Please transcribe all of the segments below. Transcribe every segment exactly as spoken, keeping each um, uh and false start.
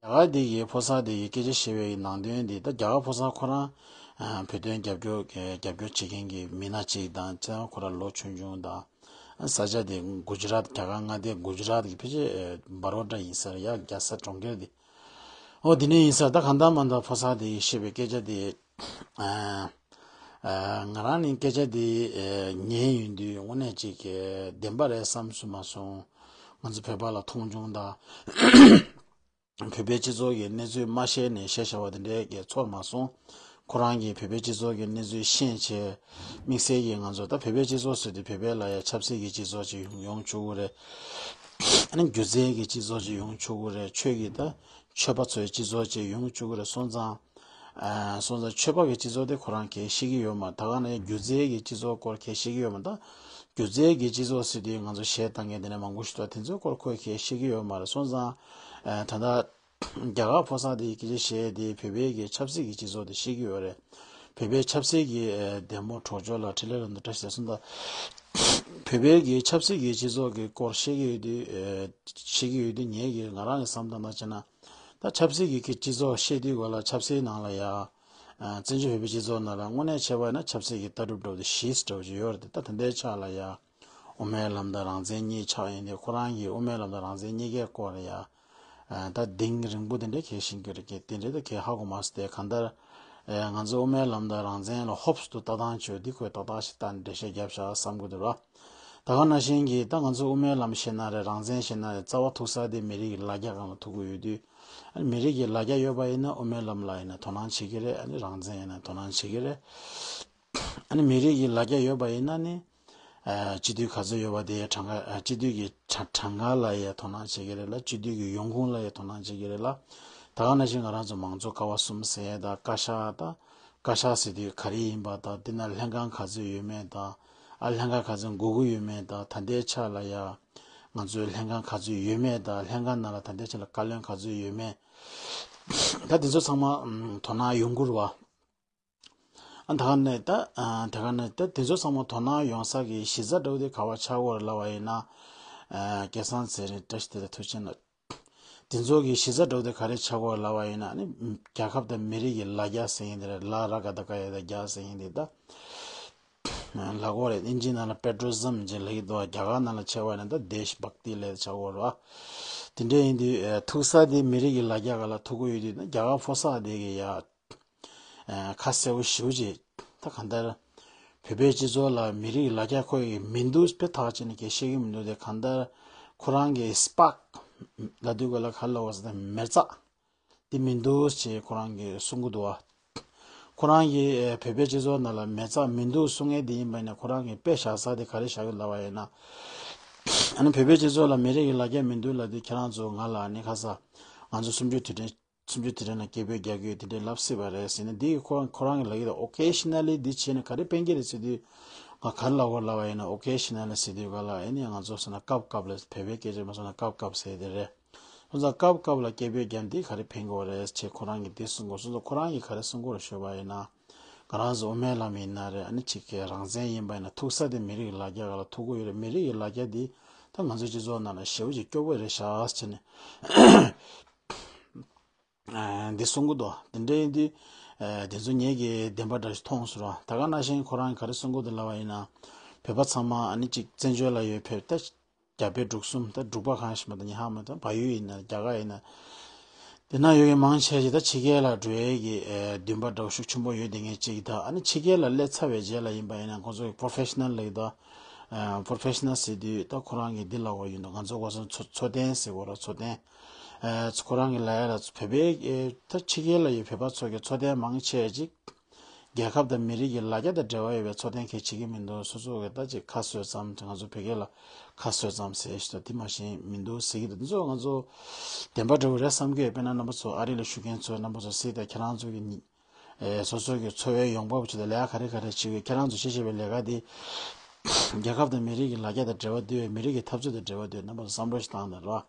རྒྱ་གར་དེ་གི་ཕོ་གསར་དེ་གི་སྐད་ཆ་བཤད་པའི་ནང་དོན་དེ། ད་རྒྱ་གར་ཕོ་གསར་ཁོ་རང་ཨ་བོད་དོན་རྒྱབ་སྐྱོར་རྒྱབ་སྐྱོར་བྱེད་མཁན་གྱི་མི་སྣ་གཅིག་དང་། ཁྱེད་རང་ཁོ་རང་ལོ་ཆུང་ཆུང་དང་། ས་ཆ་དེ་གུ་ཇི་རཱཏ། རྒྱ་གར་མངའ་སྡེ་གུ་ཇི་རཱཏ་གི་ཕལ་ཆེར་ཨ་བ་རོ་ཌ་ཡིན་ས་རེད་ཡ། རྒྱལ་ས་གྲོང་ཁྱེར་དེ། ཨོ་དེ་ནས་ཡིན་ས། ད་གང་ལྟར་མ་ལྟར་ཕོ་གསར་དེ་གི་བཤད་པའི་སྐད་ཆ་དེ། ཨ་ཨ་ང་རང་ནི་སྐད་ཆ་དེ་ཨ་ཉན་ཡོང་དུས་དངོས་གནས་ཅིག་གི་བདེན་པ་རེད་བསམ་སོང་མ་སོང་། ང་ཚོ་བོད་པ་ལ་མཐོང་ཆུང་དང་། བོད་པའི་སྤྱི་ཚོགས་ཀྱི་གནས་ཚུལ་མ་ཤེས་ནས་བཤད་བྱ་བ་དེ་འདྲའི་གི་ཚོར་མ་སོང་། ཁོ་རང་གིས་བོད་པའི་སྤྱི་ཚོགས་ཀྱི་གནས་ཚུལ་ཤེས་བྱས། དམིགས་བསལ་གྱིས་ང་ཚོ་ད་བོད་པའི་སྤྱི་ཚོགས་ཟེར་དུས་བོད་པའི་ལ་ཡ་ཆབ་སྲིད་ཀྱི་སྤྱི་ཚོགས་ཅིག་ཡོང་ཡོང་ཆོག་གི་རེད། ཨ་ནི་སྒྱུ་རྩལ་གྱི་སྤྱི་ཚོགས་ཅིག་ཡོང་ཆོག་གི་རེད། ཆོས་ཀྱི་ད་ཆོས་པ་ཚོའི་སྤྱི་ཚོགས་ཅིག་ཡོང་ཆོག་གི་རེད། སོང་ཙང་། ཨ་སོང་ཙང་ཆོས་པ་གི་སྤྱི་ཚོགས་དེ་ཁོ་རང་གས་ཤེས་ཀྱི་ཡོད་མ། ད་ག་ནས་སྒྱུ་རྩལ་གྱི་སྤྱི་ཚོགས་སྐོར་གས་ཤེས་ཀྱི་ཡོད་མ། ད་སྒྱུ་རྩལ་གྱི་སྤྱི་ཚོགས་ཟེར་དུས་ང་ཚོ་གཞས་བཏང་མཁན་དེ་འདྲ་མང་པོ་ཞིག་འདུག་དེ་ཚོའི་སྐོར་ཁོས་གས་ཤེས་ཀྱི་ཡོད་མ་རེད། སོང་ཙང་ཨ་ད་ལྟ་རྒྱ་གར་ཕོ་གསར་དེ་སྐད་ཆ་བཤད་དེ་བོད་པའི་གི་ཆབ་སྲིད་ཀྱི་སྤྱི་ཚོགས་དེ་ཤེས་ཀྱི་ཡོད་རེད། བོད་པའི་ཆབ་སྲིད་ཀྱི་ཨ་འདེམས་པོ་གྲོགས་སྦྱོར་ལ་འཕྲིན་ལས་རིན་པོ་བཀྲ་ཤིས་ཟེར་སོང་། ད་བོད་པའི་གི་ཆབ་སྲིད་ཀྱི་སྤྱི་ཚོགས་ཀྱི་སྐོར་བཤད་ཀྱི་ཡོད་དུས། ཨ་བཤད་ཀྱི་ཡོད་དུས་ངས་གི་ང་རང་གི་བསམ་སྟངས་ལ་བྱས་ན། ད་ཆབ་སྲིད་ཀྱི་གི་སྤྱི་ཚོགས་བཤད་དུས་ག་ལ་ཆབ་སྲིད་ནང་ལ་ཡ། ཨ་བཙན་བྱོལ་བོད་པའི་སྤྱི་ཚོགས་ནང་ལ་དངོས་གནས་བྱས་པ་ཡིན་ན་ཆབ་སྲིད་ཀྱི་ལྟ་གྲུབ་འདྲ་བོ་དེ་གཞི་འདྲ་བོ་ཅིག་ཡོད་རེད་དེ། ད་ད་ལྟའི་ཆ་ལ་ཡ་དབུ་མའི་ལམ་དང་རང་བཙན་གཉིས་ཆགས་ཡིན་དུས། ཁོ་རང་གིས་དབུ་མའི་ལམ་དང་རང་བཙན་གཉིས་ཀའི་སྐོར་ལ་ཡ། ཨ་ད་གདེང་རིང་པོ་དེ་འདྲ་གས་ཤེས་ཀྱི་རེད། གས་དེ་འདྲ་ད་གས་ཧ་གོ་མ་སོང་སྟེ། གང་ལྟར་ཨ་ང་ཚོ་དབུ་མའི་ལམ་དང་རང་བཙན་ལ་ཧོབ་སི་ཏུ་ལྟ་སྟངས་བྱོས་འདི་ཁོས་ཏག་ཏག་ཞིག་ལྟ་ནས་འགྲེལ་བཤད་བརྒྱབ་བཞག་བསམ་གྱི་འདུག་ར། ད་ག་ནང་བཞིན་གྱི་ད་ང་ཚོ་དབུ་མའི་ལམ་བཤད་ན་རེད། རང་བཙན་བཤད་ན་རེད། རྩ་བ་ཐུག་ས་དེ་མི་རིགས་ཀྱི་ལ་རྒྱ་སྒང་ལ་ཐུག་གི་ཡོད་དུས། ཨ་ནི་མི་རིགས་ཀྱི་ལ་རྒྱ་ཡོད་པ་ཡིན་ན་དབུ་མའི་ལམ་ལ་ཡིན་ན་དོ་སྣང་བྱེད་ཀྱི་རེད། ཨ་ནི་རང་བཙན་ཡིན་ན་དོ་སྣང་བྱེད་ཀྱི་རེད། ཨ་ནི་མི་རིགས་ཀྱི་ལ་རྒྱ་ཡོད་པ་ཡིན་ན་ནི། ཨ་སྤྱི་འཐུས་ག་ཚོད་ཡོད་པ་དེ་གྲངས་ཀ། ཨ་སྤྱི་འཐུས་ཀྱི་གྲངས་གྲངས་ཀ་ལ་ཡང་དོ་སྣང་བྱེད་ཀྱི་རེད་ལ། སྤྱི་འཐུས་ཀྱི་ཡོང་ཁུངས་ལ་ཡང་དོ་སྣང་བྱེད་ཀྱི་རེད་ལ། ད་ག་ནང་བཞིན་ང་རང་ཚོ་མང་གཙོ་ཀ་བ་གསུམ་ཟེར་ཡས་དང་། བཀའ་ཤག་དང་། བཀའ་ཤག་ཟེར་དུས་ག་རེ་ཡིན་པ་དང་། དེ་ན་ལྷན་ཁང་ག་ཚོད་ཡོད་མེད་དང་། ཨ་ལྷན་ཁང་ག་ཚོད་དགོས་ཀྱི་ཡོད་མེད་དང་། ད་ལྟའི་ཆ་ལ་ཡ་ང་ཚོའི་ལྷན་ཁང་ག་ཚོད་ཡོད་མེད་དང་། ལྷན་ཁང་ནང་ལ་ད་ལྟའི་ཆ་ལ་བཀའ་བློན་ག་ཚོད་ཡོད་མེད། ད་དེ་ཚོ་ཚང་མ་ཨམ་དོ་སྣང་ཡོང་གི་རེད་བ། ཨ་ད་ག་ནས་ད་ཨ་ད་ག་ནས་ད་དེ་ཚོ་ཚང་མ་དོ་སྣང་ཡོང་ས་གི་གཞི་རྩ་འདྲ་བོ་དེ་ག་བ་ཆགས་ཀྱི་ཡོད་རེད་ལབ་པ་ཡིན་ན། ཨ་སྐལ་བཟང་ཚེ་རིང་བཀྲ་ཤིས་བདེ་ལེགས། ཐུགས་རྗེ་གནང་། དེ་ཚོ་གི་གཞི་རྩ་འདྲ་བོ་དེ་ག་རེ་ཆགས་ཀྱི་ཡོད་རེད་ལབ་པ་ཡིན་ན། ཨ་ནི་རྒྱལ་ཁབ་དང་མི་རིགས་ཀྱི་ལ་རྒྱ་ཟེར་མཁན་དེ་རེད། ལ་ར་ག་བཏགས་རྒ་ཡ་བཏགས་རྒྱ་ཟེར་མཁན་དེ་ད་ལབ་ཀྱི་ཡོད་རེད། ཨིན་ཇི་ནང་ལ་པེ་ཊི་རི་ཡོ་ཊི་ཛིམ་ཅེས་ལབ་ཀྱི་འདུག་རྒྱ་གར་ནང་ལ་བྱས་པ་ཡིན་ན་ད་དེཤ་བྷག་ཏི་ལབ་ཆགས་ཀྱི་ཡོད་རེད་བ། དེ་འདྲ་ཡིན་དུས་ཨ་ཐུག་ས་དེ་མི་རིགས་ཀྱི་ལ་རྒྱ་སྒང་ལ་ཐུག་གི་ཡོད་དུས་ན། རྒྱ་གར་ཕོ་གསར་དེ་གི་ཡ། ཨ་ཁ་གསལ་པོ་ཞེ་པོ་ཅིག་ད་གང་ལྟར་བོད་པའི་སྤྱི་ཚོགས་ལ་མི་རིགས་ལ་རྒྱ་ཁོ་ཡི་མི་འདུག་དཔེ་ཐག་བཅད་ནས་སྐད་བཤད་ཀྱི་མི་འདུག་དེ་གང་ལྟར་ཁོ་རང་གི་སི་པཱག་ལབ་དུས་ག་ལ་ག་རེ་ལབ་པ་ཟེར་ན་མེ་བཙའ་དེ་མི་འདུག་ཅེས་ཁོ་རང་གིས་གསུང་གི་འདུག་བ། ཁོ་རང་གིས་ཨ་བོད་པའི་སྤྱི་ཚོགས་ནང་ལ་མེ་བཙའ་མི་འདུག་གསུང་མཁན་དེ་ཡིན་པ་ཡིན་ན། ཁོ་རང་གིས་དཔེ་བཞག་ས་དེ་ག་རེ་བཞག་གི་ལབ་པ་ཡིན་ན། ཨ་ནི་བོད་པའི་སྤྱི་ཚོགས་ལ་མི་རིགས་ཀྱི་ལ་རྒྱ་མི་འདུག་ལབ་དུས། ཁྱེད་རང་ཚོ་ང་ལ་ཨ་ནི་ཁ་ས་ང་ཚོ་གསུམ་བཅུའི་དུས་དྲན། གསུམ་བཅུའི་དུས་དྲན་ལ་སྐད་འབོད་རྒྱག་གི་ཡོད། དེ་འདྲའི་ལབ་སྲིད་པ་རེད་ཟེར་ནས། འདི་ཁོ་ཁོ་རང་གི་ལབ་ཀྱི་འདུག་ཨོ་ཀེ་ཤི་ན་ལི་འདི་བྱས་ནས་ག་རེ་ཕན་གྱི་རེད་ཟེར་དུས། ང་ག་རེ་ལབ་དགོས་ལབ་པ་ཡིན་ན། ཨོ་ཀེ་ཤི་ན་ལི་ཟེར་དུས་ག་ལ་ཨེ་ནི་ང་ཚོ་སོང་ན་སྐབས་སྐབས་ལ། བོད་པའི་སྐད་ཆ་མ་སོང་ན་སྐབས་སྐབས་ཟེར་དེ་རེད། སོང་ཙང་སྐབས་སྐབས་ལ་སྐད་འབོད་རྒྱག་འདི་ག་རེ་ཕན་གྱི་ཡོད་རེད་ཅེས་ཁོ་རང་གིས་འདི་གསུང་གི་ཡོད། སོང་ཙང་ཁོ་རང་གིས་ག་རེ་གསུང་གི་ཡོད་རེད་ཞུས་པ་ཡིན་ན། ང་རང་ཚོ་དབུ་མའི་ལམ་ཡིན་ན་རེད། ཨ་ནི་ཅིག་གི་རང་བཙན་ཡིན་པ་ཡིན་ན་ཐུག་ས་དེ་མི་རིགས་ཀྱི་ལ་རྒྱ་སྒང་ལ་ཐུག་གི་ཡོད་རེད། མི་རིགས་ཀྱི་ལ་རྒྱ་འདི་ད་ང་ཚོའི་སྤྱི་ཚོགས་ནང་ལ་ཞེ་པོ་ཅིག་སྐྱོ་པོ་རེད་ཤག་ཟེར་ནས། ཨ་འདི་གསུང་གི་འདུག་དེ་འདྲ་ཡིན་དུས་ཨ་དེ་ཚོ་ངེད་ཀྱིས་བདེན་པ་འདྲ་ཞིག་མཐོང་སོང་ར། ད་ག་ནང་བཞིན་ཁོ་རང་གིས་ག་རེ་གསུང་གི་འདུག་ལབ་པ་ཡིན་ན། བོད་པ་ཚང་མ་ཨ་ནི་ཅིག་བཙན་བྱོལ་ལ་ཡོད། བོད་ད་རྒྱ་བལ་འབྲུག་གསུམ། ད་འབྲུག་པ་གང་ཞིག་མ་གཏོགས་ཉི་ཧ་མ་གཏོགས། བལ་ཡུལ་ཡིན་ན། རྒྱ་གར་ཡིན་ན། དེ་ན་ཡོད་མཁན་མང་ཆེ་ཅིག་ད་ཕྱི་རྒྱལ་ལ་འགྲོ་ཡས་ཀྱི་ཨ་འདུན་པ་འདྲ་བོ་ཤུགས་ཆེན་པོ་ཡོད་བསྡད་མཁན་ཅིག་དང་། ཨ་ནི་ཕྱི་རྒྱལ་ལ་སླེབས་ཚར་བའི་རྗེས་ལ་ཡིན་པ་ཡིན་ན་ཁོང་ཚོ་གི་པོ་རོ་ཕེ་ཤི་ནལ་ལབ་ཀྱི་འདུག་ཨ་པོ་རོ་ཕེ་ཤི་ནལ་ཟེར་དུས་ད་ཁོ་རང་གིས་འདི་ལབ་ཀྱི་ཡོད་འདུག་ང་ཚོ་གོ་སོང་འཚོ་འཚོ་རྟེན་ཟེར་གོ་ར། འཚོ་རྟེན། ཨ་ཁོ་རང་གིས་ལབ་ཡ་ལ་བོད་པའི་ཨེ་ད་ཕྱི་རྒྱལ་ལ་ཡོད་བོད་པ་ཚོ་གི་འཚོ་རྟེན་མང་ཆེ་ཅིག་རྒྱལ་ཁབ་དང་མི་རིགས་ཀྱི་ལ་རྒྱ་དང་འབྲེལ་བ་ཡོད་པའི་འཚོ་རྟེན་གང་ཡང་བྱེད་ཀྱི་མི་འདུག་སོ་སོ་གི་ད་ཅིག་ཁ་གསོ་ཙམ། ང་ཚོ་བོད་སྐད་ལ་ཁ་གསོ་ཙམ་ཟེར་ཞིག་དང་དེ་མ་གཞི་མི་འདུག་ཟེར་གྱི་འདུག་འདི་ཚོ་ང་ཚོ་བདེན་པ་འདྲ་བོ་རེད་བསམ་གྱི་ཡོད། དཔེར་ན་རྣམ་པ་ཚོ་ཨ་རི་ལ་བཞུགས་མཁན་ཚོ་རྣམ་པ་ཚོ་གཟིགས་དང་། ཁྱེད་རང་ཚོ་གི་ཨེ་སོ་སོ་གི་འཚོ་བའི་ཡོང་འབབ་ཆེད་དུ་ལས་ཀ་ག་རེ་ག་རེ་བྱེད་ཀྱི་ཡོད། ཁྱེད་རང་ཚོ་བྱེད་བཞིན་པའི་ལས་ཀ་དེ་རྒྱལ་ཁབ་དང་མི་རིགས་ཀྱི་ལ་རྒྱ་དང་འབྲེལ་བ་འདུག་གས། མི་རིགས་ཀྱི་འཐབ་རྩོད་དང་འབྲེལ་བ་འདུག་གས། རྣམ་པ་ཚོ་བསམ་བློ་ཞིག་བཏང་དང་ར།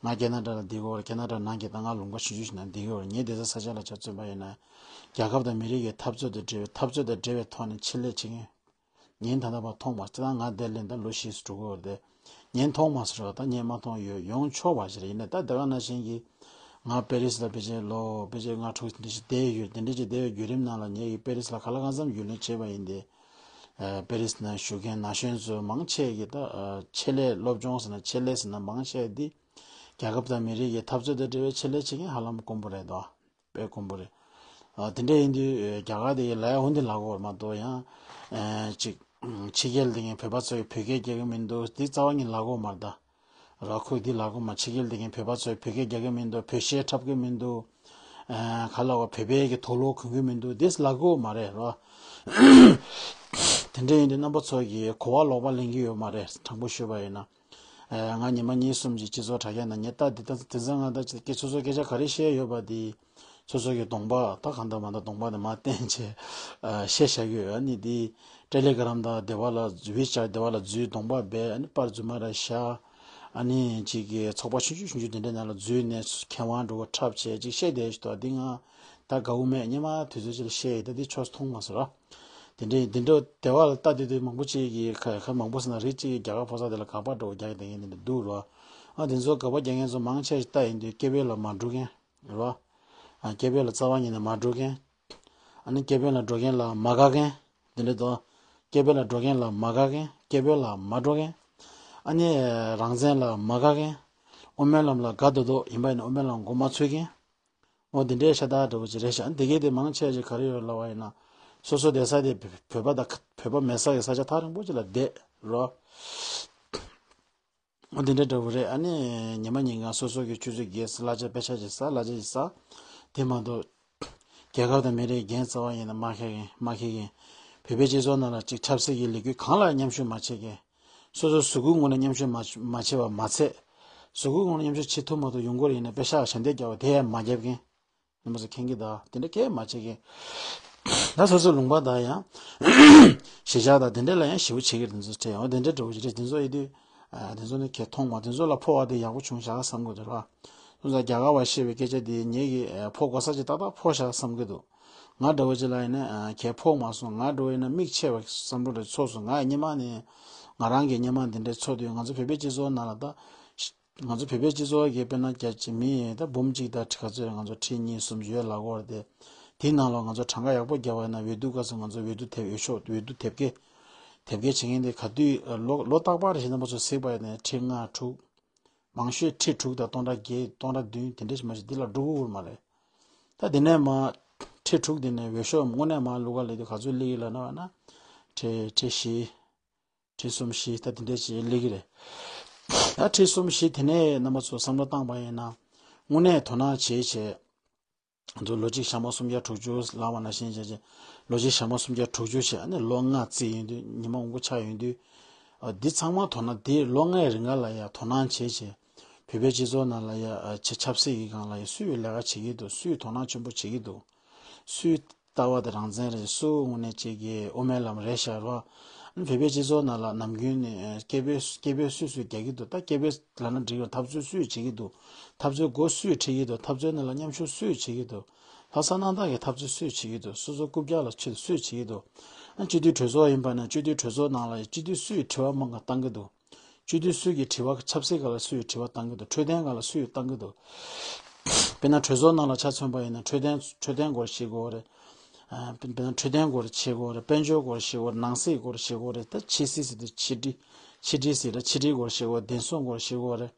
ང་ཁེ་ན་ཌ་ལ་བསྡད་ཀྱི་ཡོད་རེད། ཁེ་ན་ཌ་ནང་གི་ད་ང་ལུང་པ་ཆུང་ཆུང་ཞིག་ནང་བསྡད་ཀྱི་ཡོད་རེད། ངའི་བསྡད་ས་ས་ཆ་ལ་ཆ་མཚོན་པ་ཡིན་ན། རྒྱལ་ཁབ་དང་མི་རིགས་ཀྱི་འཐབ་རྩོད་དང་འབྲེལ་བའི་འཐབ་རྩོད་དང་འབྲེལ་བའི་ཐོག་ནས་ཆེད་ལས་བྱེད་མཁན་ངས་ད་ལྟ་བར་མཐོང་མ་སོང་། ད་ང་འདིར་སླེབས་ད་ལོ་བཞི་ཙམ་འགྲོ་གི་ཡོད་རེད་དེ། ངས་མཐོང་མ་སོང་ར། ད་ངས་མ་མཐོང་ཡོད། ཡོང་ཆོག་པ་ཞིག་རེད། ཡིན་ནའི་ད་དེ་ག་ནང་བཞིན་གྱི་ ང་པེ་རིས་ལ་ཕལ་ཆེར་ལོ་ཕལ་ཆེར་ལྔ་དྲུག་འདི་ཞིག་བསྡད་ཡོད། དེ་འདྲ་ཅིག་བསྡད་ཡོད་བརྒྱུད་རིམ་ནང་ལ་ངེད་ཀྱིས་པེ་རིས་ལ་ག་ལ་གང་འཚམ་ཡུལ་ལྷན་བྱས་པ་ཡིན་ཏེ། ཨ་པེ་རིས་ན་བཞུགས་མཁན་ན་གཞོན་ཚོ་མང་ཆེ་གིས་ད་ཨ་ཆེད་ལས་སློབ་སྦྱོང་ཟེར་ན་ཆེད་ལས་ཟེར་ན་མང་ཆེ་འདི་རྒྱལ་ཁབ་དང་མི་རིགས་ཀྱི་འཐབ་རྩོད་དང་འབྲེལ་བའི་ཆེད་ལས་བྱེད་མཁན་ཧ་ལམ་དཀོན་པོ་རེད་དོ། དཔེ་དཀོན་པོ་རེད། ཨ་དེ་འདྲ་ཡིན་དུས་རྒྱ་གར་དེ་ཡི་ལ་ཡ་ཧུན་དེ་ལ་གོ་མ་གཏོགས་ཡང་ཨ་ཅིག་ཕྱི་རྒྱལ་དེ་ངས་བོད་པ་ཚོ་ཡི་བོད་སྐད་རྒྱག་གི་མི་འདུག་འདི་རྩ་བ་ཉིད་ལ་གོ་མ་རེད་ད། ར་ཁུག་འདི་ལ་གོ་མ་ཕྱི་རྒྱལ་དེ་ངས་བོད་པ་ཚོ་ཡི་བོད་སྐད་རྒྱག་གི་མི་འདུག་བོད་གཞས་འཁྲབ་གི་མི་འདུག་ཨ་ག་ལ་གོ་བོད་པའི་གི་དུག་ལོག་གོན་གི་མི་འདུག་འདི་ལ་གོ་མ་རེད་ར། དེ་འདྲ་ཡིན་དུས་རྣམ་པ་ཚོ་གི་གོ་བ་ལོག་པ་ལེན་གི་ཡོད་མ་རེད། དྲང་པོ་ཞུས་པ་ཡིན་ན། ཨ་ང་ཉི་མ་གཉིས་གསུམ་ཅིག་སྤྱི་ཚོགས་དྲ་རྒྱ་ནང་ངས་ལྟ་འདི་ལྟ་དེ་ཚོ་ང་ད་ཅིག་སྐད་སོ་སོ་སྐད་ཆ་ག་རེ་བཤད་ཡོད་པ་དེ། སོ་སོ་གི་གདོང་པ་ད་གང་ལྟར་མ་ལྟར་གདོང་པ་དེ་མར་བསྟན་བྱས་ཨ་བཤད་བཞག་གི་ཡོད། ཨ་ནི་དེ་ཊེ་ལེ་གྷ་རམ་དང་དེ་བ་ལ་ཝི་ཅེཊ་དེ་བ་ལ་འཛུལ། གདོང་པ་སྦས། ཨ་ནི་པར་རྫུན་མ་ར་བཞག་ཨ་ནི་ཅིག་གི་ཚོགས་པ་ཆུང་ཆུང་ཆུང་ཆུང་དེ་འདྲའི་ནང་ལ་འཛུལ་ནས་མཁས་དབང་འགྲོ་གོ་འཁྲབ་བྱས་ཅིག་བཤད་བསྡད་ཞིག་འདུག་འདི་ང་ད་དགའ་བོ་མེད། སྔོན་མ་དུས་ཚོད་ཅིག་ལ་བཤད་ཡིན། ད་འདི་ཕྱོགས་མཐོང་མ་སོང་ར། དེ་འདྲའི་འདི་འདྲ་དེ་བ་ལ་ལྟ་དུས་དུས་མང་པོ་ཅིག་གིས་ཁ་ཁ་མང་པོ་ཟེར་ན་རིགས་གཅིག་གིས་རྒྱ་གར་ཕོ་གསར་དེ་ལ་དགག་པ་འདྲ་བོ་རྒྱག་གི་བསྡད་མཁན་དེ་འདྲ་འདུག་རོ། ཨ་དེ་ཚོ་དགག་པ་རྒྱག་མཁན་ཚོ་མང་ཆེ་ཞིག་ལྟ་ཡིན་དུས་སྐད་འབོད་ལ་མ་འགྲོ་མཁན་རོ། ཨ་སྐད་འབོད་ལ་རྩ་བ་ཉིད་ནས་མ་འགྲོ་མཁན། ཨ་ནི་སྐད་འབོད་ལ་འགྲོ་མཁན་ལ་མ་དགའ་མཁན། དེ་འདྲ་དང་། སྐད་འབོད་ལ་འགྲོ་མཁན་ལ་མ་དགའ་མཁན། སྐད་འབོད་ལ་མ་འགྲོ་མཁན། ཨ་ནི་རང་བཙན་ལ་མ་དགའ་མཁན། དབུ་མའི་ལམ་ལ་དགའ་འདོད་འདོད་ཡིན་པ་ཡིན་ན་དབུ་མའི་ལམ་མགོ་མ་ཚོས་མཁན། འོ་དེ་འདྲའི་ཤ་སྟག་འདྲ་བོ་ཅིག་རེད་ཤག་འདི་གའི་དེ་མང་ཆེ་ཞིག་ག་རེ་ཡོད་ལབ་པ་ཡིན་ན། སོ་སོ་བསྡད་ས་དེ་བོད་པ་དང་བོད་པ་མེད་ས་གི་ས་ཆ་ཐག་རིང་པོ་ཅིག་ལ་བསྡད་རོ། འོ་དེ་འདྲ་འདྲ་བོ་རེད། ཨ་ནི་ཉི་མ་ཉིན་གང་སོ་སོ་གི་ཆུ་ཚོད་བརྒྱད་གླ་ཆ་པེ་ཤ་ཅིག་ཟ། གླ་ཆ་ཅིག་ཟ། དེ་མ་གཏོགས་རྒྱལ་ཁབ་དང་མི་རིགས་འགན་རྩ་བ་ཡིན་ན་མ་འཁྱེར་མཁན་མ་འཁྱེར་མཁན། བོད་པའི་སྤྱི་ཚོགས་ནང་ལ་ཅིག་ཆབ་སྲིད་ཀྱི་ལས་འགུལ་གང་ལ་མཉམ་ཞུགས་མ་བྱེད་མཁན། སོ་སོ་གཟུགས་པོའི་ངོས་ནས་མཉམ་ཞུགས་མ་མ་བྱས་པ་མ་ཚད། གཟུགས་པོའི་ངོས་ནས་མཉམ་ཞུགས་བྱེད་ཐུབ་མ་ཐུབ་ཡོང་གི་རེད་ཡིན་ན་པེ་ཤག་ཞལ་འདེབས་རྒྱག་པ་དེ་ཡང་མ་རྒྱབ་མཁན། རྣམ་པ་ཚོ་མཁྱེན་གྱི་གདའ། དེ་འདྲ་སྐད་མ་བྱེད་མཁན། ད་སོ་སོའི་ལུང་པ་དང་ཡང་གཞིས་ཆགས་དང་དེ་འདྲ་ལ་ཡང་ཞེ་པོ་བྱེད་ཀྱི་རེད། འདི་ཚོ་དྲན་འོ་དེ་འདྲ་འདྲ་བོ་ཞིག་རེད། དེ་ཚོ་ཡིན་དུས་ཨ་དེ་ཚོ་ནི་གས་མཐོང་མ་དེ་ཚོ་ལ་ཕོག་པ་དེ་ཡག་པོ་བྱུང་བཞག་བསམ་གྱི་འདུག་ར། སོང་ཙང་རྒྱ་གར་བ་ཞེས་པའི་སྐད་ཆ་དེ་ངེད་ཀྱིས་ཨ་ཕོག་དགོས་ས་ཅིག་ཏག་ཏག་ཕོག་བཞག་བསམ་གྱི་འདུག་ང་འདྲ་བོ་ཅིག་ལ་ཡིན་ན་ཨ་གས་ཕོག་མ་སོང་། ང་འདྲ་བོ་ཡིན་ན་མིག་ཕྱེ་བ་བསམ་བློ་རེ་ཚོར་སོང་། ང་སྔོན་མ་ནས་ང་རང་གི་སྔོན་མ་འདི་འདྲའི་ཚོར་དུས་ང་ཚོ་བོད་པའི་སྤྱི་ཚོགས་ནང་ལ་ད། ང་ཚོ་བོད་པའི་སྤྱི་ཚོགས་ཀྱི་དཔེར་ན་རྒྱ་ཆེ་མི་ད་འབུམ་གཅིག་དང་ག་ཚོད་རེད། ང་ཚོ་ཁྲི་གཉིས་གསུམ་ཡོད་ལབ་ཀྱི་ཡོད་རེད་དེ། དེའི་ནང་ལ་ང་ཚོ་གྲངས་ཀ་ཡག་པོ་བརྒྱབ་པ་ཡིན་ན་འོས་བསྡུ་སྐབས་སུ་ང་ཚོ་འོས་བསྡུ་དེབ་འོས་ཤོག་འོས་བསྡུ་དེབ་སྐྱེལ། དེབ་སྐྱེལ་བྱེད་མཁན་དེ་ག་དུས་ལོ་ལོ་རྟག་པར་བཞིན་དུ་ང་ཚོ་གཟིགས་པ་ཡིན་ན་ཁྲི་ལྔ་དྲུག་མང་ཤོས་ཁྲི་དྲུག་དང་སྟོང་ཕྲག་བརྒྱད་སྟོང་ཕྲག་བདུན་དེ་འདྲ་ཞིག་མ་གཏོགས་འདི་ལ་འགྲོ་གི་ཡོད་མ་རེད། ད་དེ་ནས་མར་ཁྲི་དྲུག་དེ་ནས་འོས་ཤོག་དངོས་གནས་མར་བླུག་ག་སླེབས་དུས་ག་ཚོད་སླེབས་ཀྱི་ལབ་ན་བ་ན། ཁྲི་ཁྲི་བཞི། ཁྲི་གསུམ་བཞི་ད་དེ་འདྲས་ཅིག་སླེབས་ཀྱི་རེད། ད་ཁྲི་གསུམ་བཞི་དེ་ནས་རྣམ་པ་ཚོ་བསམ་བློ་བཏང་པ་ཡིན་ན། དངོས་གནས་དོ་སྣང་བྱེད་བྱེད། ང་ཚོ་ལོ་གཅིག་ཞག་མ་སུམ་བརྒྱ་དྲུག་ཅུ་ལབ་པ་ནང་བཞིན་བྱས་བྱས། ལོ་གཅིག་ཞག་མ་སུམ་བརྒྱ་དྲུག་ཅུ་བྱས་ཨ་ནི་ལོ་ལྔ་བརྩིས་ཡོང་དུས་ཉི་མ་འོང་པོ་ཆགས་ཡོང་དུས། ཨ་འདི་ཚང་མ་དོ་སྣང་འདི་ལོ་ལྔའི་རིང་ག་ལ་ཡ་དོ་སྣང་བྱེད་བྱེད། བོད་པའི་སྤྱི་ཚོགས་ནང་ལ་ཡ་ཨ་ཆ་ཆབ་སྲིད་ཀྱི་སྒང་ལ་ཡ་སུས་ལས་ཀ་བྱེད་ཀྱི་འདུག་སུས་དོ་སྣང་ཆེན་པོ་བྱེད་ཀྱི་འདུག་སུའི་ལྟ་བ་དེ་རང་བཙན་རེད། སུ་དངོས་གནས་ཅིག་གི་དབུ་མའི་ལམ་རེད་ཤག་རོ། བོད་པའི་སྤྱི་ཚོགས་ནང་ལ་ནམ་རྒྱུན་ནས་སྐད་འབོད་སྐད་འབོད་སུས་སུས་རྒྱག་གི་འདུག་ད་སྐད་འབོད་ལབ་ན་འགྲིག་གི་འཐབ་རྩོད་སུས་བྱེད་ཀྱི་འདུག་འཐབ་རྩོད་འགོ་སུས་ཁྲིད་ཀྱི་འདུག་འཐབ་རྩོད་ནང་ལ་མཉམ་ཞུགས་སུས་བྱེད་ཀྱི་འདུག་ལྷ་ས་གནམ་བདག་གིས་འཐབ་རྩོད་སུས་བྱེད་ཀྱི་འདུག་སོ་སོ་རྐུབ་བཀྱག་ལ་ཆུ་སུས་བྱེད་ཀྱི་འདུག་ཨ་སྤྱི་འཐུས་གྲོས་ཚོགས་ཡིན་པ་ན་སྤྱི་འཐུས་གྲོས་ཚོགས་ནང་ལ་སྤྱི་འཐུས་སུས་དྲི་བ་མང་ག་བཏང་གི་འདུག་སྤྱི་འཐུས་སུས་ཀྱི་དྲི་བ་ཆབ་སྲིད་སྒང་ལ་སུས་དྲི་བ་བཏང་གི་འདུག་འཕྲོད་བསྟེན་སྒང་ལ་སུས་བཏང་གི་འདུག་དཔེར་ན་གྲོས་ཚོགས་ནང་ལ་ཆ་མཚོན་པ་ཡིན་ན་འཕྲོད་བསྟེན་འཕྲོད་བསྟེན་སྐོར་ཞིག་དགོས་རེད། ཨ་དཔེར་ན་འཕྲོད་བསྟེན་སྐོར་བྱེད་དགོས་རེད། དཔལ་འབྱོར་སྐོར་བྱེད་དགོས་རེད། ནང་སྲིད་སྐོར་བྱེད་དགོས་རེད། ད་ཕྱི་སྲིད་ཟེར་དུས་ཕྱི་དྲིལ་ཕྱི་དྲིལ་ཟེར་ར་ཕྱི་དྲིལ་སྐོར་བྱེད་དགོས་རེད། བདེན་སྲུང་སྐོར་བྱེད་དགོས་རེད།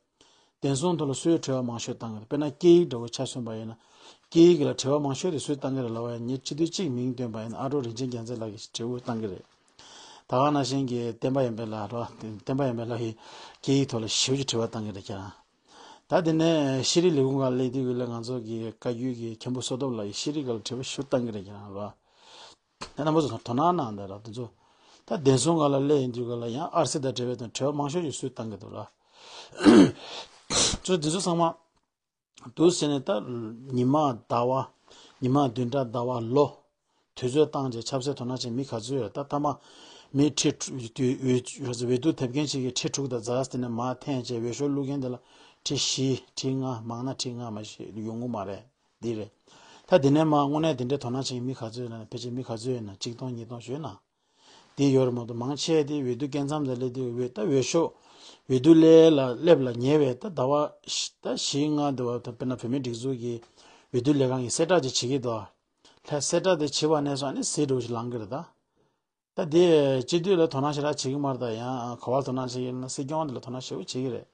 བདེན་སྲུང་ཐོག་ལ་སུས་དྲི་བ་མང་ཤོས་བཏང་གི་རེད། དཔེར་ན་སྐད་ཡིག་འདྲ་བོ་ཆ་མཚོན་པ་ཡིན་ན། སྐད་ཡིག་ལ་དྲི་བ་མང་ཤོས་དེ་སུས་བཏང་གི་རེད་ལབ་པ་ཡིན་ན་ངས་སྤྱི་འཐུས་གཅིག་མིང་བཏོན་པ་ཡིན་ན་ཨ་རོ་རིན་ཆེན་རྒྱལ་མཚན་ལགས་ཀྱིས་དྲི་བ་བཏང་གི་རེད། ད་ག་ནང་བཞིན་གྱི་བསྟན་པ་ཡར་འཕེལ་ལགས་རོ། བསྟན་པ་ཡར་འཕེལ་ལགས་ཀྱིས་སྐད་ཡིག་ཐོག་ལ་ཞེ་པོ་ཅིག་དྲི་བ་བཏང་གི་རེད་ཁྱེད་རང་། ད་དེ་ནས་ཤེས་རིག་ལས་ཁུངས་ཁག་སླེབས་དུས་ལ་ང་ཚོ་གི་བཀའ་བརྒྱུད་ཀྱི་མཁན་པོ་བསོད་སྟོབས་ལགས་ཀྱིས་ཤེས་རིག་སྒང་ལ་དྲི་བ་ཞེ་པོ་བཏང་གི་རེད་ཁྱེད་རང་རོ། ད་རྣམ་པ་ཚོ་དོ་སྣང་གནང་དང་ར་དེ་ཚོ། ད་བདེན་སྲུང་སྒང་ལ་སླེབས་ཡོང་དུས་སྒང་ལ་ཡང་ཨར་སི་དང་འབྲེལ་བའི་དོན་དྲི་བ་མང་ཤོས་ཤིག་སུས་བཏང་གི་འདུག་ར། ཚོ་འདི་ཚོ་ཚང་མ་འདུག་ཟེར་ནས་ད་ཉི་མ་ཟླ་བ། ཉི་མ་བདུན་ཕྲག་ཟླ་བ་ལོ། དུས་ཚོད་བཏང་རྗེས་ཆབ་སྲིད་དོ་སྣང་བྱེད་མི་ག་ཚོད་ཡོད་ད་ཐ་མ། མི་ཁྲི་དྲུག་འོས་འོས་འོས་བསྡུ་ཐེབས་མཁན་ཞིག་གིས་ཁྲི་དྲུག་དང་ཛ་དེ་ནས་མར་འཐེན་བྱས་འོས་ཤོག་བླུག་མཁན་དེ་ལ་ཁྲི་བཞི་ཁྲི་ལྔ་མང་ན་ཁྲི་ལྔ་མ་ཞིག་ཡོང་གི་མ་རེད། འདི་རེད། ད་འདི་ནས་མར་དངོས་གནས་འདི་འདྲའི་དོ་སྣང་བྱེད་མཁན་མི་ག་ཚོད་ཡོད་ན་ཕལ་ཆེར་མི་ག་ཚོད་ཡོད་ན་གཅིག་སྟོང་ཉིས་སྟོང་ཞིག་ཡོད་ན། དེ་ཡོད་རེད་མ་གཏོགས། མང་ཆེ་དེ་འོས་བསྡུ་སྐབས་མཚམས་དང་སླེབས་དུས། འོས་ད་འོས་ཤོག་འོས་བསྡུ་ལས་ལ་སླེབས་ལ་ཉེ་བའི་ད་ཟླ་བ་ད་བཞི་ལྔ་འདི་བ་ད་དཔེར་ན་བོད་མིའི་སྒྲིག་འཛུགས་ཀྱི་འོས་བསྡུ་ལས་ཁང་གིས་གསལ་བསྒྲགས་ཅིག་བྱེད་ཀྱི་འདུག་ལྷ་གསལ་བསྒྲགས་དེ་བྱེད་པ་ནས་བཟུང་ཨ་ནི་ཟས་འགྲོ་ཞིག་ལངས་ཀྱི་རེད་ད། ད་དེ་སྤྱི་འཐུས་ལ་དོ་སྣང་ཞེ་དྲག་བྱེད་ཀྱི་མ་རེད། ད་ཡང་ག་བ་ལ་དོ་སྣང་བྱེད་ཀྱི་ཡིན་ན་སྲིད་སྐྱོང་དེ་ལ་དོ་སྣང་ཞེ་པོ་བྱེད་ཀྱི་རེད།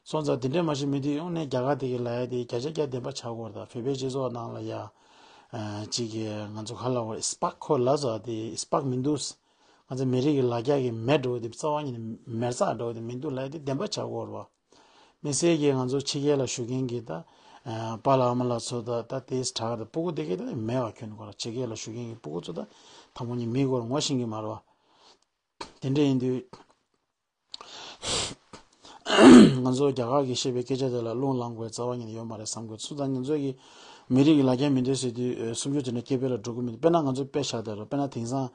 སོང་ཙང་དེ་འདྲས་མ་བྱེད་མི་དེ་ཡོང་ནས་རྒྱ་གར་དེ་གི་ལ་ཡ་དེ་བརྒྱ་ཆ་བརྒྱ་བདེན་པ་ཆགས་ཀྱི་ཡོད་རེད། ད་བོད་པའི་སྤྱི་ཚོགས་ནང་ལ་ཡ་ཨ་ཅིག་གི་ང་ཚོ་ག་ལ་བ་སྤག་ཁོ་ལ་ཟ་དེ་སྤག་མི་འདུག་ང་ཚོ་མི་རིགས་ཀྱི་ལ་རྒྱ་གི་མེ་འགྲོ་དེ་རྩ་བ་ཉིད་ནས་མེ་བཙའ་འགྲོ་དེ་མི་འདུག་ལ་ཡ་དེ་བདེན་པ་ཆགས་ཀྱི་ཡོད་རེད་བ། དམིགས་བསལ་གྱིས་ང་ཚོ་ཕྱི་རྒྱལ་ལ་བཞུགས་མཁན་གྱི་ད་ཨ་པཱ་ལགས་ཨ་མ་ལགས་ཚོ་ད་ད་དེ་དྲག་ད་སྤུ་གུ་དེ་གས་ད་མེད་པ་ཁྱོན་ནས་ཁོ་རང་ཕྱི་རྒྱལ་ལ་བཞུགས་མཁན་གྱི་སྤུ་གུ་ཚོ་ད་དང་པོ་ཉིད་མི་སྐོར་ངོ་ཤེས་ཀྱི་མ་རེད་བ། དེ་འདྲ་ཡིན་དུས་ང་ཚོ་རྒྱ་གར་གྱིས་བཤད་པའི་སྐད་ཆ་དེ་ལ་རླུང་ལངས་དགོས་རྩ་བ་ཉིད་ནས་ཡོད་མ་རེད་བསམ་དགོས། སུ་དང་ང་ཚོ་གི་མི་རིགས་ཀྱི་ལ་རྒྱ་མི་འདོད་ཟེར་དུས་ཨ་སུམ་ཅུ་དོན་གྲངས་སྐད་འབོད་ལ་འགྲོ་གི་མི་འདུག་དཔེར་ན་ང་ཚོ་དཔེ་བཞག་ད་ར། དཔེར་ན་དེང་སང་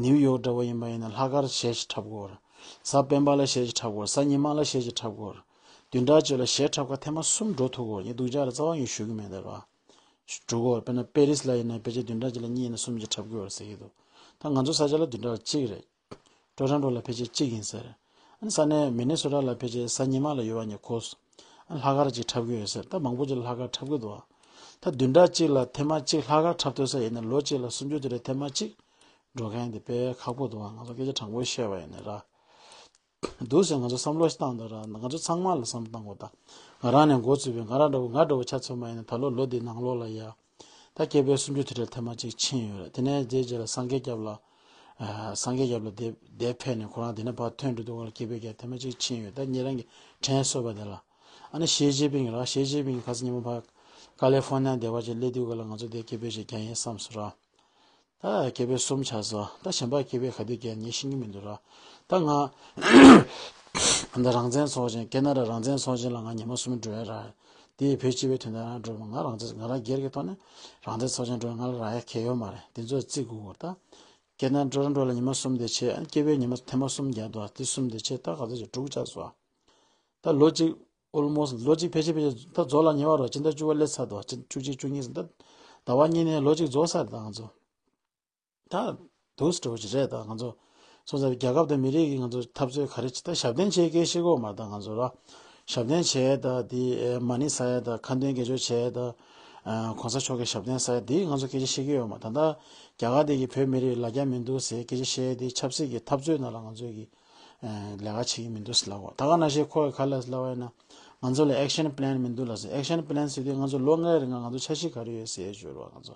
ནིའུ་ཡོག་འདྲ་བོ་ཡིན་པ་ཡིན་ན་ལྷག་དཀར་གཞས་ཤིག་འཁྲབ་དགོས་རེད། གཟའ་སྤེན་པ་ལ་གཞས་ཤིག་འཁྲབ་དགོས་རེད། གཟའ་ཉི་མ་ལ་གཞས་ཤིག་འཁྲབ་དགོས་རེད། བདུན་ཕྲག་གཅིག་ལ་གཞས་འཁྲབ་ཁ་ཐེངས་མ་གསུམ་འགྲོ་ཐུབ་དགོས་རེད། ངས་སྡུག་ཅག་ལ་རྩ་བ་ཉིད་ཞུ་གི་མེད་ད་ར། འགྲོ་དགོས་རེད། དཔེར་ན་པེ་རིས་ལ་ཡིན་ན་ཕལ་ཆེར་བདུན་ཕྲག་གཅིག་ལ་གཉིས་ཡིན་ན་གསུམ་ཅིག་འཁྲབ་དགོས་རེད་ཟེར་གྱི་འདུག་ད་ང་ཚོ་ས་ཆ་ལ་བདུན་ཕྲག་གཅིག་རེད། ཊོ་རོན་ཊོ་ལ་ཕལ་ཆེར་གཅིག་ཡིན་ཟེར། ཨ་ནི་ས་གནས་མི་ནི་སོ་ཊ་ལ་ཕལ་ཆེར་གཟའ་ཉི་མ་ལ་ཡོད་པ་ཉིད་གོ་སོང་། ཨ་ནི་ལྷག་དཀར་ཅིག་འཁྲབ་ཀྱི་ཡོད་ཟེར། ད་མང་པོ་ཅིག་ལ་ལྷག་དཀར་འཁྲབ་ཀྱི་འདུག་ད་བདུན་ཕྲག་གཅིག་ལ་ཐེངས་མ་གཅིག་ལྷག་དཀར་འཁྲབ་ཐུབ་ས་ཡིན་ན་ལོ་གཅིག་ལ་སུམ་ཅུ་དོན་གྲངས་ཐེངས་མ་གཅིག་འགྲོ་མཁན་དེ་དཔེ་ཁག་པོ་འདུག་ང་ཚོ་སྐད་ཆ་དྲང་པོ་བཤད་པ་ཡིན་ན་ར། འདུག་ཟེར་ང་ཚོ་བསམ་བློ་ཞིག་བཏང་འདུག་ར། ང་ཚོ་ཚང་མ་ལ་བསམ་བློ་བཏང་དགོས། ད་ང་རང་ནས་འགོ་བཙུགས་པའི་ང་རང་འདྲ་བོ་ང་འདྲ་བོ་ཆ་མཚོན་པ་ཡིན་ན་ད་ལོ་ལོ་འདི་ནང་ལོགས་ལ་ཡ། ད་སྐད་འབོད་སུམ་ཅུ་དོན་གྲངས་ཐེངས་མ་གཅིག་ཕྱིན་ཡོད་རེད། དེ་ནས་དེའི་རྗེས་ལ་སངས་རྒྱས་སྐྱབས་ལ། ཨ་སངས་རྒྱས་སྐྱབས་ལ་དེ་དེ་ཕེབས་ནས་ཁོ་རང་དེ་ནས་ཕར་ཐོན་འགྲོ་དུས་སྐབས་ལ་སྐད་འབོད་རྒྱག་ཐེངས་མ་གཅིག་ཕྱིན་ཡོད། ད་ཉེ་རང་གི་དྲན་གསོས་པ་དེ་ལ། ཨ་ནི་ཞི་ཅིན་ཕིང་ར། ཞི་ཅིན་ཕིང་ཁ་སང་ཉིན་མོ་ཕར་ཀ་ལི་ཧྥོ་ནི་ཡ་སྡེ་བ་ཅིག་སླེབས་དུས་སྐབས་ལ་ང་ཚོ་དེ་སྐད་འབོད་ཅིག་རྒྱག་ཡིན་བསམ་སོང་ར། ད་སྐད་འབོད་གསུམ་ཆགས་སོང་། ད་གཞན་པ་སྐད་འབོད་ག་དུས་རྒྱག་ངས་ཤེས་ཀྱི་མི་འདུག་ར། ད་ང་ད་རང་བཙན་ཚོགས་ཆེན་ཁེ་ན་ཌ་རང་བཙན་ཚོགས་ཆེན་ལ་ང་ཉི་མ་གསུམ་འགྲོ་ཡ་ར། དེ་བོད་སྤྱི་པའི་དོན་དག་རང་འགྲོ་ང་རང་བཙན་ང་རང་སྒེར་གྱི་ཐོག་ནས་རང་བཙན་ཚོགས་ཆེན་འགྲོ་ང་ལ་རག་ཡ་གལ་ཡོད་མ་རེད། དེ་ཚོ་བརྩི་དགོས་གོ་ད་ཁེ་ན་ཌ་ཊོ་རོན་ཊོ་ལ་ཉི་མ་གསུམ་དེ་བྱས། ཨ་ནི་སྐད་འབོད་ཉི་མ་ཐེངས་མ་གསུམ་རྒྱག་འདུག་དེ་གསུམ་དེ་བྱས་ད་ག་ཚོད་ཅིག་དྲུག་ཆགས་སོང་། ད་ལོ་གཅིག almost ལོ་གཅིག་ཕལ་ཆེར་ཕལ་ཆེར་ད་རྫོགས་ལ་ཉེ་བ་རེད། སྤྱི་ཟླ་བཅུ་པ་སླེབས་ཚར་འདུག་སྤྱི་ཟླ་བཅུ་གཅིག་བཅུ་གཉིས་ཟིན་ད་ཟླ་བ་གཉིས་ནས་ལོ་གཅིག་རྫོགས་ཚར་རེད། ད་ང་ཚོ་ད་འདུག་སེ་འགྲོ་གི་རེད། ད་ང་ཚོ་སོང་ཙང་རྒྱལ་ཁབ་དང་མི་རིགས་ཀྱི་ང་ཚོ་འཐབ་རྩོད་ག་རེ་བྱེད། ད་ཞབས་བརྟན་བྱེད་སྐད་བཤད་གོ་མ་ད་ང་ཚོ་ར་ཞབས་བརྟན་བྱས་ད་དེ་མ་ཎི་བསགས་ཡ་ད་ཁ་འདོན་དགེ་སྦྱོར་བྱས་ད་གོང་ས་མཆོག་གི་ཞབས་བརྟན་བསགས་ཡ་དེ་ང་ཚོ་སྐད་ཆ་བཤད་ཀྱི་ཡོད་མ། ད་ལྟ་རྒྱ་གར་དེ་གི་བོད་མི་རིགས་ལ་རྒྱ་མི་འདུག་ཟེར་སྐད་ཆ་བཤད་ཡ་དེ་ཆབ་སྲིད་ཀྱི་འཐབ་རྩོད་ནང་ལ་ང་ཚོ་གི་ལས་ཀ་བྱེད་ཀྱི་མི་འདུག་ཟེར་ལབ་གོ་ད་ག་ནང་བཞིན་ཁོ་གི་ག་ལ་ལབ་པ་ཡིན་ན་ང་ཚོ་ལ་action plan མི་འདུག་ལབ་ཟེར། action plan ཟེར་དུས་ང་ཚོ་ལོ་ལྔའི་རིང་ང་ཚོ་འཆར་གཞི་ག་རེ་ཡོད་ཟེར་ཞུ་རོགས། ང་ཚོ་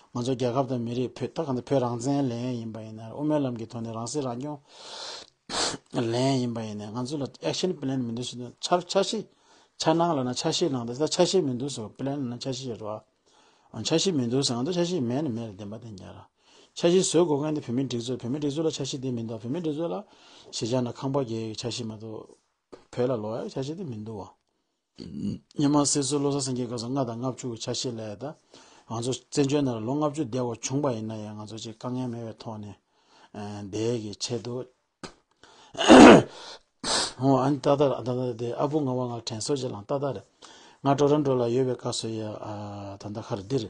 ང་ཚོ་རྒྱལ་ཁབ་དང་མི་རིགས་བོད་ད་ག་ཚོད་བོད་རང་བཙན་ལེན་ཡིན་པ་ཡིན་ན་དབུ་མའི་ལམ་གྱི་ཐོག་ནས་རང་སྲིད་རང་སྐྱོང་ལེན་ཡིན་པ་ཡིན་ན་ང་ཚོ་ལ་action plan མི་འདུག་ཟེར་དུས་འཆར་འཆར་གཞི་འཆར་སྣང་ལབ་ན་འཆར་གཞི་ནང་དུ་ད་འཆར་གཞི་མི་འདུག་ཟེར། plan ལབ་ན་འཆར་གཞི་ཡོད་རེད་བ། འཆར་གཞི་མི་འདུག་ཟེར། ང་ཚོ་འཆར་གཞི་མེད་ནི་མེད་རེད། བདེན་པ་བདེན་རྐྱང་ར། འཆར་གཞི་བཟོ་དགོས་མཁན་དེ་བོད་མིའི་སྒྲིག་འཛུགས། བོད་མིའི་སྒྲིག་འཛུགས་ལ་འཆར་གཞི་དེ་མི་འདུག་བོད་མིའི་སྒྲིག་འཛུགས་ལ་ཞེ་དྲག་ན་ཁང་པ་རྒྱག་ཡག་འཆར་གཞི་མ་གཏོགས་བོད་ལ་ལོག་ཡག་འཆར་གཞི་དེ་མི་འདུག་བ། སྔོན་མ་སྲིད་ཟུར་བློ་བཟང་སེང་གེ་སྐབས་སུ་ལྔ་དང་ལྔ་བཅུ་གི་འཆར་གཞི་ལས་ད་ང་ཚོ་བཙན་བྱོལ་ནང་ལ་ལོ་ལྔ་བཅུ་བསྡད་དགོས་བྱུང་པ་ཡིན་ན་ཡང་ང་ཚོ་ཅིག་དཀའ་ངལ་མེད་པའི་ཐོག་ནས་བསྡད་ཡག་གི་ཆེད་དུ། འོ་ཨ་ནི་ཏག་ཏག་རེད། ད་ལྟ་དེ་ཨ་བུ་ང་བ་ང་དྲན་གསོ་བྱེད་ལང་ཏག་ཏག་རེད། ང་ཊོ་རོན་ཊོ་ལ་ཡོད་པའི་སྐབས་སུ་ཡ་ཨ་ད་ལྟ་ཁར་འདིར་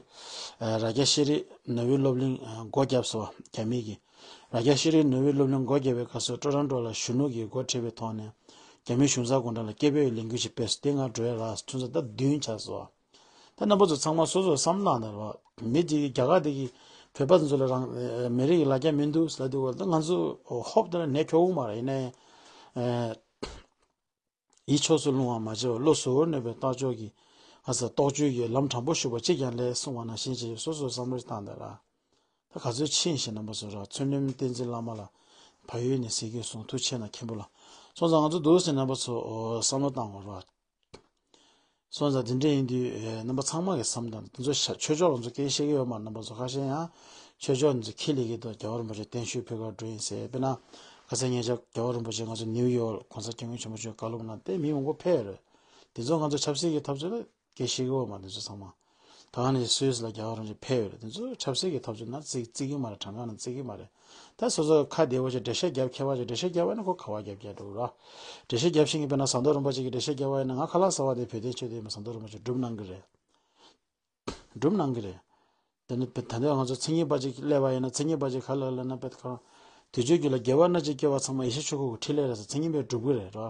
ཨ་རྭ་རྒྱ་ཤེས་རིག་ནོར་བུའི་སློབ་གླིང་ཨ་སྒོ་བརྒྱབ་སོང་། རྒྱ་མི་གིས་རྭ་རྒྱ་ཤེས་རིག་ནོར་བུའི་སློབ་གླིང་སྒོ་བརྒྱབ་པའི་སྐབས་སུ་ཊོ་རོན་ཊོ་ལ་གཞོན་ནུ་གིས་འགོ་ཁྲིད་པའི་ཐོག་ནས་རྒྱ་མི་གཞུང་ཚབ་སྐུ་ཕྲེང་ལ་སྐད་འབོད་ལས་འགུལ་ཞིག་སྤེལ་སོང་། དེ་ང་འགྲོ་ཡ་རག་སོང་། ད་ལྟ་བདུན་ཆགས་སོང་། ད་རྣམ་པ་ཚོ་ཚང་མ་སོ་སོ་བསམ་བློ་བཏང་དང་རོགས། མི་གཅིག་གིས་རྒྱ་གར་དེ་གི་བོད་པ་ཚོ་ལ་རང་མི་རིགས་ཀྱི་ལ་རྒྱ་མི་འདུག་ཟེར་དུས་ད་ང་ཚོ་ཧོབ་དེ་ལ་ནས་ཁྱོག་གི་མ་རེད། ཡིན་ནའི་ཡིད་ཕྱོགས་སུ་ལྷུང་བ་མ་བྱས་པར་བློ་གཟུ་བོར་གནས་པའི་རྟག་སྐྱོང་གི་ཨ་ས་རྟོག་དཔྱོད་ཀྱི་ལམ་དྲང་པོ་ཞུགས་པ་གཅིག་ཀྱང་ལེགས་གསུངས་པ་ནང་བཞིན་བྱས་སོ་སོ་བསམ་བློ་ཞིག་བཏང་དང་ར། ད་ག་ཚོད་ཕྱིན་ཞེས་རྣམ་པ་ཚོ་ར། མཚོ་སྣུམ་བསྟན་འཛིན་བླ་མ་ལ་བལ་ཡུལ་ནས་གཟིགས་སྐྱོང་སོང་། ཐུགས་ཆེ་གནང་མཁན་པོ་ལ། སོང་ཙང་ང་ཚོ་འདུག་ཟེར་རྣམ་པ་ཚོ་བསམ་བློ་བཏང་དགོས་ར། སོང་ཙང་དེ་འདྲ་ཡིན་དུས་རྣམ་པ་ཚང་མ་གིས་བསམ་དང་། དེ་ཚོ་ཆོས་ཕྱོགས་ལ་ཚོ་སྐད་བཤད་ཀྱི་ཡོད་མ་རེད། རྣམ་པ་ཚོ་ཁ་ཤས་ཡང་ཆོས་ཕྱོགས་འདི་ཚོ་ཁྱི་ལས་ཀྱི་དོ་རྒྱལ་བ་རིན་པོ་ཆེ་བརྟན་བཞུགས་ཕེབས་ཁར་འགྲོ་ཡིན་ཟེར། དཔེར་ན་ཁ་སང་ཉེ་ཆར་རྒྱལ་བ་རིན་པོ་ཆེ་ང་ཚོ་ནིའུ་ཡོག་གོང་ས་སྐྱབས་མགོན་ཆེན་པོ་མཆོག་བཀའ་སློབ་གནང་སྟེ་མི་མང་པོ་ཕེབས་ཡོད་རེད། དེ་ཚོ་ང་ཚོ་ཆབ་སྲིད་ཀྱི་འཐབ་རྩོད་ལ་སྐད་བཤད་ཀྱི་ཡོད་མ་རེད། དེ་ཚོ་ཚང་མ་ད་ནི་སུད་སི་ལ་རྒྱལ་བ་རིན་པོ་ཆེ་ཕེབས་ཡོད་རེད། དེ་ཚོ་ཆབ་སྲིད་ཀྱི་འཐབ་རྩོད་ནང་བརྩི་བརྩི་གི་མ་རེད། དྲང་གནས་ནང་བརྩི་གི་མ་རེད། ད་སོ་སོ་ཁ་བདེ་བོ་ཞིག་འགྲེལ་བཤད་རྒྱབ་མཁས་པ་ཞིག་འགྲེལ་བཤད་རྒྱབ་པ་ཡིན་ན་ཁོ་ག་བ་རྒྱབ་རྒྱབ་འགྲོ་ར། འགྲེལ་བཤད་རྒྱབ་ཤེས་མཁན་དཔེར་ན་ཟམ་གདོང་རིན་པོ་ཆེ་གིས་འགྲེལ་བཤད་རྒྱབ་པ་ཡིན་ན། ང་ཁ་ལག་ཟ་བ་དེ་བོད་དོན་ཆེད་དུ་ཡིན་པ་ཟམ་གདོང་རིན་པོ་ཆེ་སྒྲུབ་གནང་གི་རེད། སྒྲུབ་གནང་གི་རེད། དེ་ནི་ད་ལྟ་ང་ཚོ་མཚན་ཉིད་པ་ཅིག་སླེབས་པ་ཡིན་ན། མཚན་ཉིད་པ་ཅིག་ག་ལ་ལབ་ན་དཔེ་ཁོ་རང་ དུས་ཚོད་ཀྱི་ལ་དགེ་བ་སྣ་གཅིག་སྐྱེ་བ་ཚང་མ་ཡེ་ཤེས་ཆོས་སྐུ་གི་ཕྲིན་ལས་རེད་ཟེར། མཚན་ཉིད་པས་སྒྲུབ་ཀྱི་རེད་རོ།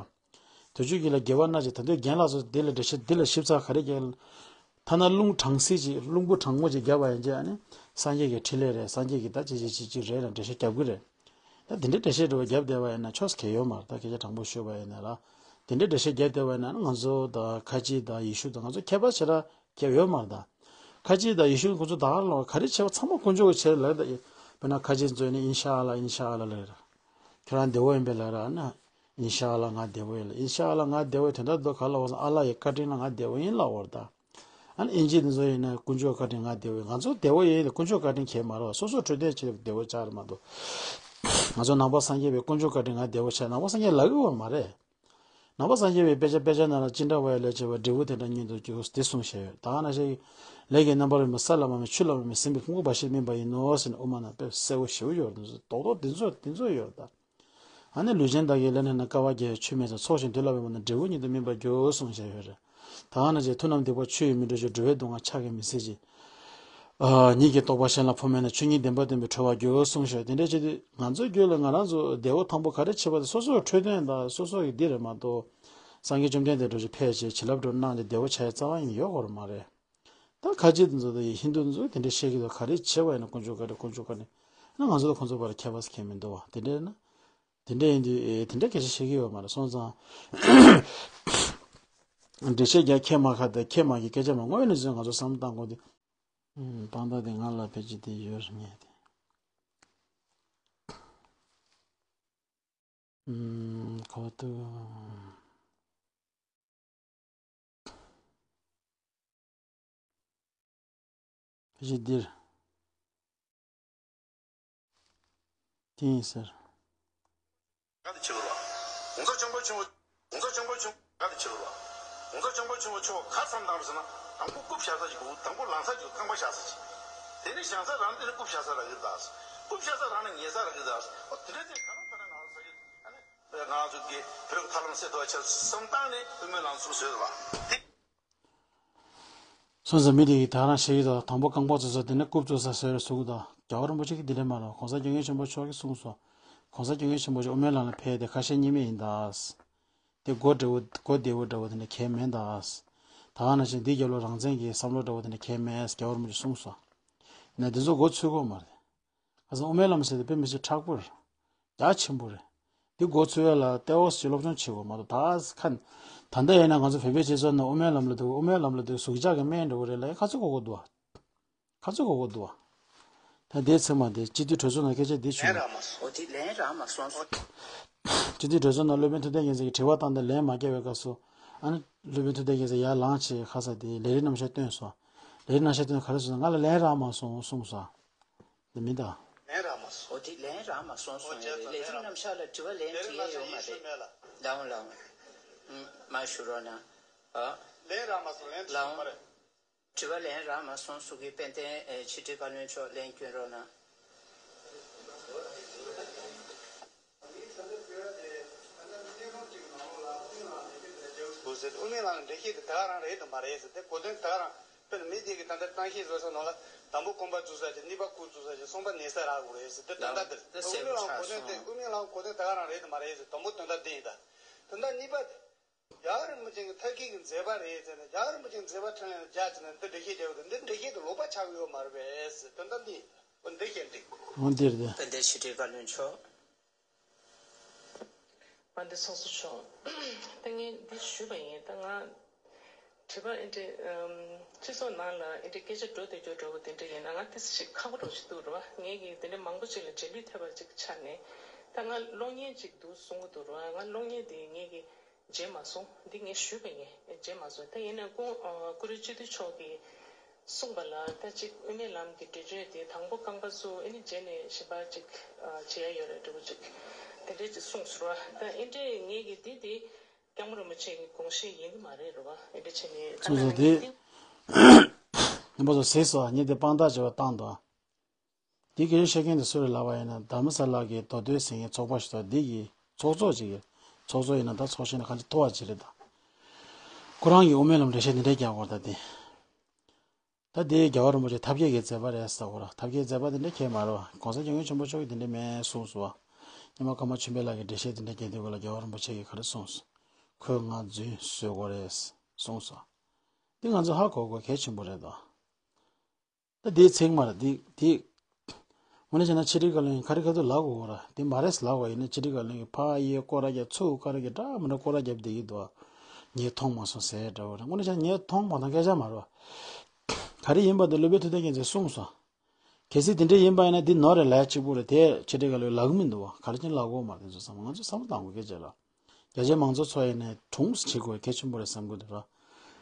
དུས་ཚོད་ཀྱི་ལ་དགེ་བ་སྣ་གཅིག་ད་དུས་རྒན་ལགས་ཚོ་འདི་ལ་འགྲེལ་བཤད་འདི་ལ་ཞིབ་ཚགས་ག་རེ་རྒྱག་ཐ་ན་རླུང་གྲང་སྲེག་ཅིག་རླུང་བུ་གྲང་མོ་ཅིག་བརྒྱབ་པ་ཡིན་ཅེ་ཨ་ནི་སངས་རྒྱས་ཀྱི་ཕྲིན་ལས་རེད། སངས་རྒྱས་ཀྱི་ད་ཅི་ཅི་ཅི་ཅི་རེད་ལ་འགྲེལ་བཤད་རྒྱབ་ཀྱི་རེད། ད་དེ་འདྲའི་འགྲེལ་བཤད་འགྲོ་བ་རྒྱབ་བསྡད་པ་ཡིན་ན་ཆོས་ཁེ་ཡོད་མ་རེད། ད་སྐད་ཆ་དྲང་པོ་ཤོད་པ་ཡིན་ན་ལ་དེ་འདྲའི་འགྲེལ་བཤད་རྒྱབ་བསྡད་པ་ཡིན་ན་ང་ཚོ་ད་ཁ་ཆེ་དང་ཡེ་ཤུ་དང་ང་ཚོ་ཁྱད་པར་ཞེ་དྲག་ཁྱད་ཡོད་མ་རེད། ད་ཁ་ཆེ་དང་ཡེ་ཤུ་ཁོ་ཚོ་ད་ག་ལ་ག་རེ་བྱས་པ་ཚང་མ་དཀོན་མཆོག་གི་བྱས་ལ་ད་དཔེར་ན་ཁ་ཆེ་ཚོས་ནི་ཨིན་ཤ་ལ་ཨིན་ཤ་ལ་ལ་ར་ཁྱོད་རང་བདེ་བོ་ཡིན་པས་ལ་ར་ན་ཨིན་ཤ་ལ་ང་བདེ་བོ་ཡིན་ལ་ཨིན་ཤ་ལ་ང་བདེ་བོ་ཡིན་དོན་དག་དོ་ག་ལ་འོ་ཨ་ལ་ཡི་བཀའ་དྲིན་ལ་ང་བདེ་བོ་ཡིན་ལ་འོ་ར་ད། ཨ་ནི་ཨིན་ཇི་འདི་ཚོ་ཡིན་ན་དཀོན་མཆོག་བཀའ་དྲིན་ང་བདེ་བོ་ཡིན། ང་ཚོ་བདེ་བོ་ཡིན་ལ་དཀོན་མཆོག་བཀའ་དྲིན་གལ་མ་རེད་བ། སོ་སོ་འཕྲོད་བསྟེན་བྱེད་བདེ་བོ་ཆགས་རེད་མ་གཏོགས། ང་ཚོ་ནང་པ་སངས་རྒྱས་པའི་དཀོན་མཆོག་བཀའ་དྲིན་ང་བདེ་བོ་ཆགས་ནང་པ་སངས་རྒྱས་ལབ་ཀྱི་ཡོད་མ་རེད། ནང་པ་སངས་རྒྱས་པའི་དཔེ་ཆ་དཔེ་ཆ་ནང་ལ་ཅི་འདྲ་བ་ཡོད་ལས་བྱེད་པ་འབྲས་བུ་དེ་འདྲ་ཉིད་དུ་འགྱུར་དེ་གསུངས་བཞག་ཡོད། ད་ག་ནང་བཞིན་ལས་ཀྱི་རྣམ་པར་རིག་པ་ས་ལ་མ་མེད་ཆུ་ལ་མ་མེད་ཟིན་པའི་ཕུང་པོ་འབའ་ཞིག་སྨིན་པ་ཡིན་ནོ་ཟེར་ནས་དབུ་མ་ན་དཔེ་གསལ་པོ་ཞེ་པོ་ཡོད་རེད། རྡོག་རྡོག་དེ་ཚོ་དེ་ཚོ་ཡོད་རེད་ད། ཨ་ནི་ལུས་ཅན་བདག་གིས་ལས་ནི་ན་དཀའ་བ་བརྒྱ་ཡི་ཆོས་མེད་ཙང་ཚོགས་ཞིང་དེ་ལ་འབད་པ་ན་འབྲས་བུ་ཉིད་དུ་སྨིན་པར་འགྱུར་གསུངས་བཞག་ཡོད་རེད། ད་ག་ནང་བཞིན་མཐུན་རྣམས་སྡིག་པ་ཆུ་ཡིས་མི་འགྲུབ་ཅིང་འགྲོ་བའི་སྡུག་བསྔལ་ཕྱག་གིས་མི་སེལ་ཅིང་། ཉིད་ཀྱི་རྟོགས་པ་གཞན་ལ་འཕོ་མེད་ན། ཆོས་ཉིད་བདེན་པ་སྟོན་པའི་གྲོལ་བར་འགྱུར་གསུངས་ཤོག་དེ་འདྲ་བྱེད་དུས་ང་ཚོའི་རྒྱུད་ལ་ང་རང་ཚོ་བདེ་བོ་ཐང་པོ་ག་རེ་བྱེད་པ་དེ་སོ་སོའི་འཕྲོད་བསྟེན་དང་སོ་སོ་ཡི་འདི་རེད་མ་གཏོགས། སངས་རྒྱས་བཅོམ་ལྡན་འདས་འགྲོ་ཆེན་ཕལ་ཆེར་བྱིན་རླབས་འགྲོ་གནང་སྟེ་བདེ་བོ་ཆགས་ཡ་རྩ་བ་ཉིད་ཡོད་དགོས་རེད་མ་རེད། ད་ཁ་ཆེ་དེ་ཚོ་དང་ཧིན་དུ་དེ་ཚོ་དེ་འདྲ་བཤད་ཀྱི་འདུག་ག་རེ་བྱེད་པ་ཡིན་ན་དཀོན་མཆོག་ག་རེ་དཀོན་མཆོག་ག་རེ། ན་ང་ཚོ་དང་ཁོང་ཚོ་བར་ཁྱད་པར་གང་ཡང་མི་འདུག་བ། དེ་འདྲ་ཡིན་ན། དེ་འདྲ་ཡིན་དུས་ཨེ་དེ་འདྲ་སྐད་ཆ་བཤད་ཀྱི་ཡོད་མ་རེད་སོང་ཙང་། འགྲེལ་བཤད་རྒྱག་ཁྱེད་མ་ཁ་དང་ཁྱེད་མ་གི་སྐད་ཆ་མ་དངོས་ཡོད་གནས་ཚུལ་ང་ཚོ་བསམ་བློ་བཏང་དགོས་དུས། ཨུམ། དཔང་རྟགས་དེ་ང་ལ་ཕལ་ཆེར་དེ་ཡོད་རེད་ངས་དེ། ཨུམ། ག་བ་ཏུ། ཕལ་ཆེར་འདིར། དེ་ཡིན་ཟེར། ག་དེ་ཆེ་བོ་ལ། གོང་ས་སྐྱབས་མགོན་ཆེན་པོ། གོང་ས་སྐྱབས་མགོན་ཆེན་པོ་ག་དེ་ཆེ་བོ་ལ། གོང་ས་སྐྱབས་མགོན་ཆེན་པོ་མཆོག་ག་བསམ་བཏང་རེད་ཟེར་ན། དང་པོ་རྐུབ་བཞག་ས་ཅིག་དགོས། དང་པོ་ལངས་ས་ཅིག་དགོས། རྐང་པ་བཞག་ས་ཅིག་དེ་ནས་བཞག་ས་རང་དེ་ནས་རྐུབ་བཞག་ས་རག་གི་རེད་ད། རྐུབ་བཞག་ས་རང་ནས་ཉལ་ས་རག་གི་རེད་ད། ཨོ་དེ་འདྲ་དེ་ག་རང་ས་རང་ང་རང་ས་ཡོད། ཨ་ནི། ང་ཚོ་གི་བོད་ཀྱི་ཐབས་ལམ་སེལ་ཐུབ་པ་ཆེད་བསམ་བཏང་ནས་དབུ་མའི་ལམ་ཚུགས་བཟོས་པ་དེ། སོང་ཙང་མི་དེ་གིས་ད་རང་བཤད་ཀྱི་འདུག་དང་པོ་རྐང་པ་བཙུགས་ས་དེ་ནས་རྐུབ་བཙུགས་ས་བཟོས་རེད་གསུང་གི་འདུག་རྒྱལ་བ་རིན་པོ་ཆེ་གིས་འདི་འདྲ་མ་ལབ། གོང་ས་སྐྱབས་མགོན་ཆེན་པོ་མཆོག་གིས་གསུངས་སོང་། གོང་ས་སྐྱབས་མགོན་ཆེན་པོ་མཆོག་དབུ་མའི་ལམ་ལ་ཕེབས་ཏེ་ཁ་ཞེ་གཉིས་མེད་ཡིན་ད། དེ་གོ་བདེ་བོ་གོ་བདེ་བོ་འདྲ་བོ་དེ་འདྲ་གང་ཡང་མེད་ད། ད་ག་ནང་བཞིན་འདི་རྒྱབ་ལོགས་རང་བཙན་གྱི་བསམ་བློ་འདྲ་བོ་དེ་འདྲ་གང་ཡང་མེད། རྒྱལ་བ་རིན་པོ་ཆེས་གསུངས་སོང་། ཡིན་ན་འདི་ཚོ་མགོ་ཚོས་དགོས་མ་རེད། ཁ་སང་དབུ་མའི་ལམ་ཟེར་དེ་དཔེ་མི་སྲིད་མཁྲེགས་པོ་རེད། རྒྱ་ཆེན་པོ་རེད། འདི་མགོ་ཚོས་ཡ་ལ་ལྟེ་བ་ཞིག་སློབ་སྦྱོང་བྱེད་དགོས་མ་གཏོགས་ད་ཁ། ད་ལྟ་ཡིན་ན་ང་ཚོ་བོད་པའི་སྤྱི་ཚོགས་ནང་དབུ་མའི་ལམ་ལ་འདུག་དབུ་མའི་ལམ་ལ་འདུག་ཟུག་འཇག་གི་སྨན་འདྲ་བོ་རེད་ལ་ཡ་ཁ་ཚོད་གོ་གོ་འདུག་བ། ཁ་ཚོད་གོ་གོ་འདུག་བ། ད་དེའི་ཚེ་མ་དེ་སྤྱི་འཐུས་གྲོས་ཚོགས་ནང་སྐད་ཆ་འདི་བྱུང་། ལན་རག་མ་སོང་། འོ་དེ་ལན་རག་མ་སོང་། སྤྱི་འཐུས་གྲོས་ཚོགས་ནང་སློབ་དཔོན་ཐུབ་བསྟན་རྒྱལ་མཚན་གྱིས་དྲི་བ་བཏང་སྟེ་ལན་མ་བརྒྱབ་པའི་སྐབས་སུ། ཨ་ནི་སློབ་དཔོན་ཐུབ་བསྟན་རྒྱལ་མཚན་ཡར་ལངས་བྱས་ཁ་ས་དེ་ལས་རིམ་རྣམ་གཞག་བཏོན་སོང་། ལས་རིམ་རྣམ་གཞག་བཏོན་ག་རེ་གསུངས་སོང་། ང་ལ་ལན་རག་མ་སོང་གསུངས་སོང་། དེ་མིན་ད། ལན་རག་མ་སོང་། འོ་དེ་ལན་རག་མ་སོང་གསུངས་ཡོད་རེད། ལས་རིམ་རྣམ་གཞག་ལ་དྲི་བ་ལན་དྲི་ཡས་ཡོད་མ་རེད། ལའོ་ལའོ། མ་ཞུ་རོགས་གནང་། ཨ། ལན་རག་མ་སོང་། ལན་དྲི་ཡོད་མ་རེད། དྲི་བ་ལན་རག་མ་སོང་གསུང་གི་དཔལ་ལྡན་ཕྱི་དྲིལ་བཀའ་བློན་མཆོག་ལན་སྐྱོན་རོགས་གནང་། དབུ་མའི་ལམ་འགྲེལ་བཤད་དེ་ད་ག་རང་རེད་དམ་མ་རེད་ཟེར་ཏེ་གོ་དོན་ད་ག་རང་དཔེར་ན་མི་དེ་གི་ད་ལྟ་གཏམ་བཤད་བཟོ་ས་ནང་ལ་དང་པོ་རྐང་པ་བཙུགས་ས་ཅིག་གཉིས་པ་རྐུབ་བཙུགས་ས་ཅིག་གསུམ་པ་ཉལ་ས་རག་དགོས་རེད་ཟེར་ཏེ་དོན་དག་དེ་དབུ་མའི་ལམ་གོ་དོན་དེ་དབུ་མའི་ལམ་གོ་དོན་ད་ག་རང་རེད་དམ་མ་རེད་ཟེར་དང་པོ་དོན་དག་དེ་ཡིན་ད། དོན་དག་གཉིས་པ་དེ། རྒྱལ་བ་རིན་པོ་ཆེ་གི་ཐབས་མཁས་ཀྱི་མཛད་པ་རེད་ཟེར་ནས་རྒྱལ་བ་རིན་པོ་ཆེ་གི་མཛད་པ་འཕྲིན་ལས་ལ་རྒྱ་ཆེ་ན་འདི་འགྲེལ་བཤད་རྒྱག་དགོས་འདི་འགྲེལ་བཤད་དེ་ལོག་པ་ཆགས་ཡོད་མ་རེད་པས་ཟེར་དོན་དག་འདི་ཡིན། འོ་འདི་རེད་དེ། འོ་འདིར་དེ། དཔལ་ལྡན་ཕྱི་དྲིལ་བཀའ་བློན་མཆོག་དཔལ་ལྡན་ཚོགས་གཙོ་མཆོག་ད་ངས་འདི་ཞུས་པ་ཡིན། ད་ང་དྲི་བ་ཨེ་འདྲ་སྤྱི་ཚོགས་ནང་ལ་ཨེ་འདྲ་སྐད་ཆ་འགྲོ་བསྡད་རྒྱུ་འདྲ་བོ་དེ་འདྲ་ཡིན་ན་ང་ཏི་སི་ཞིག་ཁག་པོ་འདྲ་བོ་ཞིག་འདུག་རེད་བ། ངས་ཀྱི་དེ་འདྲ་མང་པོ་ཅིག་ལ་རྗེས་ལུས་ཐེབས་པ་ཅིག་ཆགས་ནས་ད་ང་གློག་བརྙན་ཅིག་འདུག་གསུང་གི་འདུག་རེད་བ། ང་གློག་བརྙན་དེ་ངས་ཀྱི་མཇལ་མ་སོང་། འདི་ངས་ཞུས་པ་ཡིན། མཇལ་མ་སོང་། ད་ཡིན་ན་ཀུན་ཨ་ཀུ་རེ་སྤྱི་འཐུས་མཆོག་གིས་གསུངས་པ་ལ་ད་ཅིག་དབུ་མའི་ལམ་གྱི་འགྲེལ་བརྗོད་དེ་དང་པོ་རྐང་པ་བཙུགས་ཨ་ནི་རྗེས་ནས་གཞན་པ་ཅིག་ཨ་བྱེད་ཡ་ཡོད་རེད་འདྲ་བོ་ཅིག་དེ་འདྲས་ཅིག་གསུངས་སོང་ར། ད་ཨེ་འདྲས་ངས་ཀྱི་འདི་དེ་སྐྱབས་མགོན་རིན་པོ་ཆེ་གི་དགོངས་བཞེད་ཡིན་གྱི་མ་རེད་ར་བ། ཨེ་འདྲས་བྱས་ནས་ད་སོང་ཙང་དེ་རྣམ་པ་ཚོ་གཟིགས་སོང་། ངས་དེ་དཔང་རྟགས་བྱས་པ་བཏང་འདུག་འདི་སྐད་ཆ་བཤད་མཁན་དེ་སུ་རེད་ལབ་པ་ཡིན་ན་རྡ་རམ་ས་ལ་གི་མདོ་སྟོད་ཟེར་མཁན་ཚོགས་པ་ཞིག་དང་འདི་གི་ཚོགས་གཙོ་ཅིག་གི་ཚོགས་གཙོ་ཡིན་ན་ད་ཚོགས་ཆེན་ནས་གང་ཅི་མཐོ་བ་ཅིག་རེད་ད། ཁོ་རང་གིས་དབུ་མའི་ལམ་འགྲེལ་བཤད་འདི་འདྲས་རྒྱག་དགོས་ད་དེ། ད་དེ་རྒྱལ་བ་རིན་པོ་ཆེ་ཐབས་མཁས་ཀྱི་མཛད་པ་རེད་ཟེར་བ་ར། ཐབས་མཁས་མཛད་པ་དེ་འདྲས་ཁྱད་མ་རེད་བ། གོང་ས་སྐྱབས་མགོན་ཆེན་པོ་མཆོག་གིས་དེ་འདྲས་མེད་གསུངས་སོང་ ཉི་མ་ཀརྨ་ཆོས་འཕེལ་ལགས་ཀྱིས་འགྲེལ་བཤད་དེ་འདྲ་རྒྱག་དུས་སྐབས་ལ་རྒྱལ་བ་རིན་པོ་ཆེ་གིས་ག་རེ་གསུངས་སོང་། ཁོས་ང་རྫུན་བཟོས་དགོས་རེད་གསུངས་སོང་། འདི་ང་ཚོ་ཧ་གོ་དགོས་གལ་ཆེན་པོ་རེད་དོ། ད་དེའི་ཚེག་མ་རེད་དེ་དེ། དངོས་གནས་བྱས་ན་ཕྱི་དྲིལ་བཀའ་བློན་གྱིས་ག་རེ་ག་དུས་ལབ་དགོས་ར་དེ་མ་རེད་ལབ་དགོས་ཡིན་ན། ཕྱི་དྲིལ་བཀའ་བློན་གྱིས་ཕ་ཡིས་སྐོར་ར་རྒྱག་ཚུར་སྐོར་ར་རྒྱག་འདྲ་མི་འདྲ་སྐོར་ར་རྒྱབ་བསྡད་ཀྱི་འདུག་ངས་མཐོང་མ་སོང་ཟེར་འདྲ་བོ་རེད། དངོས་གནས་བྱས་ན་ངས་མཐོང་མ་མཐོང་སྐད་ཆ་མ་རེད་བ། ག་རེ་ཡིན་པ་དེ་སློབ་དཔོན་ཐུབ་བསྟན་རྒྱལ་མཚན་གསུངས་སོང་། གལ་སྲིད་དེ་འདྲ་ཡིན་པ་ཡིན་ན་འདི་ནོར་རེད་ལབ་གཅིག་པུ་རེད་དེ་ཕྱི་དྲིལ་བཀའ་བློན་ལབ་གི་མི་འདུག་བ། ག་རེ་བྱས་ནས་ལབ་དགོས་མ་རེད། དེ་ཚོ་བསམ་ང་ཚོས་བསམ་བློ་གཏང་དགོས་སྐད་ཆ་རེད། རྒྱ་ཆེའི་མང་གཙོ་ཚོ་ཡིན་ནའི་གྲུང་བྱེད་དགོས་གལ་ཆེན་པོ་རེད་བསམ་གི་འདུག་ར།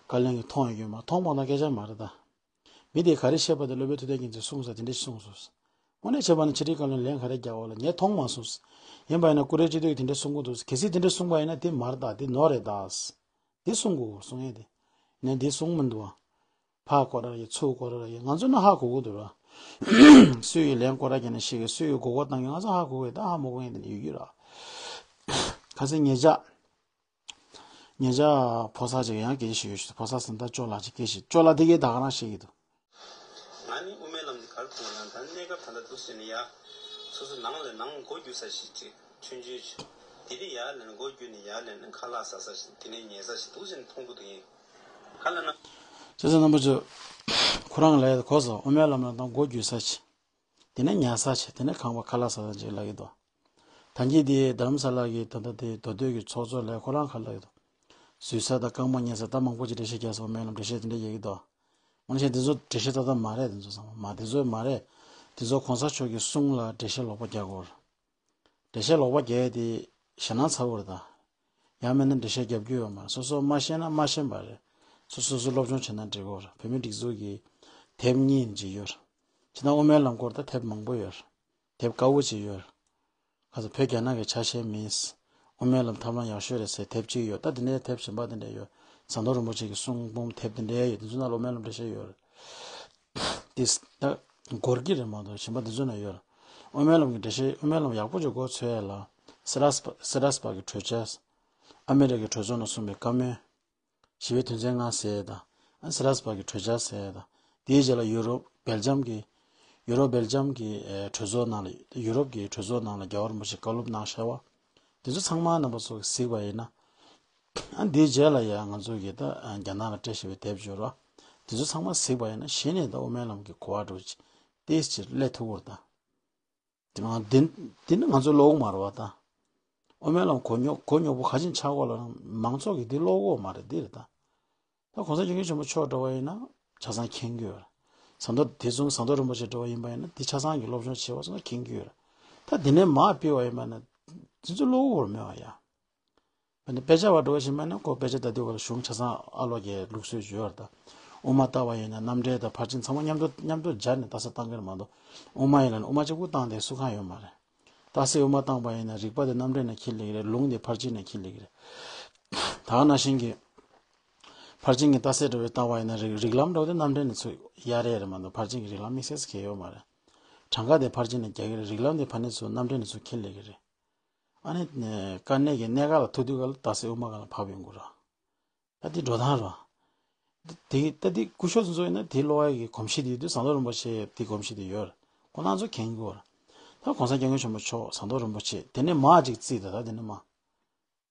བཀའ་བློན་གྱིས་མཐོང་ཡོད་ཀྱི་མ་མཐོང་མ་མཐོང་སྐད་ཆ་མ་རེད་ད། མི་དེས་ག་རེ་བཤད་པ་དེ་སློབ་དཔོན་ཐུབ་བསྟན་རྒྱལ་མཚན་གསུངས་ས་དེ་འདྲ་ཞིག་གསུངས་སོང་། དངོས་གནས་བྱས་པ་ན་ཕྱི་དྲིལ་བཀའ་བློན་ལན་ག་རེ་རྒྱག་འོ་ལ་ངས་མཐོང་མ་སོང་། ཡིན་པ་ཡིན་ན་ཀུ་རེ་སྤྱི་འཐུས་ཀྱིས་དེ་འདྲ་གསུང་གི་འདུག་གལ་སྲིད་དེ་འདྲ་གསུངས་པ་ཡིན་ན་དེ་མ་རེད་ད། དེ་ནོར་རེད་ད། དེ་གསུང་དགོས་གསུང་ཡས་དེ། ནས་དེ་གསུང་མི་འདུག་ཨ། ཕར་སྐོར་ར་ཡི་ཚུར་སྐོར་ར་ཡི་ང་ཚོ་ནི་ཧ་གོ་གི་འདུག་ར། སུ་ཡིས་ལན་སྐོར་ར་རྒྱག་ནས་ཤེས་གི། སུ་ཡིས་མགོ་སྐོར་བཏང་གི། ང་ཚོ་ཧ་གོ་གི། ད་ཧ་མ་གོ་ཡས་དེ་ནས་ཡོད་ཀྱི་ར། ཁ་སང་ཉེ་ཆར། ཉེ་ཆར་ཕོ་གསར་ཅིག་ཡང་སྐད་ཆ་ཞིག་ཡོད་ཤག་ཕོ་གསར་ཟེར་ན་ད་ཅོ་ལགས་ཅིག་སྐད་ཆ་ཅོ་ལགས་དེ་གས་ད་ག་རང་བཤད་ཀྱི་འདུག་ང་ནི་དབུ་མའི་ལམ་འདི་གར་ཐུག་ན་ད་གནས་སྐབས་ད་ལྟ་འདུག་ཟེར་ནས་ཡ། སོ་སོ་ནང་ལ་ནང་སྒོ་རྒྱུ་ས་ཞིག་ཅིག་མཆོད་མཇལ་ཞིག་དེ་ནས་ཡར་ལེན་སྒོ་རྒྱུ་ནས་ཡར་ལེན་ཁ་ལག་ཟ་ས་ཞིག་དེ་ནས་ཉལ་ས་ཞིག་འདུག་ཟེར་ནས་མཐོང་གི་འདུག་ཡིན། ག་ལ་ན། ཅེས་རྣམ་པ་ཚོ། ཁོ་རང་ལ་གོ་སོང་། དབུ་མའི་ལམ་ལ་ད་སྒོ་རྒྱུ་ས་ཞིག་དེ་ནས་ཉལ་ས་ཞིག་དེ་ནས་ཁང་པ་ཁ་ལག་ཟ་ས་ཅིག་ལབ་ཀྱི་འདུག་ད་གིན་དེ་རྡ་རམ་ས་ལ་གི་ད་ལྟ་དེ་མདོ་སྟོད་ཀྱི་ཚོགས་གཙོ་ལ་ཁོ་རང་ག་ལ་ཡོད་དོ། ཟུར་ས་དང་རྐང་པ་ཉལ་ས་ད་མང་པོ་ཅིག་འགྲེལ་བཤད་རྒྱག་སོང་། དབུ་མའི་ལམ་འགྲེལ་བཤད་དེ་འདྲ་རྒྱག་གི་འདུག་དངོས་གནས་བྱས་དེ་ཚོ་འགྲེལ་བཤད་ཏག་ཏག་མ་རེད། དེ་ཚོ་ཚང་མ་མ་དེ་ཚོ་མ་རེད། དེ་ཚོ་གོང་ས་མཆོག་གི་གསུང་ལ་འགྲེལ་བཤད་ལོག་པ་རྒྱག་དགོས་རེད། འགྲེལ་བཤད་ལོག་པ་རྒྱག་ཡས་དེ་ཞེད་སྣང་ཚ་པོ་རེད་ད། ཡང་མིན་ན་འགྲེལ་བཤད་རྒྱབ་རྒྱུ་ཡོད་མ་རེད། སོ་སོ་མ་ཤེས་ན་མ་ཤེས་པ་རེད། སོ་སོ་སོ་སློབ་སྦྱོང་བྱས་ན་འགྲིག་གོ་རེད། བོད་མིའི་སྒྲིག་འཛུགས་ཀྱི་དེབ་གཉིས་ཅིག་ཡོད་རེད། ཁྱེད་རང་དབུ་མའི་ལམ་སྐོར་ད་དེབ་མང་པོ་ཡོད་རེད། དེབ་དཀར་པོ་ཅིག་ཡོད་རེད། ཁ་སང་བོད་རྒྱ་ནག་གི་ཆ་ཤས་མིན། དབུ་མའི་ལམ་ཐབས་ལམ་ཡག་ཤོས་རེད་ཟེར་དེབ་ཅིག་ཡོད། ད་དེ་འདྲའི་དེབ་གཞན་པ་དེ་འདྲ་ཡོད། ཟམ་གདོང་རིན་པོ་ཆེ་གི་གསུང་འབུམ་དེབ་དེ་འདྲའི་ཡོད། དེ་ཚོ་ནང་ལ་དབུ་མའི་ལམ་འགྲེལ་བཤད་ཡོད་རེད། དེ་ད་སྒོར་གྱི་རེད་མ་གཏོགས་གཞན་པ་དེ་ཚོ་ན་ཡོད་རེད། དབུ་མའི་ལམ་གྱི་འགྲེལ་བཤད། དབུ་མའི་ལམ་ཡག་པོ་ཅིག་མགོ་ཚོས་ཡ་ལ། སེ་ར་སྤ་སེ་ར་སྤ་གི་གྲོས་འཆར། ཨ་མི་རི་ཀའི་གྲོས་ཚོགས་ནང་གསུངས་པའི་བཀའ་མོལ། ཞི་བའི་དོན་ཚན་ལྔ་ཟེར་ཡ་དང་། ཨ་སེ་ར་སྤ་གི་གྲོས་འཆར་ཟེར་ཡ་དང་། དེའི་རྗེས་ལ་ཡུ་རོབ་སྦེལ་ཇམ་གྱི། ཡུ་རོབ་སྦེལ་ཇམ་གྱི་ཨེ་གྲོས་ཚོགས་ནང་ལ། ཡུ་རོབ་ཀྱི་གྲོས་ཚོགས་ནང་ལ་རྒྱལ་བ་རིན་པོ་ཆེས་བཀའ་སློབ་གནང་བཞག་པ། དེ་ཚོ་ཚང་མ་རྣམ་པ་ཚོ་གིས་གཟིགས་པ་ཡིན་ན། ཨ་འདིའི་རྗེས་ལ་ཡང་ང་ཚོ་གིས་ད་ཨ་རྒྱ་ནག་ལ་སྤྲད་བཞག་པའི་དེབ་འབྱོར་བ། དེ་ཚོ་ཚང་མ་གཟིགས་པ་ཡིན་ན་གཞི་ནས་ད་དབུ་མའི་ལམ་གྱི་གོ་བ་འདྲ་བོ་ཅིག་ཏོག་ཙམ་ཅིག་སླེབས་ཐུབ་ཀྱི་རེད་ད། དེ་ང་འདི་འདི་ནི་ང་ཚོའི་བློ་ཁོག་མ་རེད་བ་ད། དབུ་མའི་ལམ་གོ་རྙོག་གོ་རྙོག་པོ་ག་ཅིག་ཆགས་ཀྱི་ཡོད་ལབ་ན་མང་ཚོགས་ཀྱི་འདི་བློ་ཁོག་མ་རེད། འདི་རེད་ད། ད་གོང་ས་སྐྱབས་མགོན་ཆེན་པོ་མཆོག་འདྲ་བ་ཡིན་ན་ཆ་ཚང་མཁྱེན་གྱི་ཡོད་རེད། ཟམ་གདོང་དེ་ཚོ་ཟམ་གདོང་རིན་པོ་ཆེ་འདྲ་བ་ཡིན་པ་ཡིན་ན་འདི་ཆ་ཚང་གི་སློབ་སྦྱོང་བྱས་པ་སོང་ན་མཁྱེན་གྱི་ཡོད་རེད། ད་འདི་ནས་མར་ཕུད་པ་ཡིན་པ་ན་དེ་ཚོ་བློ་ཁོག་མེད་པ་ཡ། དཔེར་ན་དཔེ་ཆ་བ་འགྲོ་བཞིན་པ་ནི་ཁོ་དཔེ་ཆ་ལྟ་དུས་སྐབས་ལ་གཞུང་ཆ་ཚང་ཨ་ལོ་གའི་ལུགས་སྲོལ་ཅིག་ཡོད་རེད་ད། དབུ་མ་ལྟ་བ་ཡིན་ན་རྣམ་འགྲེལ་དང་ཕར་ཕྱིན་ཚང་མ་མཉམ་དུ་མཉམ་དུ་སྦྱར་ནས་ལྟ་ས་བཏང་གི་རེད་མ་གཏོགས། དབུ་མ་ཡིན་ལ་ནི་དབུ་མ་གཅིག་པུ་བཏང་སྟེ་སུ་གང་ཡོད་མ་རེད། རྟགས་གསལ་དབུ་མ་བཏང་པ་ཡིན་ན་རིགས་པ་དེ་རྣམ་འགྲེལ་ནས་འཁྱེར་སླེབས་ཀྱི་རེད། ལུང་དེ་ཕར་ཕྱིན་ནས་འཁྱེར་སླེབས་ཀྱི་རེད། ད་ག་ནང་བཞིན་གྱི། ཕར་ཕྱིན་གྱི་རྟགས་གསལ་འདྲ་བོ་བཏང་བ་ཡིན་ན་རིགས་རིགས་ལམ་འདྲ་བོ་དེ་རྣམ་འགྲེལ་ནས་ཚུར་གཡར་ཡས་རེད་མ་གཏོགས་ཕར་ཕྱིན་གྱི་རིགས་ལམ་དམིགས་བསལ་གང་ཡང་ཡོད་མ་རེད། གྲངས་ཀ་དེ་ཕར་ཕྱིན་ནས་རྒྱག་གི་རེད། རིགས་ལམ་དེ་ཕར་ནས་ཚུར་རྣམ་འགྲེལ་ནས་ཚུར་འཁྱེར་སླེབས་ཀྱི་རེད། ཨ་ནི། དཀའ་གནད་ཀྱི་གནད་འགག་ལ་ཐུག་དུས་སྐབས་ལ་རྟགས་གསལ་དབུ་མ་སྒང་ལ་བབས་ཡོང་གི་རེད། ད་འདི་འགྲོ་སྟངས་རེད། དེ་ད་འདི་སྐུ་ཞབས་ཚོ་ཡིན་ན་དེ་ཀློག་ཡ་གི་གོམས་གཤིས་དེ་ཡོད་དུས་ཟམ་གདོང་རིན་པོ་ཆེ་དེ་གོམས་གཤིས་དེ་ཡོད་རེད། ཁོ་རང་ཚོ་མཁྱེན་གྱི་ཡོད་རེད། ད་གོང་ས་སྐྱབས་མགོན་ཆེན་པོ་མཆོག་ཟམ་གདོང་རིན་པོ་ཆེ་དེ་ནས་མར་ཅིག་བརྩིས་ད་ད་དེ་ནས་མར།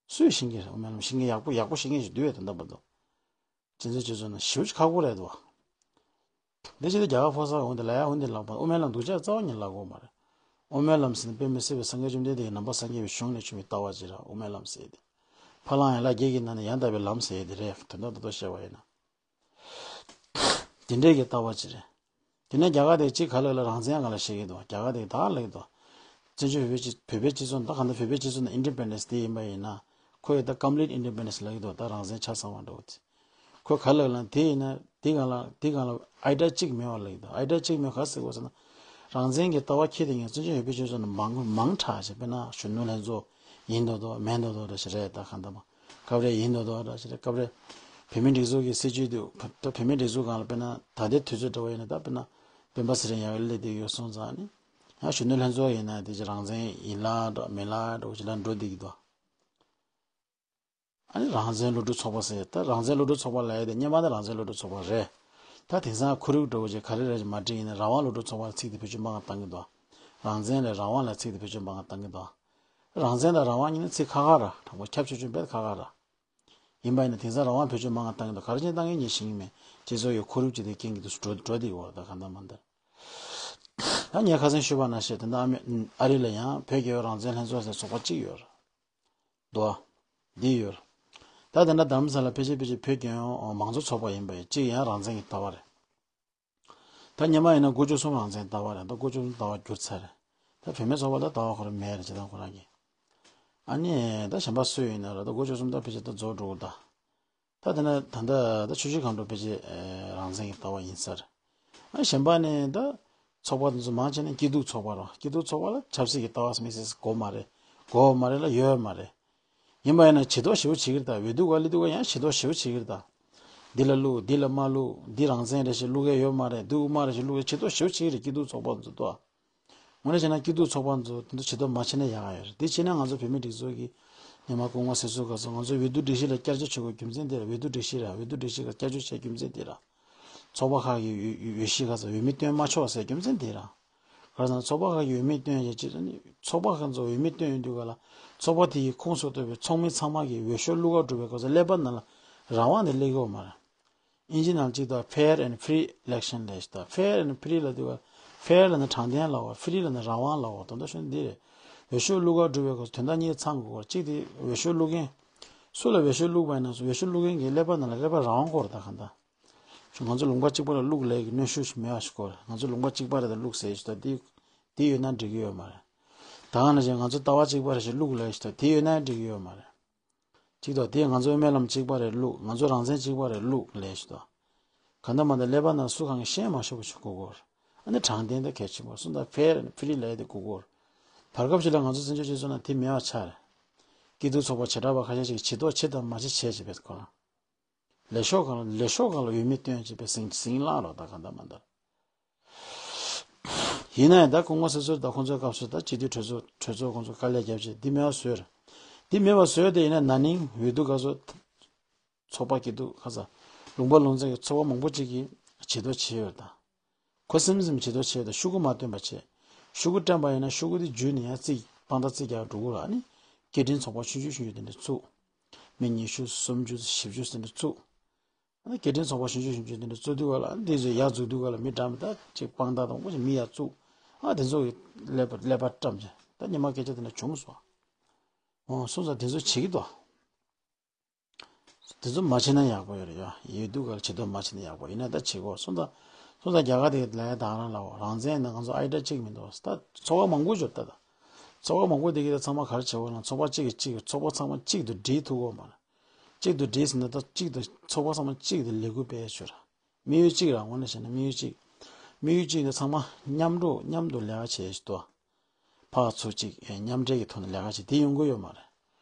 སུས་ཤེས་ཀྱི་རེད། དབུ་མའི་ལམ་ཤེས་མཁན་ཡག་པོ་ཡག་པོ་ཤེས་མཁན་ཞིག་འདུག་བས་ད་ལྟ་བར་དུ། དེ་ཚོ་ཁྱེད་ཚོ་ན་ཞེ་པོ་ཅིག་ཁག་པོ་རེད་འདུག་བ། འདི་ཕྱི་དེ་རྒྱ་གར་ཕོ་གསར་འོང་དེ་ལ་ཡ་འོང་དེ་ལབ་པ་དབུ་མའི་ལམ་སྡུག་ཅག་རྩ་བ་ཉིད་ལབ་དགོས་མ་རེད། དབུ་མའི་ལམ་ཟེར་ན་དཔེ་མི་སྲིད་པའི་སངས་རྒྱས་བཅོམ་ལྡན་འདས་ཀྱི་ནང་པ་སངས་རྒྱས་པའི་གཞུང་ནས་བྱུང་བའི་ལྟ་བ་ཅིག་རེད། དབུ་མའི་ལམ་ཟེར་དེ། ཕ་གླང་ཡན་ལག་བརྒྱད་ཀྱི་ནང་ནས་ཡང་དག་པའི་ལམ་ཟེར་དེ་རེད། དོན་དག་ཏག་ཏག་བཤད་པ་ཡིན་ན། དེ་འདྲས་ཀྱི་ལྟ་བ་ཅིག་རེད། དེ་ནས་རྒྱ་གར་དེ་གཅིག་ག་ལབ་ལ་རང་བཙན་སྒང་ལ་བཤད་ཀྱི་འདུག་རྒྱ་གར་དེ་ད་ལབ་ཀྱི་འདུག་བཙན་བྱོལ་བོད་པའི་སྤྱི་བོད་པའི་སྤྱི་ཚོགས་ད་གང་ལྟར་བོད་པའི་སྤྱི་ཚོགས་ནང་independence་དེ་ཡིན་པ་ཡིན་ན། ཁོ་ཡི་ད་complete independence་ལབ་ཀྱི་འདུག་ད་རང་བཙན་ཆ་ཚང་བ་འདྲ་བོ་དེ། ཁོས་ག་ལབ་ལ་དེ་ཡིན་ན་དེ་སྒང་ལ་དེ་སྒང་ལ་ཨའི་ཌི་ཡ་གཅིག་མེད་པ་ལབ་ཀྱི་འདུག་ཨའི་ཌི་ཡ་གཅིག་མེད་ག་ཟེར་དགོས་ཟེར་ན། རང་བཙན་གྱི་ལྟ་བ་འཁྱེར་དེ་ངས་བཙན་བྱོལ་བོད་པའི་སྤྱི་ཚོགས་ནང་མང་མང་དྲགས་བྱས་དཔེར་ན་གཞོན་ནུ་ལྷན་ཚོགས་ཡིན་མདོག་མདོག་མེད་མདོག་མདོག་འདྲ་ཞིག་རེད་ད་གང་ལྟར་མ། སྐབས་རེ་ཡིན་མདོག་མདོག་འདྲ་ཞིག་རེད། སྐབས་རེ་བོད་མིའི་སྒྲིག་འཛུགས་ཀྱི་སྲིད་བྱུས་དེ་ད་བོད་མིའི་སྒྲིག་འཛུགས་སྒང་ལ་དཔེར་ན་ད་ལྟའི་དུས་ཚོད་འདྲ་བོ་ཡིན་ན་ད་དཔེར་ན་སྤེན་པ་ཚེ་རིང་ཡག་སླེབས་བསྡད་ཡོད་སོང་ཙང་ནི་ཡང་གཞོན་ནུ་ལྷན་ཚོགས་ཡིན་ན་དེ་ཅིག་རང་བཙན་ཡིན་ལ་འདྲ་མིན་ལ་འདྲ་བོ་ཅིག་ལ་འགྲོ་བསྡད་ཀྱི་འདུག་ཨ་ནི་རང་བཙན་སློབ་ཕྲུག་ཚོགས་པ་ཟེར་ད་རང་བཙན་སློབ་ཕྲུག་ཚོགས་པ་ལབ་ཡ་དེ་སྔོན་མ་ནི་རང་བཙན་སློབ་ཕྲུག་ཚོགས་པ་རེད། ད་དེང་སང་ཁོར་ཡུག་འདྲ་བོ་ཅིག་ག་རེ་རེད་ཅིག་མ་འགྲིག་ཡིན་ན་རང་དབང་སློབ་ཕྲུག་ཚོགས་པ་ལ་ཚིག་དེ་བེད་སྤྱོད་མང་ང་བཏང་གི་འདུག་རང་བཙན་ལས་རང་དབང་ལ་ཚིག་དེ་བེད་སྤྱོད་མང་ང་བཏང་གི་འདུག་རང་བཙན་དང་རང་དབང་གཉིས་ནི་ཚིག་ཁ་ཁ་ར། དྲང་པོ་ཁྱབ་ཆུ་ཆུ་བེད་ཁ་ཁ་ར། ཡིན་པ་ཡིན་ན་དེང་སང་རང་དབང་བེད་སྤྱོད་མང་ང་བཏང་གི་འདུག་ག་རེ་བྱས་བཏང་གི་ངས་ཤེས་ཀྱི་མེད། སྤྱི་ཚོགས་ཀྱི་ཁོར་ཡུག་ཅིག་དེ་རྐྱེན་གྱིས་འདུག་འགྲོ་འགྲོ་བསྡད་ཡོད་རེད། ད་གང་ལྟར་མ་ལྟར། ད་ངས་ཁ་སང་ཞུས་པ་ནང་བཞིན་དེ་འདྲ་ཨ་མེ་ཨ་རི་ལ་ཡང་བོད་རྒྱལ་ཡོངས་རང་བཙན་ལྷན་ཚོགས་ཟེར་ཚོགས་པ་གཅིག་ཡོད་རེད། འདུག་འདི་ཡོད་རེད། ད་དེ་འདྲ་རྡ་རམ་ས་ལ་ཕལ་ཆེར་ཕལ་ཆེར་བོད་རྒྱལ་ཡོངས་མང་གཙོ་ཚོགས་པ་ཡིན་པ་ཡིན་གཅིག་ཡང་རང་བཙན་གྱི་ལྟ་བ་རེད། ད་སྔོན་མ་ཡིན་ན་དགུ་བཅུ་གསུམ་རང་བཙན་ལྟ་བ་རེད། ད་དགུ་བཅུ་གསུམ་ལྟ་བ་འགྱུར་ཚར་རེད། ད་བུད་མེད་ཚོགས་པ་ལ་ལྟ་བ་ཁོ་རང་མེད་རེད། སྤྱིར་བཏང་ཁོ་རང་གི། ཨ་ནི་ད་གཞན་པ་སུ་ཡིན་ན་ར་ད་དགུ་བཅུ་གསུམ་ད་ཕལ་ཆེར་ད་རྫོགས་འགྲོ་གི་ད། ད་དེ་ན་ད་ལྟ་ད་ཆུ་བཞི་སྒང་དྲུག་ཕལ་ཆེར་རང་བཙན་གྱི་ལྟ་བ་ཡིན་ས་རེད། ཨ་གཞན་པ་ནི་ད་ཚོགས་པ་དེ་ཚོ་མང་ཆེ་ནི་སྐྱིད་སྡུག་ཚོགས་པ་རེད། སྐྱིད་སྡུག་ཚོགས་པ་ལ་ཆབ་སྲིད་ཀྱི་ལྟ་བ་མི་སྲིད་དགོས་མ་རེད། དགོས་མ་རེད་ལ་ཡོད་མ་རེད། ཡིན་པ་ཡིན་ན་བྱེད་དོ་ཞེ་པོ་བྱེད་ཀྱི་རེད་ད། འོས་བསྡུ་ག་ལས་འདུག་ག་ཡང་བྱེད་དོ་ཞེ་པོ་བྱེད་ཀྱི་རེད་ད། འདི་ལ་བླུག་འདི་ལ་མ་བླུག་འདི་རང་བཙན་རེད་ཞེས་བླུག་གི་ཡོད་མ་རེད། འདི་དབུ་མ་རེད་ཞེས་བླུག་གི་བྱེད་དོ་ཞེ་པོ་བྱེད་ཀྱི་རེད། སྐྱིད་སྡུག་ཚོགས་པ་ཚོ་ད། དངོས་གནས་བྱས་ན་སྐྱིད་སྡུག་ཚོགས་པ་ཚོ་དེ་ཚོ་བྱེད་དོ་མ་བྱེད་ན་ཡག་ག་ཡོད་རེད། དེ་བྱས་ན་ང་ཚོ་བོད་མི་སྒྲིག་འཛུགས་ཀྱི་ཉི་མ་སྐུ་ངོ་སྲིད་ཟུར་ག་ཚོ་ང་ཚོ་འོས་བསྡུ་སྒྲིག་གཞི་ལ་བསྐྱར་བཅོས་བྱེད་དགོས་རྒྱུ་མཚན་དེ་རེད། འོས་བསྡུ་སྒྲིག་གཞི་རེད། འོས་བསྡུ་སྒྲིག་གཞི་ལ་བསྐྱར་བཅོས་བྱེད་རྒྱུ་མཚན་དེ་རེད། ཚོགས་པ་ཁག་གི་འོས་འོས་འོས་གཞི་ཁག་ཚོ་འོས་མི་བཏོན་མ་ཆོག་ཟེར་རྒྱུ་མཚན་དེ་རེད། ག་རེ་ཟེར་ན་ཚོགས་པ་ཁག་གི་འོས་མི་བཏོན་ཡས་ཅིག་ཚོགས་པ་ཁག་ཚོ་འོས་མི་བཏོན་ཡོང་དུས་ག་ལ་ཚོགས་པ་དེ་ཡི་ཁོངས་སུ་གཏོགས་པའི་ཚོགས་མི་ཚང་མ་གིས་འོས་ཤོག་བླུག་ག་འགྲོ་བའི་སྐབས་སུ་ཀླད་པ་ནང་ལ་རང་དབང་དེ་སླེབས་ཀྱི་ཡོད་མ་རེད། ཨིན་ཇི་ནང་གཅིག་དང་fair and free election ལབ་ཞིག་དང་། fair and free ལབ་དུས་ཀ་fair ལབ་ན་དྲང་བདེན་ལབ་པ། free ལབ་ན་རང་དབང་ལབ་པ། དོན་དག་ཤོད་ན་འདི་རེད། འོས་ཤོག་བླུག་ག་འགྲོ་བའི་སྐབས་སུ་དོན་དག་གཉིས་ཚང་དགོས་པ། གཅིག་དེ་འོས་ཤོག་བླུག་མཁན། སུ་ལ་འོས་ཤོག་བླུག་པ་ཡིན་ན་སུ་འོས་ཤོག་བླུག་མཁན་གྱི་ཀླད་པ་ནང་ལ་ཀླད་པ་རང་དབང་དགོས་རེད་ད་གང་ལྟར། ང་ཚོ་ལུང་པ་གཅིག་པ་ལ་བླུག་ལས་ཀྱི་གནོན་ཤུགས་ཤིག་མེད་པ་ཞིག་དགོས་རེད། ང་ཚོ་ལུང་པ་གཅིག་པ་རེད་ད་བླུག་ཟེར་ཞིག་དང་དེ་དེ་ཡོད་ན་འགྲིག་གི་ཡོད་མ་རེད། ད་ག་ནང་བཞིན་ང་ཚོ་ལྟ་བ་གཅིག་པ་རེད་ཞིག་བླུག་ལས་ཞིག་དང་དེ་ཡོད་ན་འགྲིག་གི་ཡོད་མ་རེད། གཅིག་ཐོག་དེ་ང་ཚོ་དབུ་མའི་ལམ་གཅིག་པ་རེད་བླུག་ང་ཚོ་རང་བཙན་གཅིག་པ་རེད་བླུག་ལས་ཞིག་དང་། གང་ལྟར་མ་ལྟར་ཀླད་པ་ནང་སུ་གང་གིས་ཤེས་མ་ཤོར་བ་ཞིག་དགོས་ཀྱི་ཡོད་རེད། ཨ་ནི་དྲང་བདེན་དང་གལ་ཆེན་པོ་སུ་དང་fair and free ལས་དེ་དགོས་ཀྱི་ཡོད་རེད། བར་སྐབས་ཤིག་ལ་ང་ཚོ་བཙན་བྱོལ་སྤྱི་ཚོགས་ནང་དེ་མེད་པ་ཆགས་རེད། སྐྱིད་སྡུག་ཚོགས་པ་བྱེ་བྲག་པ་ཁ་ཤས་ཤིག་བྱེད་མདོག་བྱེད་དང་མ་བྱེད་བྱས་བྱས་པའི་སྐོར། ལས་ཤོག་གང་ལ་ལས་ཤོག་གང་ལ་འོས་མི་བཏོན་བྱས་པའི་ཟིང་ཟིང་ལངས་རོགས་ད་གང་ལྟར་མ་ལྟར། ཡིན་ན་ཡང་ད་སྐུ་ངོ་སྲིད་ཟུར་དང་ཁོང་ཚོའི་སྐབས་སུ་ད་སྤྱི་འཐུས་གྲོས་ཚོགས་གྲོས་ཚོགས་ཁོང་ཚོ་དཀའ་ལས་བརྒྱབ་བྱས་འདི་མེད་པ་བཟོས་རེད། འདི་མེད་པ་བཟོས་ཏེ་ཡིན་ན་ན་ནིང་འོས་བསྡུ་ག་ཚོད། ཚོགས་པ་སྐྱིད་སྡུག་ཁ་ཚ། ལུང་པ་ལུང་ཚན་གྱི་ཚོགས་པ་མང་པོ་ཅིག་གིས་བྱེད་དོ་བྱེད་ཡོད་ད། ཁོ་སེམས་སེམས་བྱེད་དོ་བྱེད་ཡོད་ད་ཤོག་གུ་མ་བཏོན་པ་བྱས། ཤོག་གུ་བཀྲམ་པ་ཡིན་ན་ཤོག་གུ་དེ་བརྒྱུད་ནས་ཡང་རྩིས་དཔང་རྟགས་རྩིས་རྒྱག་འགྲོ་གི་ར། ཨ་ནི་སྐད་འཕྲིན་ཚོགས་པ་ཆུང་ཆུང་ཆུང་ཆུང་དེ་འདྲ་བཙུགས། མི་ཉི་ཤུ་སུམ་ཅུ་བཞི་བཅུ་དེ་འདྲ་བཙུགས། ཨ་ནི་སྐད་འཕྲིན་ཚོགས་པ་ཆུང་ཆུང་ཆུང་ཆུང་དེ་འདྲ་བཙུགས་དུས་ག་ལ་ཨ་ནི་དེ་ཚོས་ཡར་འཛུགས་དུས་ག་ལ་མི་འདྲ་མི་འདྲ་ཅིག་དཔང་རྟགས་དང་པོ་ཅིག་མི་ཡར་བཙུགས། ཨ་དེ་ཚོ་གི་ཀླད་པ་ཀླད་པ་བཀྲམ་བྱས་ད་ཉི་མ་སྐད་ཆ་དེ་འདྲ་བྱུང་སོང་། འོ་སོང་ཙང་དེ་ཚོ་བྱེད་ཀྱི་འདུག་དེ་ཚོ་མ་བྱེད་ན་ཡག་པོ་ཡོད་རེད་ཡ། ཡོད་དུས་ག་ལ་བྱེད་དོ་མ་བྱེད་ན་ཡག་པོ་ཡིན་ན་ད་བྱེད་དགོས་སོང་ཙང་། སོང་ཙང་རྒྱ་གར་དེ་ལ་ཡ་ད་རང་ལ་འོ་རང་བཙན་ནི་ང་ཚོ་ཨའི་ཌི་ཡ་གཅིག་མི་འདུག་ད་ཚོགས་པ་མང་པོ་ཡོད་ད་ད། ཚོགས་པ་མང་པོ་དེ་གི་ད་ཚང་མ་ག་རེ་བྱེད་དགོས་ན་ཚོགས་པ་གཅིག་གིས་གཅིག་གི་ཚོགས་པ་ཚང་མ་གཅིག་ཏུ་སྒྲིལ་ཐུབ་དགོས་མ་རེད། གཅིག་ཏུ་སྒྲིལ་ཟིན་ན་ད་གཅིག་ཏུ་ཚོགས་པ་ཚང་མ་གཅིག་ཏུ་ལས་འགུལ་སྤེལ་ཆོག་ར། དམིགས་ཡུལ་གཅིག་ར་དངོས་གནས་བྱས་ན་དམིགས་ཡུལ་གཅིག་དམིགས་ཡུལ་གཅིག་ནི་ཚང་མ་མཉམ་འགྲོ་མཉམ་དུ་ལས་ཀ་བྱེད་ཞིག་ཏུ། ཕར་ཚུར་གཅིག་མཉམ་འབྲེལ་གྱི་ཐོག་ནས་ལས་ཀ་བྱེད་དེ་ཡོང་གི་ཡོད་མ་རེད།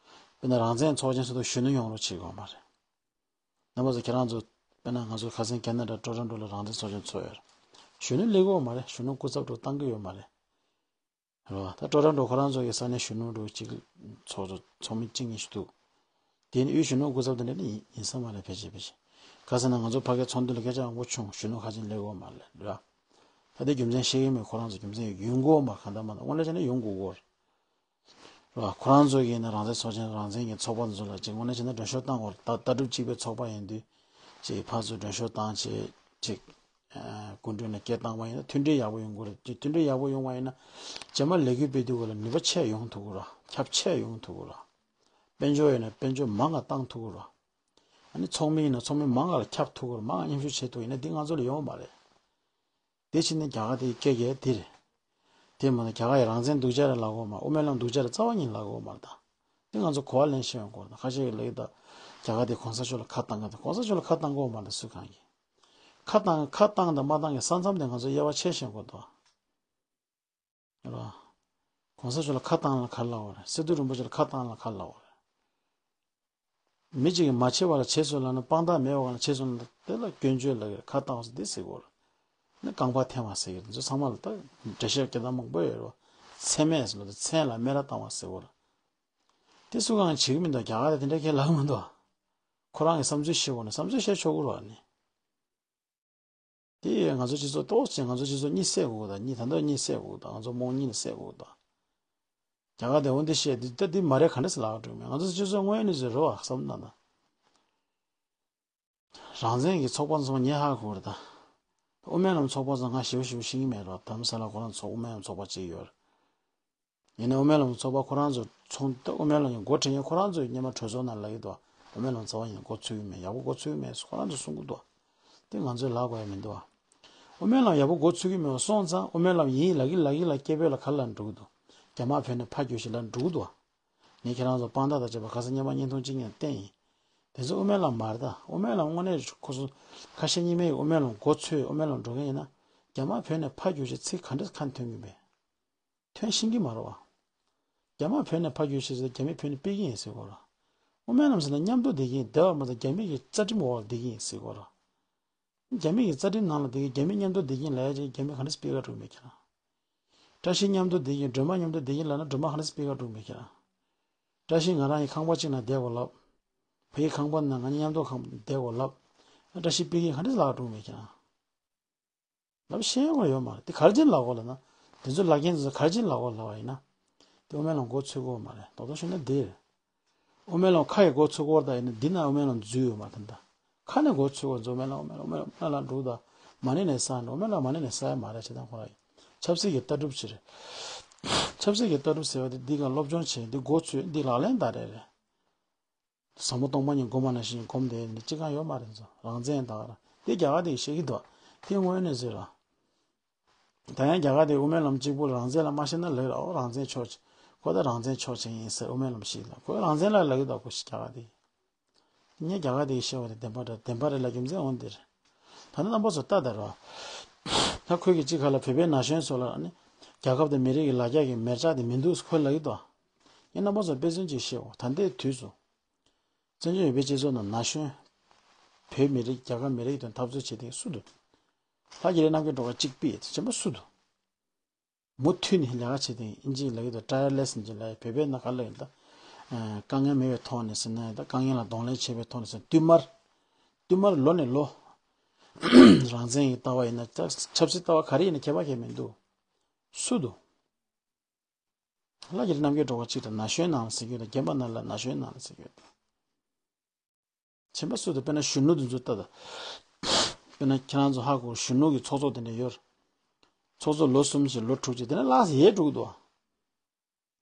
དཔེར་ན་རང་བཙན་ཚོགས་ཆེན་སོགས་དུ་གཞོན་ནུ་ཡོང་རོགས་བྱེད་དགོས་མ་རེད། རྣམ་པ་ཚོ་ཁྱེད་རང་ཚོ་དཔེར་ན་ང་ཚོ་ཁ་སང་ཁེ་ན་ཌ་ཊོ་རོན་ཊོ་ལ་རང་བཙན་ཚོགས་ཆེན་ཚོགས་ཡོད་རེད། གཞོན་ནུ་སླེབས་ཀྱི་ཡོད་མ་རེད། གཞོན་ནུ་སྐུ་ཚབ་འགྲོ་བཏང་གི་ཡོད་མ་རེད། རེད་བ། ད་ཊོ་རོན་ཊོ་ཁོ་རང་ཚོ་གི་ས་གནས་གཞོན་ནུ་འགྲོ་གཅིག་ཚོགས་ཚོགས་ཚོགས་མི་གཅིག་གཉིས་ཤིག་འདུག་དེ་ནི་དབུས་གཞོན་ནུ་སྐུ་ཚབ་དེ་འདྲ་ནི་ཡིན་ཡིན་ས་མ་རེད་ཕལ་ཆེར་ཕལ་ཆེར། ཁ་སང་ན་ང་ཚོ་ཕ་གིའི་ཚོགས་འདུ་ལ་སྐད་ཆ་མང་པོ་བྱུང་གཞོན་ནུ་ཁ་ཆེམས་སླེབས་ཡོད་མ་རེད་ར། ད་དེ་རྒྱུ་མཚན་ཤེས་ཀྱི་མེད་ཁོ་རང་ཚོ་རྒྱུ་མཚན་ཡོང་གི་ཡོད་མ་རེད་གང་ལྟར་མ་ལྟར་དངོས་གནས་བྱས་ན་ཡོང་དགོས་ཀྱི་ཡོད་རེད། ར་ཁོ་རང་ཚོ་གིས་ན་རང་བཙན་ཚོགས་ཆེན་རང་བཙན་གྱི་ཚོགས་པ་ཚོ་ལ་ཅིག་དངོས་གནས་བྱས་ན་མགྲོན་ཤོག་བཏང་དགོས་རེད། ད་ལྟ་གྲུབ་གཅིག་པའི་ཚོགས་པ་ཡིན་དུས་ཅིག་ཕར་ཚུར་མགྲོན་ཤོག་བཏང་བྱས་ཅིག་སྐུ་མགྲོན་ལ་སྐད་བཏང་བ་ཡིན་ན་མཐུན་སྒྲིལ་ཡག་པོ་ཡོང་གི་རེད། མཐུན་སྒྲིལ་ཡག་པོ་ཡོང་བ་ཡིན་ན་རྗེས་མ་ལས་འགུལ་སྤེལ་དུས་སྐབས་ལ་ནུས་པ་ཆེ་ཡོང་ཐུབ་ཀྱི་རེད། ཁྱབ་ཆེ་ཡོང་ཐུབ་ཀྱི་རེད། དཔལ་འབྱོར་ཡིན་ན་དཔལ་འབྱོར་མང་ང་བཏང་ཐུབ་ཀྱི་རེད། ཨ་ནི་ཚོགས་མི་ཡིན་ན་ཚོགས་མི་མང་ང་ལ་ཁྱབ་ཐུབ་ཀྱི་རེད། མང་ང་མཉམ་ཞུགས་བྱེད་ཐུབ་ཡིན་ན་འདི་ང་ཚོ་ལ་ཡོང་བ་མ་རེད། དེ་ཕྱིན་ནས་རྒྱ་གར་དེའི་སྐད་རྒྱག་དེ་རེད། དེ་མ་ནི་རྒྱ་གར་ཡི་རང་བཙན་སྡུག་ཅག་རེད་ལབ་ཀྱི་ཡོད་མ་རེད། དབུ་མའི་ལམ་སྡུག་ཅག་རེད་རྩ་བ་ཉིད་ལབ་ཀྱི་ཡོད་མ་རེད་ད། དེ་ང་ཚོ་གོ་བ་ལེན་ཤེས་ཡོང་དགོས་རེད། ཁ་ཤས་ཀྱིས་ལབ་ཀྱི་ད་རྒྱ་གར་དེ་གོང་ས་མཆོག་ལ་ཁ་བཏང་གི་འདུག་གོང་ས་མཆོག་ལ་ཁ་བཏང་གི་ཡོད་མ་རེད་སུ་གང་གིས། ཁ་བཏང་ཁ་བཏང་དང་མ་བཏང་གི་ས་མཚམས་དེ་ང་ཚོ་དབྱེ་བ་ཕྱེ་ཤེས་དགོས་འདུག་རེད་བ། གོང་ས་མཆོག་ལ་ཁ་བཏང་ལ་ག་རེ་ལབ་པ་རེད། སི་ཏུ་རིན་པོ་ཆེ་ལ་ཁ་བཏང་ལ་ག་རེ་ལབ་པ་རེད། མི་གཅིག་གིས་མ་བྱེད་པ་ལ་བྱས་སོང་ལབ་ན་དཔང་རྟགས་མེད་པ་ལ་བྱས་སོང་ལབ་ན་དེ་ལ་སྐྱོན་བརྗོད་ལབ་ཀྱི་རེད། ཁ་བཏང་ཟེར་འདི་ཟེར་གྱི་ཡོད་རེད། ནི་རྐང་པ་འཐེན་པ་ཟེར་གྱི་རེད། འདི་ཚོ་ཚང་མ་ལ་ད་འགྲེལ་བཤད་སྐད་གདངས་མང་པོ་ཡོད་རེད་བ། མཚན་སྨད་ཟེར་ལབ་དུས་མཚན་ལ་སྨད་ར་བཏང་བ་ཟེར་གྱི་ཡོད་རེད། དེ་སུ་གང་བྱེད་ཀྱི་མི་འདུག་རྒྱ་གར་ལ་དེ་འདྲ་ཁས་ལབ་མི་འདུག་ཁོ་རང་གི་བསམ་ཚུལ་བཤད་དགོས་ན་བསམ་ཚུལ་བཤད་ཆོག་གི་རེད་བ་ནི། དེ་ང་ཚོ་སྤྱི་ཚོགས་ཏོག་ཙམ་ང་ཚོ་སྤྱི་ཚོགས་གཉིད་སད་དགོས་ད། གཉིད་ད་ལྟ་གཉིད་སད་དགོས་ད། ང་ཚོ་རྨོངས་གཉིད་ལ་སད་དགོས་ད། རྒྱ་གར་དེ་འོ་འདི་བཤད་འདི་ད་འདི་མ་རེད་ག་འདྲ་སེ་ལབ་འགྲོ་གི་མེད། ང་ཚོ་སྤྱི་ཚོགས་དངོས་ཡོད་གནས་ཚུལ་རེད་བ་བསམ་ན་ན། རང་བཙན་གྱི་ཚོགས་པ་ཚོ་ངས་ཧ་གོ་རེད་ད། དབུ་མའི་ལམ་ཚོགས་པ་ཚོ་ང་ཞེ་པོ་ཞེ་པོ་ཤེས་ཀྱི་མེད་རོགས། དྷ་རམ་ས་ལ་ཁོ་རང་ཚོ་དབུ་མའི་ལམ་ཚོགས་པ་གཅིག་ཡོད་རེད། ཡིན་ན་དབུ་མའི་ལམ་ཚོགས་པ་ཁོ་རང་ཚོ་ཚོང་ད་དབུ་མའི་ལམ་གྱི་འགོ་ཁྲིད་མཁན་ཁོ་རང་ཚོས་སྔོན་མ་གྲོས་ཚོགས་ནང་ལབ་ཀྱི་འདུག་དབུ་མའི་ལམ་ཚོགས་པ་ཡིན་འགོ་ཚུགས་ཀྱི་མེད། ཡག་པོ་འགོ་ཚུགས་ཀྱི་མེད་ཁོ་རང་ཚོས་གསུང་གི་འདུག་དེ་ང་ཚོས་ལབ་དགོས་ཡ་མི་འདུག་དབུ་མའི་ལམ་ཡག་པོ་འགོ་ཚུགས་ཀྱི་མེད་པ་སོང་ཙང་དབུ་མའི་ལམ་ཡིན་ལབ་ཀྱི་ལབ་ཀྱི་ལ་སྐད་འབོད་ལ་ག་ལ་འགྲོ་གི་འདུག་རྒྱ་དམར་བོད་ནས་ཕར་རྒྱུགས་ཤིག་ལབ་འགྲོ་གི་འདུག་ངས་ཁྱེད་རང་ཚོ་དཔང་རྟགས་དང་བཅས་པ་ག་ས་སྔོན་མ་བརྙན་ཐུང་གཅིག་ངས་བསྟན་ཡིན། དེ་ཚོ་དབུ་མའི་ལམ་མ་རེད་ད། དབུ་མའི་ལམ་དངོས་གནས་ཁོ་ཚོ་ཁ་ཤས་རྙིང་མའི་དབུ་མའི་ལམ་འགོ་ཚུགས་དབུ་མའི་ལམ་འགྲོ་མཁན་ཡིན་ན། རྒྱ་དམར་བོད་ནས་ཕར་རྒྱུགས་ཤིག་ཚིག་ག་འདྲ་ཁ་ཐོན་གྱི་མེད། ཐོན་ཤེས་ཀྱི་མ་རེད་བ། རྒྱ་དམར་བོད་ནས་ཕར་རྒྱུགས་ཤིག་ཟེར་རྒྱ་མི་བོད་ནས་ཕུད་ཀྱི་ཡིན་ཟེར་གོ་ར། དབུ་མའི་ལམ་ཟེར་ན་མཉམ་དུ་བསྡད་ཀྱི་ཡིན། སྡོད་པ་མ་ཟད་རྒྱ་མི་གི་རྩ་ཁྲིམས་འོག་ལ་བསྡད་ཀྱི་ཡིན་ཟེར་གོ་ར། རྒྱ་མི་གི་རྩ་ཁྲིམས་ནང་ལ་བསྡད་ཀྱི་རྒྱ་མི་མཉམ་དུ་བསྡད་ཀྱི་ཡིན་ལབ་ཡ་ཅིག་རྒྱ་མི་ག་འདྲ་སྤེལ་ག་འགྲོ་མེད་ཁྱེད་རང་། བཀྲ་ཤིས་མཉམ་དུ་བསྡད་ཀྱི་སྒྲོལ་མ་མཉམ་དུ་བསྡད་ཀྱི་ལབ་ན་སྒྲོལ་མ་ག་འདྲ་སྤེལ་ག་འགྲོ་མེད་ཁྱེད་རང་། བཀྲ་ཤིས་ང་རང་ཡི་ཁང་པ་གཅིག་ན་བསྡད་དགོས་ལབ། བུ་ཡི་ཁང་པ་ན་ང་གཉིས་མཉམ་དུ་ཁང་པ་བསྡད་དགོས་ལབ། བཀྲ་ཤིས་སྤེལ་གྱི་ག་འདྲ་ལབ་འགྲོ་མེད་ཁྱེད་རང་། ལབ་ཤེས་ཡོད་ཡོད་མ་རེད། དེ་ག་རེ་བྱས་ནས་ལབ་དགོས་ལབ་ན། དེ་ཚོ་ལབ་མཁན་ཚོ་ག་རེ་བྱས་ནས་ལབ་དགོས་ལབ་པ་ཡིན་ན། དེ་དབུ་མའི་ལམ་འགོ་ཚུགས་ཀྱི་ཡོད་མ་རེད། རྡོག་རྡོག་ཞུས་ན་འདི་རེད། དབུ་མའི་ལམ་ཁ་ཡི་འགོ་ཚུགས་ཀྱི་ཡོད་རེད་ད། ཡིན་ན་འདི་ན་དབུ་མའི་ལམ་འཛུལ་ཡོད་མ་རེད་ད། ཁ་ནས་འགོ་ཚུགས་པ་ཚོ་དབུ་མའི་ལམ་དབུ་མའི་ལམ་དབུ་མའི་ལམ་དབུ་མའི་ལམ་འགྲོ་ད། མ་ཎི་ནས་བསགས་འགྲོ། དབུ་མའི་ལམ་མ་ཎི་ནས་བསགས་ཡ་མ་རེད། བྱས་ཙང་ཁོ་རང་ཡིན། ཆབ་སྲིད་ཀྱི་ལྟ་གྲུབ་ཅིག་རེད། ཆབ་སྲིད་ཀྱི་ལྟ་གྲུབ་ཟེར་བ་དེ་འདི་ག་སློབ་སྦྱོང་བྱས་འདི་འགོ་ཚུགས་འདི་ལག་ལེན་བསྟར་རེད་རེད། ཟབ་མོ་སྟོང་པ་ཉིད་སྒོམ་པ་ནང་བཞིན་སྒོམ་བསྡད་ནས་ཅི་གང་ཡོད་མ་རེད་ཚོ། རང་བཙན་དང་དེ་རྒྱ་གར་དེ་བཤད་ཀྱི་འདུག་དེ་དངོས་གནས་ཟེར་ར། ད་ཡང་རྒྱ་གར་དེ་དབུ་མའི་ལམ་གཅིག་པུ་ལ་རང་བཙན་ལ་མ་བཤད་ན་ལེགས་ར། འོ་རང་བཙན་ཕྱོགས་ཅིག་ཁོ་ད་རང་བཙན་ཕྱོགས་ཅིག་ཡིན་ཟེར། དབུ་མའི་ལམ་ཞིག་ལ་ཁོས་རང་བཙན་ལ་ལབ་ཀྱི་འདུག་ཁོ་ཞིག་རྒྱ་གར་དེ། ངས་རྒྱ་གར་དེ་བཤད་པ་དེ་བདེན་པ་འདྲ་བདེན་པ་རེད་ལབ་རྒྱུ་མཚན་འོང་འདིར། ད་ནི་རྣམ་པ་ཚོ་ལྟ་དང་ར། ད་ཁོས་ཀྱི་གཅིག་ཁ་ལ་བོད་པའི་ན་གཞོན་ཚོ་ལ་ནི་རྒྱལ་ཁབ་དང་མི་རིགས་ཀྱི་ལ་རྒྱ་གི་མེར་ལྕག་དེ་མི་འདུག་ཁོས་ལབ་ཀྱི་འདུག་ངས་རྣམ་པ་ཚོར་དཔེ་མཚོན་ཅིག་བཤད་འོ། ད་ལྟའི་དུས་སུ་བཙན་བྱོལ་བོད་པའི་སྤྱི་ཚོགས་ནང་ན་གཞོན། བོད་མི་རིགས་རྒྱལ་ཁབ་མི་རིགས་དོན་འཐབ་རྩོད་བྱེད་མཁན་སུ་འདུག་ལྷ་རྒྱ་རི་རྣམ་རྒྱལ་སྒྲོལ་དཀར་གཅིག་པུ་ཡིན་ད། གཞན་པ་སུ་འདུག་མུ་མཐུད་ནས་ལས་ཀ་བྱེད་མཁན་ཨིན་ཇིའི་ལབ་ཀྱི་འདུག tireless ཨིན་ཇིའི་ལབ་ཡ། བོད་པའི་ནང་ག་ལབ་ཡིན་ད། དཀའ་ངལ་མེད་པའི་ཐོག་ནས་ཟེར་ན་ད་དཀའ་ངལ་ལ་གདོང་ལེན་བྱེད་པའི་ཐོག་ནས་ཟེར་བསྟུད་མར། བསྟུད་མར་ལོ་ནས་ལོ། རང་བཙན་གྱི་ལྟ་བ་ཡིན་ན་ད་ཆབ་སྲིད་ལྟ་བ་ག་རེ་ཡིན་ན་ཁྱད་པར་གང་ཡང་མི་འདུག་སུ་འདུག་ལྷ་རྒྱ་རི་རྣམ་རྒྱལ་སྒྲོལ་དཀར་གཅིག་དང་ན་གཞོན་ནང་ལ་ཟེར་གྱི་ཡོད་ད། རྒན་པ་ནང་ལ་ན་གཞོན་ནང་ལ་ཟེར་གྱི་ཡོད་ད། གཞན་པ་སུ་དང་དཔེར་ན་གཞོན་ནུ་དེ་ཚོ་ལྟ་ད། དཔེར་ན་ཁྱེད་རང་ཚོ་ཧ་གོ་གཞོན་ནུ་གི་ཚོགས་གཙོ་དེ་འདྲ་ཡོད་རེད། ཚོགས་གཙོ་ལོ་གསུམ་བཞི་ལོ་དྲུག་ཅིག་དེ་ནས་ལྷག་ཙམ་ཡལ་འགྲོ་གི་འདུག་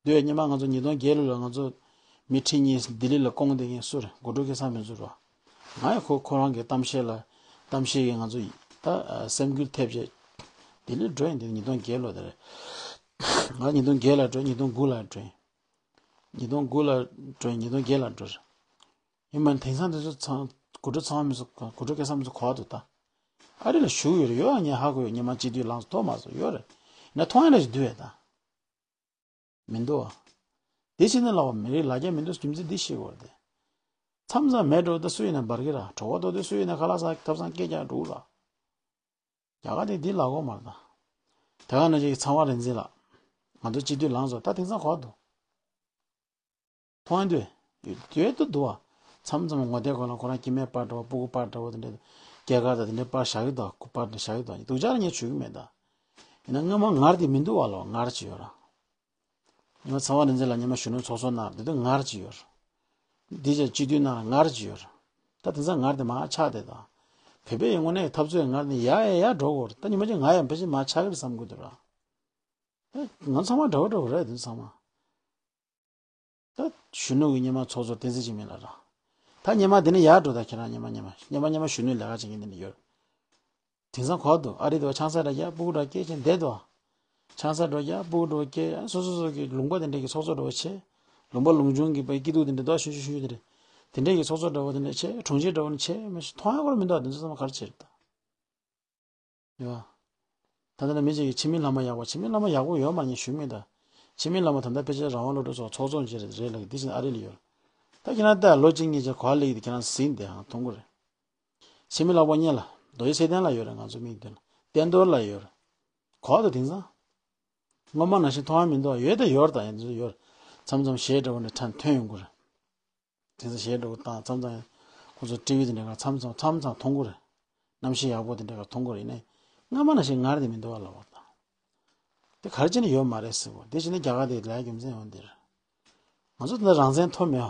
བ། འདུག་ཡ་སྔོན་མ་ང་ཚོ་ཉིས་སྟོང་བརྒྱད་ལོ་ལ་ང་ཚོ་མི་ཁྲི་གཉིས་ལྡི་ལི་ལ་བསྐོངས་བསྡད་མཁན་སུ་རེད། དགོང་དྲོ་སྐལ་བཟང་ཕུན་ཚོགས་རེད་བ། ང་ཡང་ཁོ་ཁོ་རང་གི་གཏམ་བཤད་ལ་གཏམ་བཤད་ཀྱིས་ང་ཚོ་ད་སེམས་འགུལ་ཐེབས་བྱས་ལྡི་ལི་འགྲོ་ཡིན། དེ་ཉིས་སྟོང་བརྒྱད་ལོ་དེ་རེད། ང་ཉིས་སྟོང་བརྒྱད་ལ་འགྲོ། ཉིས་སྟོང་དགུ་ལ་འགྲོ་ཡིན། ཉིས་སྟོང་དགུ་ལ་འགྲོ་ཡིན། ཉིས་སྟོང་བརྒྱད་ལ་འགྲོ་རེད། ཡིན་མིན་དེང་སང་དེ་ཚོ་ཚང་དགོད་བྲོ་ཚང་མི་ཚོ་དགོད་བྲོ་སྐལ་བཟང་མི་ཚོ་གོ་བ་འདུག་ད། ཨ་རི་ལ་བཞུགས་ཡོད་རེད། ཡོད་ཨ་ངས་ཧ་གོ་ཡོད། ཉི་མ་གཅིག་དུས་ལངས་སོ་ཐོག་མ་སོ་ཡོད་རེད། ཡིན་ན་མཐོང་ཡ་ལ་ཞིག་འདུག་བས་ད། མི་འདུག་ཨ། དེ་ཕྱིན་ནས་ལབ་པ་མི་རིགས་ལ་རྒྱ་མི་འདུག་རྒྱུ་མཚན་འདི་ཤེས་དགོས་རེད་དེ། མཚམས་མཚམས་མེད་འགྲོ་ད་སུ་ཡིན་ན་འབར་གི་ར། གྲོད་ཁོག་ལྟོགས་དུས་སུ་ཡིན་ན་ཁ་ལག་ཟ་ཐབ་ཚང་སྐད་རྒྱག་འགྲོ་གི་ར། རྒྱ་གར་དེ་འདི་ལབ་དགོས་མ་རེད་ད། དེ་ག་ནང་བཞིན་ཚངས་དབང་རིག་འཛིན་ལགས། ང་ཚོ་སྤྱི་འཐུས་ལངས་སོ་ད་དེང་སང་གོ་བ་འདུག་མཐོང་ཡ་འདུག་ཡོད་དུ་འདུག་བ། མཚམས་མཚམས་ངོ་དེབ་སྒང་ལ་ཁོ་རང་སྐྱེ་དམན་པར་འདྲ་བོ་སྤུ་གུ་པར་འདྲ་བོ་དེ་འདྲ། སྐྱེས་སྐར་དང་དེ་འདྲའི་པར་བཞག་གི་འདུག་སྐུ་པར་འདྲ་བཞག་གི་འདུག་སྡུག་ཅག་ལ་ངས་ཞུ་གི་མེད་ད། ཡིན་ན་སྔོན་མ་ངར་དེ་མི་འདུག་བ་ལོ། ངར་ཅིག་ཡོད་ར། ཉི་མ་ཚེ་དབང་རིག་འཛིན་ལགས་ཉི་མ་གཞོན་ནུ་ཚོགས་གཙོ་གནང་དེ་དུས་ངར་ཅིག་ཡོད་ར། འདི་ཅག་སྤྱི་འཐུས་ནང་ལ་ངར་ཅིག་ཡོད་ར། ད་དེང་སང་ངར་དེ་མར་ཆག་བསྡད་ད། བོད་པའི་ཡི་ངོ་ནས་འཐབ་རྩོད་ངར་ནི་ཡར་ཡར་ཡར་འགྲོ་གི་ཡོད་རེད། ད་ཉི་མ་གཅིག་ང་ཡང་ཕལ་ཆེར་མར་ཆག་གི་རེད་བསམ་གི་འདུག་ར། ད་ང་ཚང་མ་འདྲ་བོ་འདྲ་བོ་རེད་དེ་ཚང་མ། ད་གཞོན་ནུ་གི་སྔོན་མ་ཚོགས་གཙོ་བསྟན་འཛིན་འཇིགས་མེད་ལགས་ར། ད་སྔོན་མ་དེ་ནས་ཡར་འགྲོ་ད་ཁྱེད་རང་སྔོན་མ་སྔོན་མ་སྔོན་མ་སྔོན་མ་གཞོན་ནུའི་ལས་ཀ་བྱེད་མཁན་དེ་འདྲ་ཡོད། དེང་སང་གོ་འདུག་ཨ་རི་དུ་ཆང་ས་འདྲ་རྒྱག་སྤུ་གུ་འདྲ་སྐྱེས་བྱས་བསྡད་འདུག་ཆང་ས་འདྲ་རྒྱག་སྤུ་གུ་འདྲ་སྐྱེས་ཡང་སོ་སོ་སོ་གི་ལུང་པ་དེ་འདྲ་གི་ཚོགས་གཙོ་འདྲ་བོ་བྱས། ལུང་པ་ལུང་ཆུང་གི་པའི་སྐྱིད་སྡུག་དེ་འདྲ་འདུག་ཆུང་ཆུང་ཆུང་ཆུང་དེ་འདྲ། དེ་འདྲ་གི་ཚོགས་གཙོ་འདྲ་བོ་དེ་འདྲ་བྱས། གྲོང་ཁྱེར་འདྲ་བོ་ནས་བྱས་མི་ཤེས། མཐོང་ཡ་ཁོ་རང་མི་འདུག་དེ་ཚོ་ཚང་མ་ག་རེ་བྱས་རེད་ད། ཡོད། ད་ལྟ་ནས་མི་གཅིག་གིས་འཆི་མེད་ལྷ་མོ་ཡག་པོ། འཆི་མེད་ལྷ་མོ་ཡག་པོ་ཡོད་མ་ངས་ཞུས་མེད་ད། འཆི་མེད་ལྷ་མོ་ད་ལྟ་ཕལ་ཆེར་རང་དབང་སློབ་གྲྭ་སོགས་ཚོགས་གཙོ་བྱས་རེད་ལབ་ཀྱི་འདི་བཞིན་ཨ་རི་ལ་ཡོད། ད་ཁྱེད་རང་ལྟ་ལོ་གཅིག་གཉིས་ཀྱི་གོ་བ་ལེགས་ཀྱི་ཁྱེད་རང་ཟིན་དེ་ཧང་མཐོང་གི་རེད། འཆི་མེད་ལྷ་མོ་གཉིས་ལ་རྡོ་རྗེ་ཚེ་བརྟན་ལ་ཡོད་རེད། ང་ཚོ་མིག་མདུན་ལ་བསྟན་རྡོར་ལ་ཡོད་རེད། གོ་བ་དང་དེང་སང་། སྔོན་མ་ནང་བཞིན་མཐོང་བ་མི་འདུག་ཡོད་ད་ཡོད་ད་ཡིན་ཚོད་ཡོད། མཚམས་མཚམས་གཞས་འདྲ་བོ་ནས་ཐོན་ཐོན་ཡོང་གི་རེད། དེང་སང་གཞས་འདྲ་བོ་བཏང་མཚམས་མཚམས་ཁོ་ཚོ་ཊི་ཝི་དེ་འདྲ་ག་མཚམས་མཚམས་མཚམས་མཚམས་མཐོང་གི་རེད། གནམ་གཤིས་ཡག་པོ་དེ་འདྲ་ག་མཐོང་གི་རེད། ཡིན་ནའི་སྔ་མ་ནང་བཞིན་ངར་དེ་མི་འདུག་བ་ལབ་པ་དང་། དེ་ག་རེ་བྱས་ནས་ཡོད་མ་རེད་ཟེར་གོ། དེ་བྱས་ན་རྒྱ་གར་དེ་ལས་རྒྱུ་མཚན་ཡོང་འདིར། ང་ཚོ་ད་རང་བཙན་ཐོབ་མེད།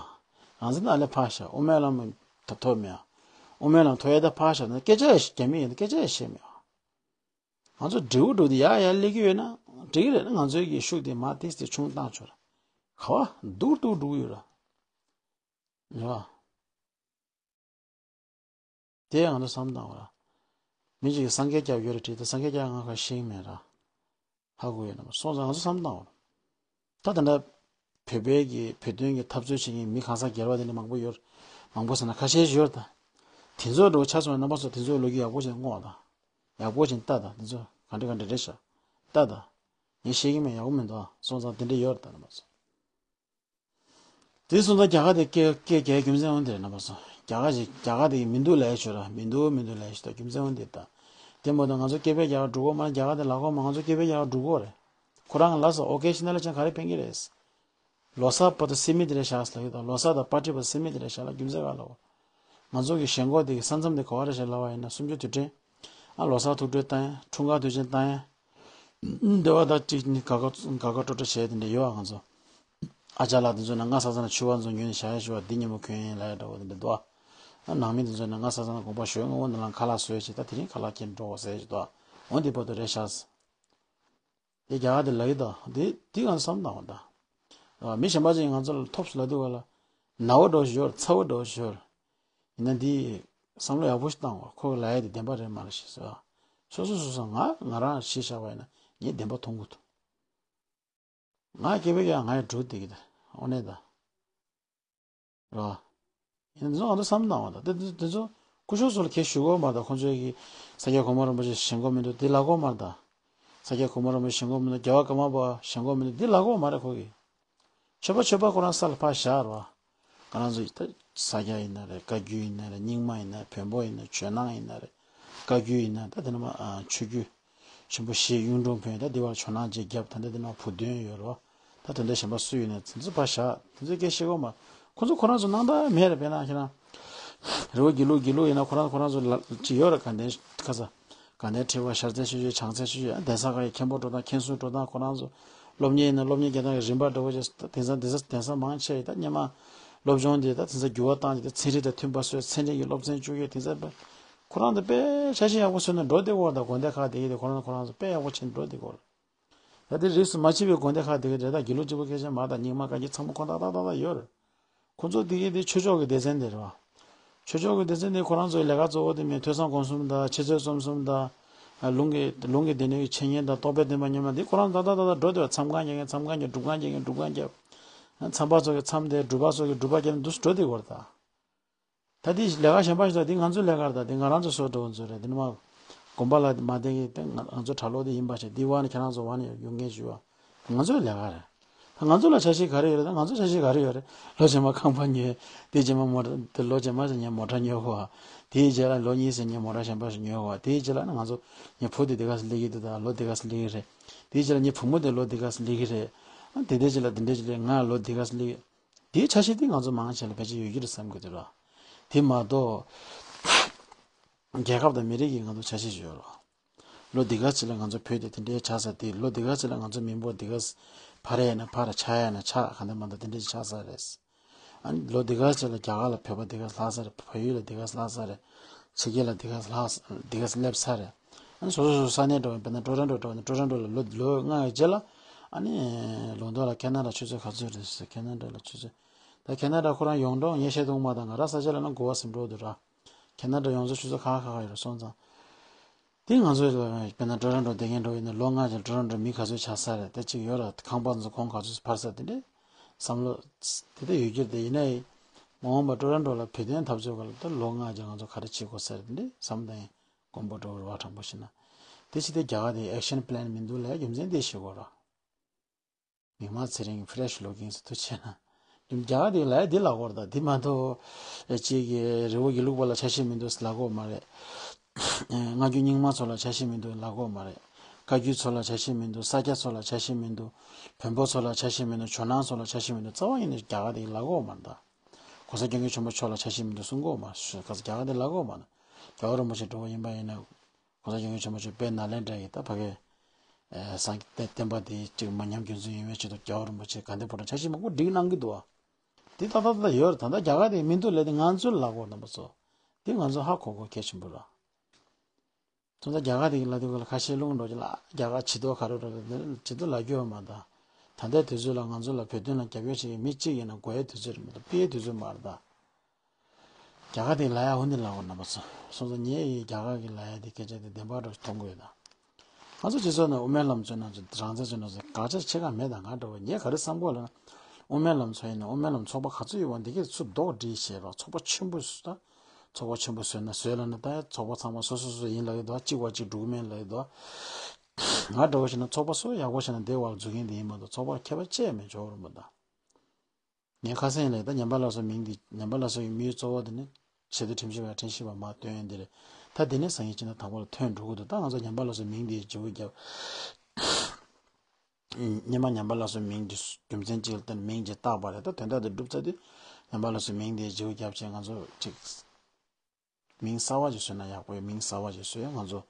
རང་བཙན་ཨ་ལས་ཕར་བཞག་དབུ་མའི་ལམ་ཐོབ་མེད། དབུ་མའི་ལམ་ཐོབ་ཡས་ད་ཕར་བཞག་ན་སྐད་ཆ་ཡང་རྒྱ་མི་ཡིན་ན་སྐད་ཆ་ཡང་བཤད་མེད། ང་ཚོ་འབྲས་བུ་འགྲོ་དེ་ཡར་ཡར་སླེབས་ཀྱི་ཡོད་ན་འགྲིག་གི་རེད། ང་ཚོའི་གི་ཤུགས་དེ་མར་ཏིས་ཏིས་ཆུང་བཏང་ཆོག་ར། ག་བ་སྡུག་སྡུག་འགྲོ་གི་ཡོད་ར། རེད་བ། དེ་ང་ཚོ་བསམ་བཏང་བ་ར། མི་གཅིག་གིས་སངས་རྒྱས་སྐྱབས་ཡོད་རེད་དྲིས་ཏེ་སངས་རྒྱས་སྐྱབས་ང་ག་ཤེས་ཀྱི་མེད་ར། ཧ་གོ་ཡོད་ན་མ་སོང་ཙང་ང་ཚོ་བསམ་བཏང་བ་ར། ད་ད་ལྟ་བོད་པའི་གི་བོད་དོན་གི་འཐབ་རྩོད་བྱེད་མཁན་མི་གང་ཟག་སྒེར་བ་དེ་འདྲ་མང་པོ་ཡོད། མང་པོ་ཟེར་ན་ཁ་ཤས་ཤིག་ཡོད་ད། དེ་ཚོ་འགྲོ་ཆ་སོང་རྣམ་པ་ཚོ་དེ་ཚོའི་ལོ་རྒྱུས་ཡག་པོ་ཞིག་བསྔོག་ད། ཡག་པོ་ཞིག་ལྟ་ད། དེ་ཚོ་ག་འདྲ་ག་འདྲ་རེད་ཤག་ལྟ་ད། ངས་ཤེས་ཀྱི་མེད་ཡག་པོ་མི་འདུག་ཨ། སོང་ཙང་དེ་འདྲ་ཡོད་ད་རྣམ་པ་ཚོ། དེ་སོང་ཙང་རྒྱ་གར་དེ་སྐད་སྐད་རྒྱག་རྒྱུ་མཚན་འོང་དེ་རེད་རྣམ་པ་ཚོ། རྒྱ་གར་ཞིག་རྒྱ་གར་དེ་མི་འདུག་ལབ་ཡ་ཆོས་ར་མི་འདུག་མི་འདུག་ལབ་ཡ་ཞིག་ད་རྒྱུ་མཚན་འོང་དེ་ད། དེ་མ་གཏོགས་ང་ཚོ་སྐད་ཆ་རྒྱག་འགྲོ་གོ་མ་རྒྱ་གར་དེ་ལབ་གོ་མ་ང་ཚོ་སྐད་ཆ་རྒྱག་འགྲོ་གོ་རེད། ཁོ་རང་ལ་སོ་ཨོ་ཀེ་ཤི་ན་ལ་ཅང་ག་རེ་ཕན་གི་རེད། ལོ་གསར་བར་དུ་སེ་མི་དེ་རེད་ཤག་ལབ་ཡོད་ད། ལོ་གསར་དང་པར་ཊི་བར་དུ་སེ་མི་དེ་རེད་ཤག་ལ་རྒྱུ་མཚན་ག་ལ་འོ། ང་ཚོ་གི་ཞེན་ཁོག་དེ་གི་ས་མཚམས་དེ་ག་བ་རེད་ཤག་ལབ་པ་ཡིན་ན་གསུམ་བཅུ་དུས་དྲན། ཨ་ལོ་གསར་ཐུགས་སྤྲོ་བཏང་ཡ་འཁྲུངས་སྐར་དུས་ཆེན་བཏང་ཡ། འདི་བ་ད་གཅིག་ནི་དགའ་དགའ་དགའ་དགའ་སྤྲོ་སྤྲོ་བྱས་དེ་འདྲ་ཡོད་ཨ་ང་ཚོ། ཨ་ཅག་ལགས་དེ་ཚོ་ན་ང་ས་ས་ན་ཆུ་བ་ཚོ་ཉོས་ནས་བཞག་ཡ་ཞུ་བ་འདི་ཉིན་མོ་གྱོན་ཡིན་ལབ་ཡ་འདྲ་བོ་དེ་འདྲ་འདུག་ཨ། ཨ་ནང་མི་དེ་ཚོ་ན་ང་ས་ས་ན་དགོངས་པ་ཞུ་ངོ་བོ་ནང་ལ་ཁ་ལག་བཟོས་བྱས་ད་དེ་རིང་ཁ་ལག་ཁྱེར་འགྲོ་འོ་ཟེར་བྱས་འདུག་ཨ། འོ་འདི་བར་དུ་རེད་ཤག་དེ་རྒྱ་གར་དེ་ལབ་ཡོད་ད། དེ་དེ་ང་བསམ་བཏང་བ་ད། མི་གཞན་པ་ཅིག་ང་ཚོ་ལ་ཐོབ་སོང་ལབ་དུས་བ་ལ། ནག་པོ་འདྲ་བོ་ཞིག་ཡོད་རེད་ཚ་བོ་འདྲ་བོ་ཞིག་ཡོད་རེད། ཡིན་ན་འདི་བསམ་བློ་ཡག་པོ་ཞིག་བཏང་བ་ཁོ་གི་ལབ་ཡ་དེ་བདེན་པ་རེད་མ་རེད་ཞེས་ཟེར་བ། སོ་སོ་སོ་སོ་ང་ང་རང་གཞི་བཞག་པ་ཡིན་ན་ངས་བདེན་པ་མཐོང་གི་འདུག་ང་སྐད་པའི་ཡང་ང་ཡང་འགྲོ་བསྡད་ཀྱི་འདུག་དངོས་གནས་ད། རེད་བ། ཡིན་ན་འདི་ཚོ་ང་ཚོ་བསམ་བློ་བཏང་བ་དང་དེ་འདི་ཚོ་སྐུ་ཞབས་ཚོ་ལ་གལ་ཞུ་གོ་མ་རེད་ད། ཁོང་ཚོས་ཀྱི་ས་སྐྱ་གོང་མ་རིན་པོ་ཆེ་ཞེན་གོ་མི་འདུག་དེ་ལབ་གོ་མ་རེད་ད། ས་སྐྱ་གོང་མ་རིན་པོ་ཆེ་ཞེན་གོ་མི་འདུག་རྒྱལ་བ་ཀརྨ་པ་ཞེན་གོ་མི་འདུག་དེ་ལབ་གོ་མ་རེད་ཁོ་གིས། ཆོས་པ་ཆོས་པ་ཁོ་རང་ས་ལ་ཕར་བཞག་རེད་བ། ང་རང་ཚོ་ད་ས་སྐྱ་ཡིན་ན་རེད། བཀའ་བརྒྱུད་ཡིན་ན་རེད། རྙིང་མ་ཡིན་ན་རེད། བོན་པོ་ཡིན་ན་རེད། ཇོ་ནང་ཡིན་ན་རེད། བཀའ་བརྒྱུད་ཡིན་ན་ད་དེ་ནས་མ་ཆོས་བརྒྱུད་ཆེན་པོ་བཞི་གཡུང་དྲུང་བོན་ད་དེ་བར་ཇོ་ནང་རྗེ་རྒྱབ་ད་འདི་དེ་ནས་བུ་སྟོན་ཡོད་རེད་བ། ད་དེ་འདྲ་གཞན་པ་སུ་ཡོད་ན་དེ་ཚོ་ཕར་བཞག་དེ་ཚོ་སྐད་བཤད་གོ་མ། ཁོ་ཚོ་ཁོ་རང་ཚོ་སྣང་དག་མེད་རེད། དཔེར་ན་ཁྱེད་རང་རི་བོ་དགེ་ལུགས་དགེ་ལུགས་ཡིན་ན་ཁོ་རང་ཁོ་རང་ཚོ་ལ་ཅི་ཡོད་རེད། དགའ་ལྡན་ཁ་ས་དགའ་ལྡན་ཁྲི་པ་ཤར་རྩེ་ཆོས་སྤྱོད་བྱང་རྩེ་ཆོས་སྤྱོད་གདན་ས་ཁག་གི་མཁན་པོ་འགྲོ་སྟངས་མཁན་ཟུར་འགྲོ་སྟངས་ཁོ་རང་ཚོ་སློབ་གཉེར་ཡིན་ན་སློབ་གཉེར་རྒྱག་སྟངས་ཀྱི་རིམ་པ་འདྲ་བོ་ཅིག་དེང་སང་དེང་སང་དེང་སང་མང་ཆེ་ཡིས་ད་སྔོན་མ་སློབ་སྦྱོང་དེ་ད་དེང་སང་འགྱུར་བ་བཏང་རྗེས་ད་ཚན་རིག་དང་མཐུན་པ་བཟོས། ཚན་རིག་གི་སློབ་ཚན་བཅུ་བརྒྱད་དེང་སང་ཁོ་རང་ཚོ་དཔེ་འཆར་གཞི་ཡག་པོ་བཟོས་ནས་འགྲོ་བསྡད་ཀྱི་ཡོད་རེད། ད་དགོན་སྡེ་ཁག་དེ་གི་དེ་ཁོ་རང་ཁོ་རང་ཚོ་དཔེ་ཡག་པོ་བྱས་ནས་འགྲོ་བསྡད་ཀྱི་ཡོད་རེད། ད་དེ་རིས་སུ་མ་ཆད་པའི་དགོན་སྡེ་ཁག་དེ་ག་རེད། ད་དགེ་ལུགས་གཅིག་པུ་སྐད་ཆ་མ་རེད། ད་རྙིང་མ་བཀའ་བརྒྱུད་ཚང་མ་ཁོ་ཐག་ཏག་ཏག་ཏག་ཡོད་རེད། ཁོ་ཚོ་དེ་གའི་དེ་ཆོས་ཕྱོགས་ཀྱི་སྡེ་ཚན་དེ་རེད་བ། ཆོས་ཕྱོགས་ཀྱི་སྡེ་ཚན་དེ་ཁོ་རང་ཚོའི་ལས་ཀ་གཙོ་བོ་དེ་མིན་ཐོས་བསམ་སྒོམ་གསུམ་དང་འཆད་རྩོད་རྩོམ་གསུམ་དང་། ལུང་གི་ལུང་གི་སྡེ་སྣོད་ཀྱི་འཆད་ཉན་དང་རྟོགས་པའི་བདེན་པ་ཉམས་ལེན་དེ་ཁོ་རང་ཏག་ཏག་ཏག་ཏག་འགྲོ་བསྡད་པ། མཚམས་ཁང་རྒྱག་མཁན་མཚམས་ཁང་རྒྱབ། སྒྲུབ་ཁང་རྒྱག་མཁན་སྒྲུབ་ཁང་རྒྱབ། མཚམས་པ་ཚོ་གི་མཚམས་བསྡད། སྒྲུབ་པ་ཚོ་གི་སྒྲུབ་པ་རྒྱབ་ནས་འདུག་སེ་འགྲོ་བསྡད་ཀྱི་ཡོད་རེད་ད། ད་དེ་ལས་ཀ་གཞན་པ་ཞིག་ད་དེ་ང་ཚོའི་ལས་ཀ་རེད། ད་དེ་ང་རང་ཚོ་བཟོ་འདྲ་བོ་ཚོ་རེད། དེ་ནི་མ་དགོན་པ་ལ་མ་བསྡད་མཁན་དེ་ང་ང་ཚོ་གྲྭ་ལོག་དེ་ཡིན་པ་བྱས། དེ་བ་ནི་ཁྱེད་རང་ཚོ་བ་ནི་ཡོང་མཁན་ཞུ་བ་ང་ཚོའི་ལས་ཀ་རེད། ད་ང་ཚོ་ལ་འཆར་གཞི་ག་རེ་ཡོད་རེད། ད་ང་ཚོ་འཆར་གཞི་ག་རེ་ཡོད་རེད། ལོ་རྗེས་མ་ཁང་པ་ཉོས། དེ་རྗེས་མ་མོ་ཊ། དེ་ལོ་རྗེས་མ་ངས་མོ་ཊ་ཉོ་དགོས་པ། དེའི་རྗེས་ལ་ལོ་གཉིས་ཙམ་ངས་མོ་ཊ་གཞན་པ་ཞིག་ཉོ་དགོས་པ། དེའི་རྗེས་ལ་ནི་ང་ཚོ་ངའི་བུ་དེ་དེ་ག་ཚོད་སླེབས་ཀྱི་འདུག་ད་ལོ་དེ་ག་ཚོད་སླེབས་ཀྱི་རེད། དེའི་རྗེས་ལ་ངའི་བུ་མོ་དེ་ལོ་དེ་ག་ཚོད་སླེབས་ཀྱི་རེད། ཨ་དེ་འདྲའི་རྗེས་ལ་དེ་འདྲའི་རྗེས་ལ་ང་ལོ་དེ་ག་ཚོད་སླེབས་ཀྱི། དེའི་འཆར་གཞི་དེ་ང་ཚོ་མང་ཆེ་ལ་ཕལ་ཆེར་ཡོད་ཀྱི་རེད་བསམ་གྱི་འདུག་ར། དེ་མ་གཏོགས། རྒྱལ་ཁབ་དང་མི་རིགས་ཀྱི་ང་ཚོ་འཆར་གཞི་ཞིག་ཡོད་ར། ལོ་འདི་ག་ཅིག་ལ་ང་ཚོ་བོད་དེ་དེ་འདྲའི་ཆགས་ས་དེ། ལོ་འདི་ག་ཅིག་ལ་ང་ཚོ་མི་འབོར་འདི་ག་ཕར་ཡས་ན་ཕར། ཆག་ཡས་ན་ཆག་གང་ལྟར་མ་ལྟར་དེ་འདྲའི་ཆགས་ས་རེད། ཨ་ནི་ལོ་འདི་ག་ཅིག་ལ་རྒྱ་གར་ལ་བོད་པ་འདི་ག་ལྷག་ས་རེད། བལ་ཡུལ་ལ་འདི་ག་ལྷག་ས་རེད། ཕྱི་རྒྱལ་ལ་འདི་ག་ལྷག་འདི་ག་སླེབས་ས་རེད། ཨ་ནི་སོ་སོ་སོ་སོ་ས་གནས་འདྲ་བོ། དཔེར་ན་ཊོ་རོན་ཊོ་འདྲ་བོ་ཡིན་ན་ཊོ་རོན་ཊོ་ལ་ལོ་ལོ་ལྔ་ཡི་རྗེས་ལ་ཨ་ནི་ལོན་ཌོན་ལ་ཁེ་ན་ཌ་ཆུ་ཚོད་ག་ཚོད་རེད་ཟེར། ཁེ་ན་ཌ་ལ་ཆུ་ཚོད། ད་ཁེ་ན་ཌ་ཁོ་རང་ཡོངས་གྲགས་ངས་བཤད་ཐུབ་མ། ད་ང་རང་ས་ཆ་ལ་ན་དགུ་པ་ཟིན་འགྲོ་འདུག་ར། ཁེ་ན་ཌ་ཡོངས་རྫོགས་ཆུ་ཚོད་ཁ་ཁ་ཁ་ཡོད་རེད། སོང་ཙང་དེ་ང་ཚོའི་ལ་དཔེར་ན་ཊོ་རོན་ཊོ་བསྡད་མཁན་འདྲ་བོ་ཡིན་ན་ལོ་ལྔ་རྗེས་ཊོ་རོན་ཊོ་མི་ག་ཚོད་ཆགས་ས་རེད། དེ་གཅིག་ཡོད་ར། ཁང་པ་ཚོ་གོང་ག་ཚོད་འཕར་ས་དེ་འདྲའི་བསམ་བློ་དེ་འདྲ་ཡོད་ཀྱི་རེད། དེ་ཡིན་ན་ཡང་མ་འོངས་པ་ཊོ་རོན་ཊོ་ལ་བོད་དོན་འཐབ་རྩོད་སྐབས་ལ་ད་ལོ་ལྔ་རྗེས་ང་ཚོ་ག་རེ་བྱེད་དགོས་ས་རེད། དེ་འདྲའི་བསམ་བློ་ཡང་དཀོན་པོ་འགྲོ་བར་བ་དྲང་པོ་བཤད་ན། དེ་ཕྱི་དེ་རྒྱ་གར་དེ་ཨེག་ཤན་པི་ལན་མི་འདུག་ལབ་རྒྱུ་མཚན་དེ་ཤེས་དགོས་ར། མིག་དམར་ཚེ་རིང་གི་ཕི་རེ་ཤི་ལུག་གིང་སུ་ཐུག་བྱས་ན། རྒྱ་གར་དེ་ལ་འདི་ལབ་དགོས་རེད། ད་འདི་མ་གཏོགས་གཅིག་གི་རི་བོ་དགེ་ལུགས་པ་ལ་ཆ་ཤས་མི་འདུག་ལབ་དགོས་མ་རེད། སྔ་འགྱུར་རྙིང་མ་ཚོ་ལ་ཆ་ཤས་མི་འདུག་ལབ་དགོས་མ་རེད། བཀའ་བརྒྱུད་ཚོ་ལ་ཆ་ཤས་མི་འདུག་ས་སྐྱ་ཚོ་ལ་ཆ་ཤས་མི་འདུག་བོན་པོ་ཚོ་ལ་ཆ་ཤས་མི་འདུག་ཇོ་ནང་ཚོ་ལ་ཆ་ཤས་མི་འདུག་རྩ་བ་ཉིད་ནས་རྒྱ་གར་དེ་ལབ་དགོས་མ་རེད། ད་༸གོང་ས་༸སྐྱབས་མགོན་ཆེན་པོ་མཆོག་ལ་ཆ་ཤས་མི་འདུག་གསུང་དགོས་མ་རེད། རྒྱ་གར་དེ་ལབ་དགོས་མ་རེད། རྒྱལ་བ་རིན་པོ་ཆེ་འགྲོ་བ་ཡིན་པ་ཡིན་ན། ༸གོང་ས་༸སྐྱབས་མགོན་ཆེན་པོ་མཆོག་དཔལ་ནཱ་ལེནྡྲ་ཡི་ད་ཕ་གི་ ཨེ་སངས་རྒྱས་བསྟན་པ་དེ་གཅིག་མ་ཉམས་རྒྱུན་འཛིན་ཡོང་བའི་ཆེད་དུ་རྒྱལ་བ་རིན་པོ་ཆེ་དགའ་ལྡན་ཕོ་བྲང་འཆར་གཞི་མང་པོ་སྒྲིག་གནང་གི་འདུག་བ། དེ་ད་ལྟ་ད་ལྟ་ཡོད་རེད། ད་ལྟ་རྒྱ་གར་དེ་མི་འདུག་ལས་དེ་ང་ཚོའི་ལག་གོ་རྣམ་པ་ཚོ། དེ་ང་ཚོ་ཧ་གོ་དགོས་གལ་ཆེན་པོ་རེད། ཚོ་ད་རྒྱ་གར་དེ་གི་ལ་དེ་ག་ལ་ཁ་ཤས་རླུང་འགྲོ་གི་ལ་རྒྱ་གར་ཇི་ལྟར་ག་རེ་རེད་ཇི་ལྟར་ལབ་རྒྱུ་ཡོད་མ་ད། ད་ལྟའི་དུས་ཚོད་ལ་ང་ཚོ་ལ་བོད་དོན་ལ་རྒྱབ་སྐྱོར་བྱེད་མཁན་མི་གཅིག་ཡིན་ན་དགོས་ཡའི་དུས་ཚོད་རེད་མ་གཏོགས་སྤེལ་ཡའི་དུས་ཚོད་མ་རེད་ད། རྒྱ་གར་དེ་ལ་ཡ་ཧུ་ནི་ལ་གོ་རྣམ་པ་ཚོ། སོང་ཙང་ངས་ཡི་རྒྱ་གར་གི་ལ་ཡ་དེ་སྐད་ཆ་དེ་བདེན་པ་འདྲ་མཐོང་གི་ཡོད་ད། ང་ཚོ་སྤྱི་ཚོགས་ནང་དབུ་མའི་ལམ་ཚོའི་ནང་ཚོ་རང་བཙན་ཚོའི་ནང་ཚོ་དགག་བྱ་ཆེ་ཁག་མེད་ད། ང་འདྲ་བོ་ངས་ག་རེ་བསམ་གོ་ལ་ན། དབུ་མའི་ལམ་ཚོ་ཡིན་ན་དབུ་མའི་ལམ་ཚོགས་པ་ག་ཚོད་ཡོད་པ་འདི་གས་ཚུར་རྡོག་སྒྲིལ་བྱས་རོགས། ཚོགས་པ་ཆེན་པོ་བཟོས་ད། ཚོགས་པ་ཆེན་པོ་བཟོས་ན་བཟོས་ལ་ན་ད་ཚོགས་པ་ཚང་མ་སོ་སོ་སོ་ཡིན་ལ་ཡོད་དོ། གཅིག་བ་གཅིག་འགྲུག་མེད་ལ་ཡོད་དོ། ང་འདྲ་བོ་བྱས་ན་ཚོགས་པ་སོ་ཡག་པོ་བྱས་ན་དེ་བར་འཛུགས་མཁན་དེ་ཡིན་མ་གཏོགས་ཚོགས་པ་ཁྱད་པར་ཅི་ཡང་མེད་ཆོག་རུང་མ་ད། ངས་ཁ་སང་ལས་ད་ཉམས་པ་སླར་གསོའི་མིང་འདི་ཉམས་པ་སླར་གསོ་ཡི་མིའི་གཙོ་བོ་འདི་ནི་ཆེས་མཐོའི་ཁྲིམས་ཞིབ་པ་ཁྲིམས་ཞིབ་པ་མར་བཏོན་ཡོད་འདི་རེད། ད་འདི་ནས་སང་ཉིན་ཕྱི་ནས་དང་པོ་ལ་ཐོན་འགྲོ་གི་འདུག་ད་ང་ཚོ་ཉམས་པ་སླར་གསོའི་མིང་འདི་བརྗེ་པོ་བརྒྱབ། སྔོན་མ་ཉམས་པ་སླར་གསོའི་མིང་འདི་རྒྱུ་མཚན་གཅིག་ལ་བརྟེན་མིང་ཅིག་བཏགས་པ་རེད། ད་དོན་དག་འདི་བསྒྲུབས་ཚར་དུས་ཉམས་པ་སླར་གསོའི་མིང་འདི་བརྗེ་པོ་བརྒྱབ་བྱས་ང་ཚོ་ཅིག་མིང་གསར་བ་ཅིག་བཟོས་ན་ཡག་པོ་ཡོད། མིང་གསར་བ་ཅིག་བཟོས་ཡ་ང་ཚོ་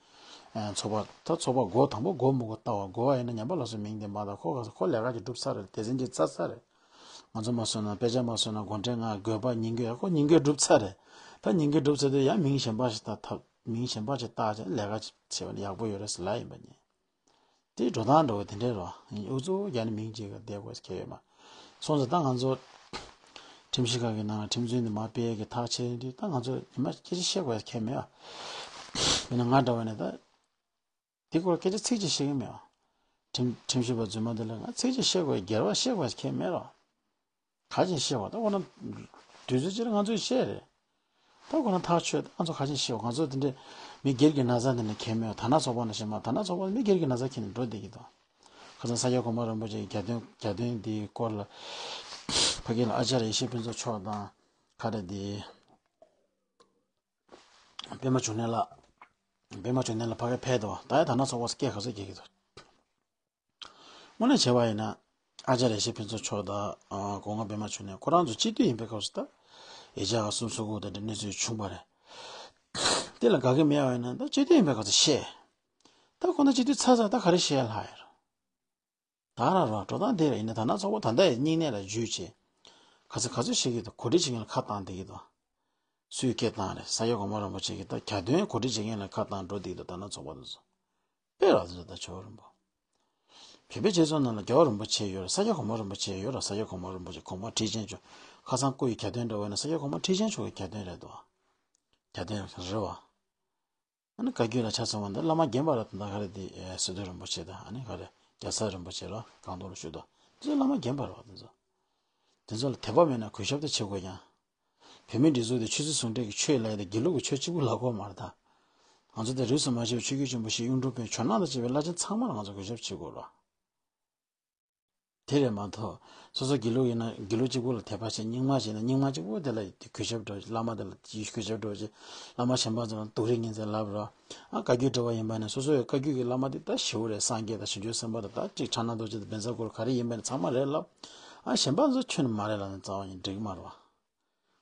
ཚོགས་པ་ད་ཚོགས་པ་འགོ་དང་པོ་འགོ་མུ་གོ་ལྟ་བ་འགོ་བ་ཡིན་ན་ཉམས་པ་སླར་གསོའི་མིང་དེ་མ་ད་ཁོ་ག་ས་ཁོ་ལས་ཀ་ཅིག་བསྒྲུབས་ཚར་རེད། སྡེ་ཚན་ཅིག་བཙལ་ཚར་རེད། ང་ཚོ་མ་བཟོས་ན་དཔེ་ཆ་མ་བཟོས་ན་དགོན་ཕྲན་ལྔ་དགོན་པ་ཉིན་དགོས་ཡ་ཁོ་ཉིན་དགོས་བསྒྲུབས་ཚར་རེད། ད་ཉིན་དགོས་བསྒྲུབས་ཚར་དུས་ཡང་མིང་གཞན་པ་ཞིག་བཏགས་ཐབས་མིང་གཞན་པ་ཅིག་བཏགས་བྱས་ལས་ཀ་ཅིག་བྱས་པ་ན་ཡག་པོ་ཡོད་རེད་ཟེར་ལབ་ཡིན་པ་ཉིད། དེའི་འགྲོ་སྟངས་འདྲ་བོ་དེ་འདྲས་རོ། ཨུ་ཚུགས་རྒྱག་ནས་མིང་གཅིག་ག་བསྡད་དགོས་ཁེལ་ཡོད་མ། སོང་ཙང་ད་ང་ཚོ་ཁྲིམས་ཞིབ་ཁང་གི་ནང་ལ་ཁྲིམས་རྩོད་འདི་མ་སྤེལ་གི་ཐག་བཅད་དུས་ད་ང་ཚོ་ཉི་མ་སྐད་ཆ་བཤད་དགོས་ཁེལ་མེད་ཨ། མིན་ན་ང་འདྲ་བ་ནས་ད་དེ་སྐོར་སྐད་ཆ་ཚིག་གཅིག་བཤད་གི་མེད་ཨ། ཁྲིམས་ཁྲིམས་ཞིབ་པ་རྫུན་མ་འདི་ལ་ང་ཚིག་གཅིག་བཤད་དགོས་སྒེར་བ་བཤད་དགོས་ཁེལ་མེད་རོ། ག་ཅིག་བཤད་པ་ད་ཁོ་ན། དུས་ཚོད་ཅིག་ལ་ང་ཚོས་བཤད་རེད། ད་ཁོ་ན་ཐག་ཆོད་ད་ང་ཚོ་ག་ཅིག་བཤད་པ་ང་ཚོ་དེ་འདྲས་མི་སྒེར་གྱི་ན་ཚ་འདི་ནས་ཁྱེར་མེད་པ་ད་ན་ཚོགས་པ་ནང་བཞིན་མ་ད་ན་ཚོགས་པ་མི་སྒེར་གྱི་ན་ཚ་ཁྱེར་ནས་འགྲོ་བསྡད་ཀྱི་འདུག་ཁ་སང་ས་སྐྱ་གོང་མ་རིན་པོ་ཆེ་གི་གྱ་སྟོན་གྱ་སྟོན་འདིའི་སྐོར་ལ་ཕ་གི་ལ་ཨ་ཅར་ཡེ་ཤེས་ཕུན་ཚོགས་མཆོག་དང་ག་རེ་འདི་པད་མ་འབྱུང་གནས་ལགས་པད་མ་འབྱུང་གནས་ལགས་ཕ་གི་ཕེབས་འདུག་ད་ཡ་ད་ན་ཚོགས་པ་སྐད་ག་ཚོད་རྒྱག་གི་འདུག་དངོས་གནས་བྱས་པ་ཡིན་ན། ཨ་ཅར་ཡེ་ཤེས་ཕུན་ཚོགས་མཆོག་དང་། གོང་མ་པད་མ་འབྱུང་གནས་ཁོ་རང་ཚོ་སྤྱི་འཐུས་ཡིན་པའི་སྐབས་སུ་ད། ཡེ་ཆ་ག་གསུམ་སོ་དགུ་དང་འདྲ་གནས་ཚུལ་བྱུང་བ་རེད། དེ་ལ་དགའ་གི་མེད་པ་ཡིན་ན་ད་སྤྱི་འཐུས་ཡིན་པའི་སྐབས་སུ་བཤད། ད་ཁོ་ན་སྤྱི་འཐུས་ཚར་ཚར་ད་ག་རེ་བཤད་ལྷག་ཡོད་རེད། ད་ར་ར་འགྲོ་སྟངས་དེ་ལ་ཡིན་ན་ད་ན་ཚོགས་པ་ད་ལྟ་ཡི་སྙིང་ནད་ལ་འཇུས་བྱས། ག་ཚོད་ག་ཚོད་བཤད་ཀྱི་འདུག་གོ་སྒྲིག་བྱེད་མཁན་ལ་ཁ་བཏང་བསྡད་ཀྱི་འདུག་སུས་སྐད་བཏང་རེད། ས་སྐྱ་གོང་མ་རིན་པོ་ཆེ་གིས་ད་གྱ་སྟོན་གོ་སྒྲིག་བྱེད་མཁན་ལ་ཁ་བཏང་འགྲོ་བསྡད་ཀྱི་འདུག་ད་ན་ཚོགས་པ་དེ་ཚོ། དཔེ་ར་དེ་ཚོ་ད་ཇོ་བོ་རིན་པོ། བོད་པའི་སྤྱི་ཚོགས་ནང་ལ་རྒྱལ་བ་རིན་པོ་ཆེ་ཡོད་ར་ས་སྐྱ་གོང་མ་རིན་པོ་ཆེ་ཡོད་ར་ས་སྐྱ་གོང་མ་རིན་པོ་ཆེ་གོང་མ་ཁྲི་ཆེན་མཆོག་ཁ་སང་སྐུ་ཡི་གྱ་སྟོན་འདྲ་བོ་ཡིན་ན་ས་སྐྱ་གོང་མ་ཁྲི་ཆེན་མཆོག་གི་གྱ་སྟོན་རེད་དོ། གྱ་སྟོན་རེད་བ། ཨ་ནི་བཀའ་བརྒྱུད་ལ་ཆ་མཚོན་པ་འདི་བླ་མ་རྒན་པ་ར་དང་ད་ག་རེ་དེ་སི་ཏུ་རིན་པོ་ཆེ་དང་ཨ་ནི་ག་རེ་རྒྱལ་ཚབ་རིན་པོ་ཆེ་ར་སྒང་ཏོག་ལ་བཞུགས་དོ། དེ་ཚོ་བླ་མ་རྒན་པ་ར་བ་དེ་ཚོ། དེ་ཚོ་ལ་དད་པ་མེད་ན་གུས་ཞབས་དེ་བྱེད་དགོས་ཀྱང་། བོད་མིའི་སྒྲིག་འཛུགས་དེ་ཆོས་སྲིད་ཟུང་འབྲེལ་གྱི་ཆོས་ལབ་ཡ་དེ་དགེ་ལུགས་ཀྱི་ཆོས་གཅིག་པུ་ལབ་དགོས་མ་རེད་ད། ང་ཚོ་དེ་རིས་སུ་མ་ཆད་པའི་ཆོས་བརྒྱུད་ཆེན་པོ་བཞི་གཡུང་དྲུང་བོན་ཇོ་ནང་དང་བཅས་པའི་བླ་ཆེན་ཚང་མ་ལ་ང་ཚོ་གུས་ཞབས་བྱེད་དགོས་རེད། དེ་རེད་མ་གཏོགས་སོ་སོ་དགེ་ལུགས་ཡིན་ན་དགེ་ལུགས་གཅིག་པུ་ལ་དད་པ་བྱེད། རྙིང་མ་བྱེད་ན་རྙིང་མ་གཅིག་པུ་དེ་ལ་གུས་ཞབས་འགྲོ་བླ་མ་དེ་ལ་གུས་ཞབས་འགྲོ་བྱེད། བླ་མ་གཞན་པ་ཚོ་ལ་སྡུག་རུས་ངན་ཚད་ལབ་རོགས། ཨ་བཀའ་བརྒྱུད་འདྲ་བ་ཡིན་པ་ནི་སོ་སོ་ཡི་བཀའ་བརྒྱུད་ཀྱི་བླ་མ་དེ་ད་ཞེ་པོ་རེད། སངས་རྒྱས་དང་བྱང་ཆུབ་སེམས་དཔའ་དང་ད་གཅིག་ཕྱག་ན་རྡོ་རྗེ་དང་བཛྲ་གུ་རུ་ག་རེ་ཡིན་པ་ནི་ཚང་མ་རེད་ལབ། ཨ་གཞན་པ་ཚོ་ཁྱོན་ནས་མ་རེད་ལབ་ན་རྩ་བ་ཉིད་འགྲིག་གི་མ་རེད་བ།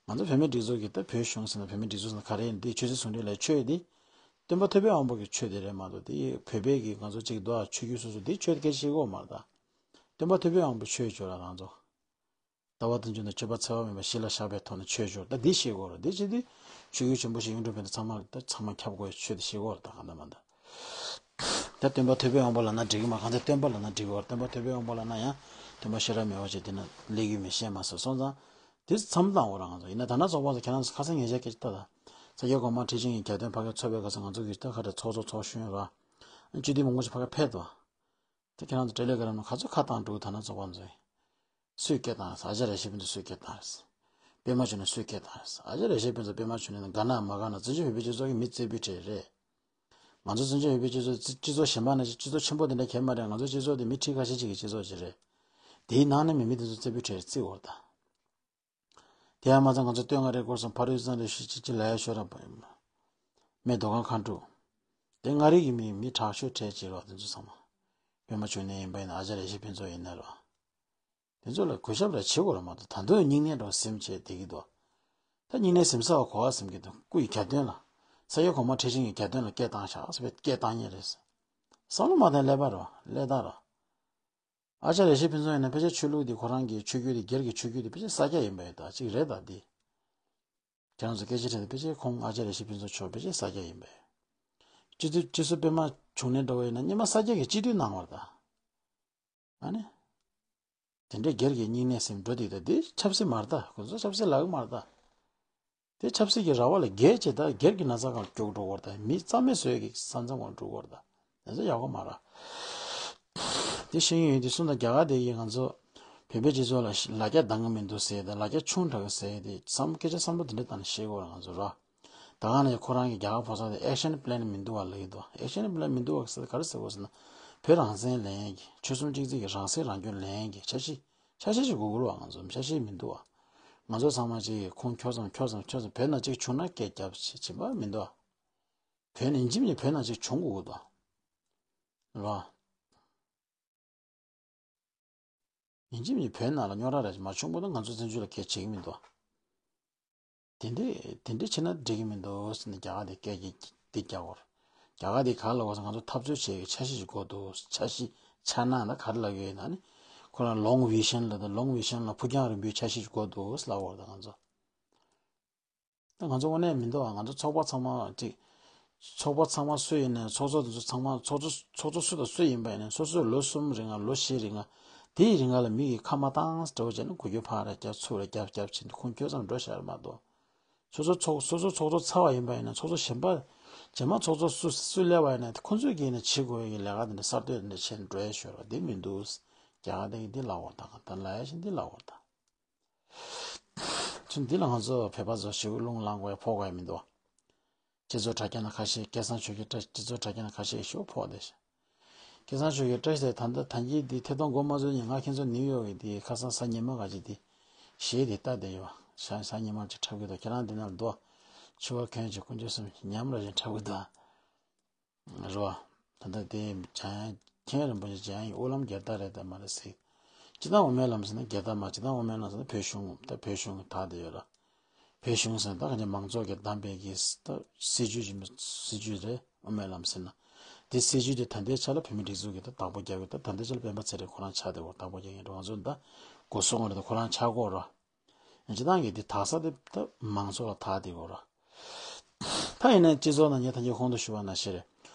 ང་ཚོ་བོད་མིའི་སྒྲིག་འཛུགས་ཀྱི་ད་བོད་གཞུང་ཟེར་ན་བོད་མིའི་སྒྲིག་འཛུགས་ཟེར་ན་ག་རེ་ཡིན་དེ་ཆོས་སྲིད་ཟུང་འབྲེལ་ལ་ཆོས་དེ། སྟོན་པ་ཐུབ་པའི་དབང་པོ་གི་ཆོས་དེ་རེད་མ་གཏོགས་དེ་བོད་པའི་གི་ང་ཚོ་གཅིག་འདུག་ཨ་ཆོས་བརྒྱུད་སོ་སོ་དེ་ཆོས་དེ་སྐད་ཆ་བཤད་གོ་མ་རེད་ད། སྟོན་པ་ཐུབ་པའི་དབང་པོ་ཆོས་བརྗོད་ལ་ང་ཚོ། ལྟ་བ་དང་བཅུ་དང་སྤྱོད་པ་འཚེ་བ་མེད་པ་གཞི་ལ་བཞག་པའི་ཐོག་ནས་ཆོས་བརྗོད་ད་འདི་བཤད་གོ་རེད། དེ་བྱེད་དུས་ཆོས་བརྒྱུད་ཆེན་པོ་བཞི་གཡུང་དྲུང་བོན་དེ་ཚང་མ་ད་ཚང་མ་ཁྱབ་དགོས་ཆོས་དེ་བཤད་གོ་རེད་ད་གང་ལྟར་མ་ད། ད་སྟོན་པ་ཐུབ་པའི་དབང་པོ་ལབ་ན་འགྲིག་གི་མ་གང་ཚེ་སྟོན་པ་ལབ་ན་འགྲིག་གི་བར་སྟོན་པ་ཐུབ་པའི་དབང་པོ་ལབ་ན་ཡང་སྟོན་པ་ཤེས་རབ་མེད་པ་ཅིག་དེ་ན་སླེབས་ཀྱི་མི་ཤེས་མ་སོང་སོང་ཙང་། དེ་མཚམས་བཏང་འོ་རང་ཚོ་ཡིན་ན་ད་ན་ཚོགས་པ་ཚོ་ཁྱེད་རང་ཚོ་ཁ་སང་ཉེ་ཆར་སྐད་ཆ་ལྟ་ད། ས་སྐྱ་གོང་མ་ཁྲི་ཆེན་གྱི་གྱ་སྟོན་ཕ་གིར་ཚོགས་པའི་སྐབས་སུ་ང་ཚོ་གིས་ད་ཁ་བྲལ་ཚོགས་གཙོ་ཚོགས་གཞོན་ར། སྤྱི་འཐུས་མང་པོ་ཞིག་ཕ་གིར་ཕེབས་འདུག་དེ་ཁྱེད་རང་ཚོ་ཊེ་ལེ་གྷ་རམ་ནང་ག་ཚོད་ཁ་བཏང་འགྲོ་གི་ད་ན་ཚོགས་པ་ཚོས། སུས་སྐད་བཏང་ས་ཨ་ཅག་རེ་ཞིག་ཕན་ཚུན་སུས་སྐད་བཏང་རེད། པད་མ་བྱུང་ན་སུས་སྐད་བཏང་རེད། ཨ་ཅག་རེ་ཞིག་ཕན་ཚུན་པད་མ་བྱུང་ན་དགའ་ན་མ་དགའ་ན་བཙན་བྱོལ་བོད་པའི་སྤྱི་ཚོགས་ཀྱི་མི་རྩེ་ཕུད་གྲས་རེད། ང་ཚོ་བཙན་བྱོལ་བོད་པའི་སྤྱི་ཚོགས་སྤྱི་ཚོགས་ཆེན་པོ་འདི་འདྲ་གས་མ་རེད། ང་ཚོ་སྤྱི་ཚོགས་ཆེན་པོ་འདི་འདྲ་གས་མ་རེད། ང་ཚོ་སྤྱི་ཚོགས་འདི་མི་ཁྲི་ཁ་ཤས་ཅིག་གི་སྤྱི་ཚོགས་ཅིག་རེད། དེའི་ནང་ནས་མི་མི་དེ་ཚོ་རྩེ་ཕུད་གྲས་རེད་བརྩི་འོར་ད། དེ་ཡང་མ་ཚད་ང་ཚོ་སྟོད་མངའ་རིས་སྐོར་སོང་ཕ་རུའི་ཙང་རེ་ཞུ་ཅི་ཅི་ལ་ཡ་ཤོད་ར་པ་ཡིན། སྨད་མདོ་ཁམས་ཁ་འབྲུག་དེ་མངའ་རིས་ཀྱི་མི་མི་དྲག་ཤོས་གྲས་ཅིག་རོ། དེ་ཚོ་ཚང་མ། པད་མ་བྱུང་ནས་ཡིན་པ་ཡིན་ན་ཨ་ཅག་རེ་ཞིག་ཕན་ཚུན་ཡིན་ན་རོ། དེ་ཚོ་ལ་གུས་ཞབས་ར་བྱེད་དགོས་ར་མ་གཏོགས་ད་དུང་སྙིང་ནད་འགྲོ་སེམས་བྱས་བསྡད་ཀྱི་འདུག་ད་སྙིང་ནད་ཟིན་ས་བ་གོ་བ་ཟིན་གྱི་འདུག་སྐུ་ཡི་གྱ་སྟོན་ལ། ས་སྐྱ་གོང་མ་ཁྲི་ཆེན་གྱི་གྱ་སྟོན་ལ་སྐད་བཏང་ཤག་ཟེར་བའི་སྐད་བཏང་ཉེ་རེད། ས་ བསམ་བློ་མ་བཏང་ཀླད་པ་རོ། ཀླད་རྟགས་རོ། ཨ་ཅག་ཡེ་ཤེས་ཕུན་ཚོགས་ཡིན་ན་ཕལ་ཆེར་ཆོས་ལུགས་འདི་ཁོ་རང་གི་ཆོས་བརྒྱུད་འདི་སྒེར་གྱི་ཆོས་བརྒྱུད་འདི་ཕལ་ཆེར་ས་སྐྱ་ཡིན་པ་ཡིན་ད་ཅིག་རེད་ད་འདི། ཁྱེད་རང་ཚོ་སྐད་ཆ་དྲིས་ན་ཕལ་ཆེར་ཁོང་ཨ་ཅག་ཡེ་ཤེས་ཕུན་ཚོགས་མཆོག་ཕལ་ཆེར་ས་སྐྱ་ཡིན་པས། སྤྱི་འཐུས་སྤྱི་ཟུར་པད་མ་འབྱུང་གནས་འདྲ་བོ་ཡིན་ན་སྔོན་མ་ས་སྐྱ་གི་སྤྱི་འཐུས་གནང་བར་ད། ཨ་ནི། དེ་འདྲའི་སྒེར་གྱི་སྙིང་ནད་སེམས་འགྲོ་དེ་ད་འདི་ཆབ་སྲིད་མ་རེད་ད། ཁོ་ཚོ་ཆབ་སྲིད་ལབ་གི་མ་རེད་ད། དེ་ཆབ་སྲིད་ཀྱི་ར་བ་ལ་སྒེར་བྱེད་ད་སྒེར་གྱི་ན་ཚ་གང་སྐྱོག་འགྲོ་བར་ད་མི་རྩ་མེད་བཟོས་ཀྱི་ས་མཚམས་གང་འགྲོ་བར་ད། དེ་ཚོ་ཡག་པོ་མ་རེད། དེ་ཤེས་ཀྱི་ཡོད་དེ་གསུངས་ད། རྒྱ་གར་དེ་ཡིས་ང་ཚོ་བོད་པའི་སྤྱི་ཚོགས་ལ་ལ་རྒྱ་འདང་གི་མི་འདུག་ཟེར་ད་ལ་རྒྱ་ཆུང་དྲགས་ཟེར་དེ་བསམ་སྐད་ཆ་བསམ་བློ་དེ་འདྲ་བཏང་ནས་བཤད་དགོས་རེད་ང་ཚོ་ར། ད་ག་ནས་ཁོ་རང་གི་རྒྱ་གར་ཕོ་གསར་དེ་action plan མི་འདུག་བ་ལབ་ཀྱི་འདུག action plan མི་འདུག་བ་ཟེར་ག་རེ་ཟེར་དགོས་ཟེར་ན། བོད་རང་བཙན་ལེན་གྱི་ཆོལ་གསུམ་གཅིག་སྒྲིལ་གྱི་རང་སྲིད་རང་སྐྱོང་ལེན་གྱི་འཆར་གཞི་འཆར་གཞི་ཞིག་དགོས་ཀྱི་རེད་བ། ང་ཚོ་འཆར་གཞི་མི་འདུག་བ། ང་ཚོ་ཚང་མ་གཅིག་ཁོང་ཁྱོད་ཚང་ཁྱོད་ཚང་ཁྱོད་ཚང་བོད་ནང་གཅིག་བྱུང་ན་སྐད་རྒྱབ་བྱེད་བྱེད་པ་མི་འདུག་བ། བོད་ནང་ཡིན་གཅིག་མིན་གཅིག་བོད་ནང་གཅིག་བྱུང་དགོས་ཀྱི་འདུག་བ། རེད་བ། ཡིན་གཅིག་མིན་གཅིག་བོད་ནང་ལ་རྙོག་དྲ་ར་ཅིག་མ་བྱུང་བར་དུ་ང་ཚོ་བཙན་བྱོལ་ལ་གལ་བྱེད་ཀྱི་མི་འདུག་དེ་འདྲས་དེ་འདྲས་བྱས་ན་འགྲིག་གི་མི་འདུག་ཟེར་ནས་རྒྱ་གར་དེ་སྐད་ཀྱིས་འདི་རྒྱག་གོ། རྒྱ་གར་དེ་ག་ལ་གོ་ཟེར་ང་ཚོ་འཐབ་རྩོད་བྱེད་ཀྱི་འཆར་གཞི་ཞིག་དགོས་འདུག་འཆར་གཞི་འཆར་སྣང་ད་ག་རེ་ལབ་ཀྱི་ཡོད་ན་ནི། ཁོ་རང་long vision ལབ་ད་long vision ལ་ཕུགས་རྒྱང་རིང་པོའི་འཆར་གཞི་ཞིག་དགོས་འདུག་ཟེར་ལབ་གོ་ད་ང་ཚོ། ད་ང་ཚོ་དངོས་གནས་མི་འདུག་ཨ། ང་ཚོ་ཚོགས་པ་ཚང་མ་ཅིག་ཚོགས་པ་ཚང་མ་སུ་ཡིན་ནའི་ཚོགས་གཙོ་དེ་ཚོ་ཚང་མ་ཚོགས་གཙོ་ཚོགས་གཙོ་སུ་དང་སུ་ཡིན་པ་ཡིན་ནའི་སོ་སོས་ལོ་གསུམ་རིང་ང་ལོ་བཞི་རིང་ང་དེའི་རིང་ང་ལ་མི་གིས་ཁ་མ་བཏང་འདྲ་བོ་བྱས་ནས་འགུལ་སྐྱོད་ཕར་རྒྱབ་ཚུར་རྒྱབ་རྒྱབ་བྱས་ནས་ཁུངས་འཁྱོལ་ཙམ་འགྲོ་ཤར་མ་གཏོགས། སོ་སོ་ཚོགས་སོ་སོ་ཚོགས་གཙོ་ཚར་བ་ཡིན་པ་ཡིན་ན་ཚོགས་གཙོ་གཞན་པ་རྗེས་མ་ཚོགས་གཙོ་སུ་སུ་སླེབས་པ་ཡིན་ན་ཁོ་ཚོས་ཀྱིས་ནས་བྱེད་དགོས་ཀྱི་ལས་ཀ་དེ་འདྲ་གསར་གཏོད་དེ་འདྲ་བྱས་ནས་འགྲོ་ཡ་ཤོར་བ་དེ་མི་འདུག་རྒྱ་གར་དེ་གིས་འདི་ལབ་པ་དང་ད་ལབ་ཡ་ཞིག་འདི་ལབ་པ་དང་། ཚུལ་འདི་ལ་ང་ཚོ་བོད་པ་ཚོ་ཞེ་པོ་རླུང་ལངས་དགོས་ཡ་ཕོག་དགོས་ཡ་མི་འདུག་སྤྱི་ཚོགས་དྲ་རྒྱ་ནང་ཁ་ཤས་སྐལ་བཟང་ཆོས་རྒྱལ་བཀྲ་སྤྱི་ཚོགས་དྲ་རྒྱ་ནང་ཁ་ཤས་ཞེ་པོ་ཕོག་བསྡད་ཤག་སྐལ་བཟང་ཆོས་རྒྱལ་བཀྲ་ཤིས་ད་ལྟ་ད་གིན་འདི་ཐད་གཏོང་འགོ་མ་བཟོས་ཉིན་ང་ཁྱེད་ཚོ་ནིའུ་ཡོག་གི་འདི་ཁ་སང་གཟའ་ཉི་མ་ག་ཅིག་འདི་གཞས་འདི་ལྟ་བསྡད་ཡོད། གཟའ་གཟའ་ཉི་མ་ཅིག་འཁྲབ་གི་འདུག་ཁྱེད་རང་འདི་ནང་འདུག་ཆུ་བ་གོན་ཅིག་དཀོན་མཆོག་གསུམ་ཉམས་ར་བཞིན་འཁྲབ་གི་འདུག་རེད་བ། ད་ལྟ་དེ་འཇམ་དབྱངས་མཁན་རིན་པོ་ཆེ་འཇམ་དབྱངས་དབུ་ལམ་རྒྱལ་དར་རེད་དམ་མ་རེད་ཟེར། སྤྱིར་བཏང་དབུ་མའི་ལམ་ཟེར་ན་རྒྱལ་དར་མ་སྤྱིར་བཏང་དབུ་མའི་ལམ་ཟེར་ན་བོད་གཞུང་ད་བོད་གཞུང་གི་དར་དེ་ཡོད་ར། བོད་གཞུང་ཟེར་ན་ད་ག་ནས་མང་ཚོགས་ཀྱིས་བདམས་པའི་གི་ད་སྲིད་ཇུས་ཀྱི་སྲིད་ཇུས་རེད་དབུ་མའི་ལམ་ཟེར་ན། དེ་སྲིད་ཇུས་དེ་ད་ལྟའི་ཆ་ལ་བོད་མི་སྒྲིག་འཛུགས་ཀྱིས་ད་བདག་པོ་རྒྱག་གི་ད་ད་ལྟའི་ཆ་ལ་སྤེན་པ་ཚེ་རིང་ཁོ་རང་ཆགས་བསྡད་ཡོད་བདག་པོ་རྒྱག་མཁན་རེད་ང་ཚོ་ད་སྒོ་སྲུང་བ་རེད་ད་ཁོ་རང་ཆགས་ཀྱི་ཡོད་ར། སྤྱིར་བཏང་གི་འདི་དག་ས་དེ་ད་མང་ཚོགས་ལ་དག་དེ་གོ་ར། ད་ཡིན་ན་སྤྱི་ཚོགས་ནང་ངས་ད་གིན་གོང་དུ་ཞུས་པ་ནང་བཞིན་རེད།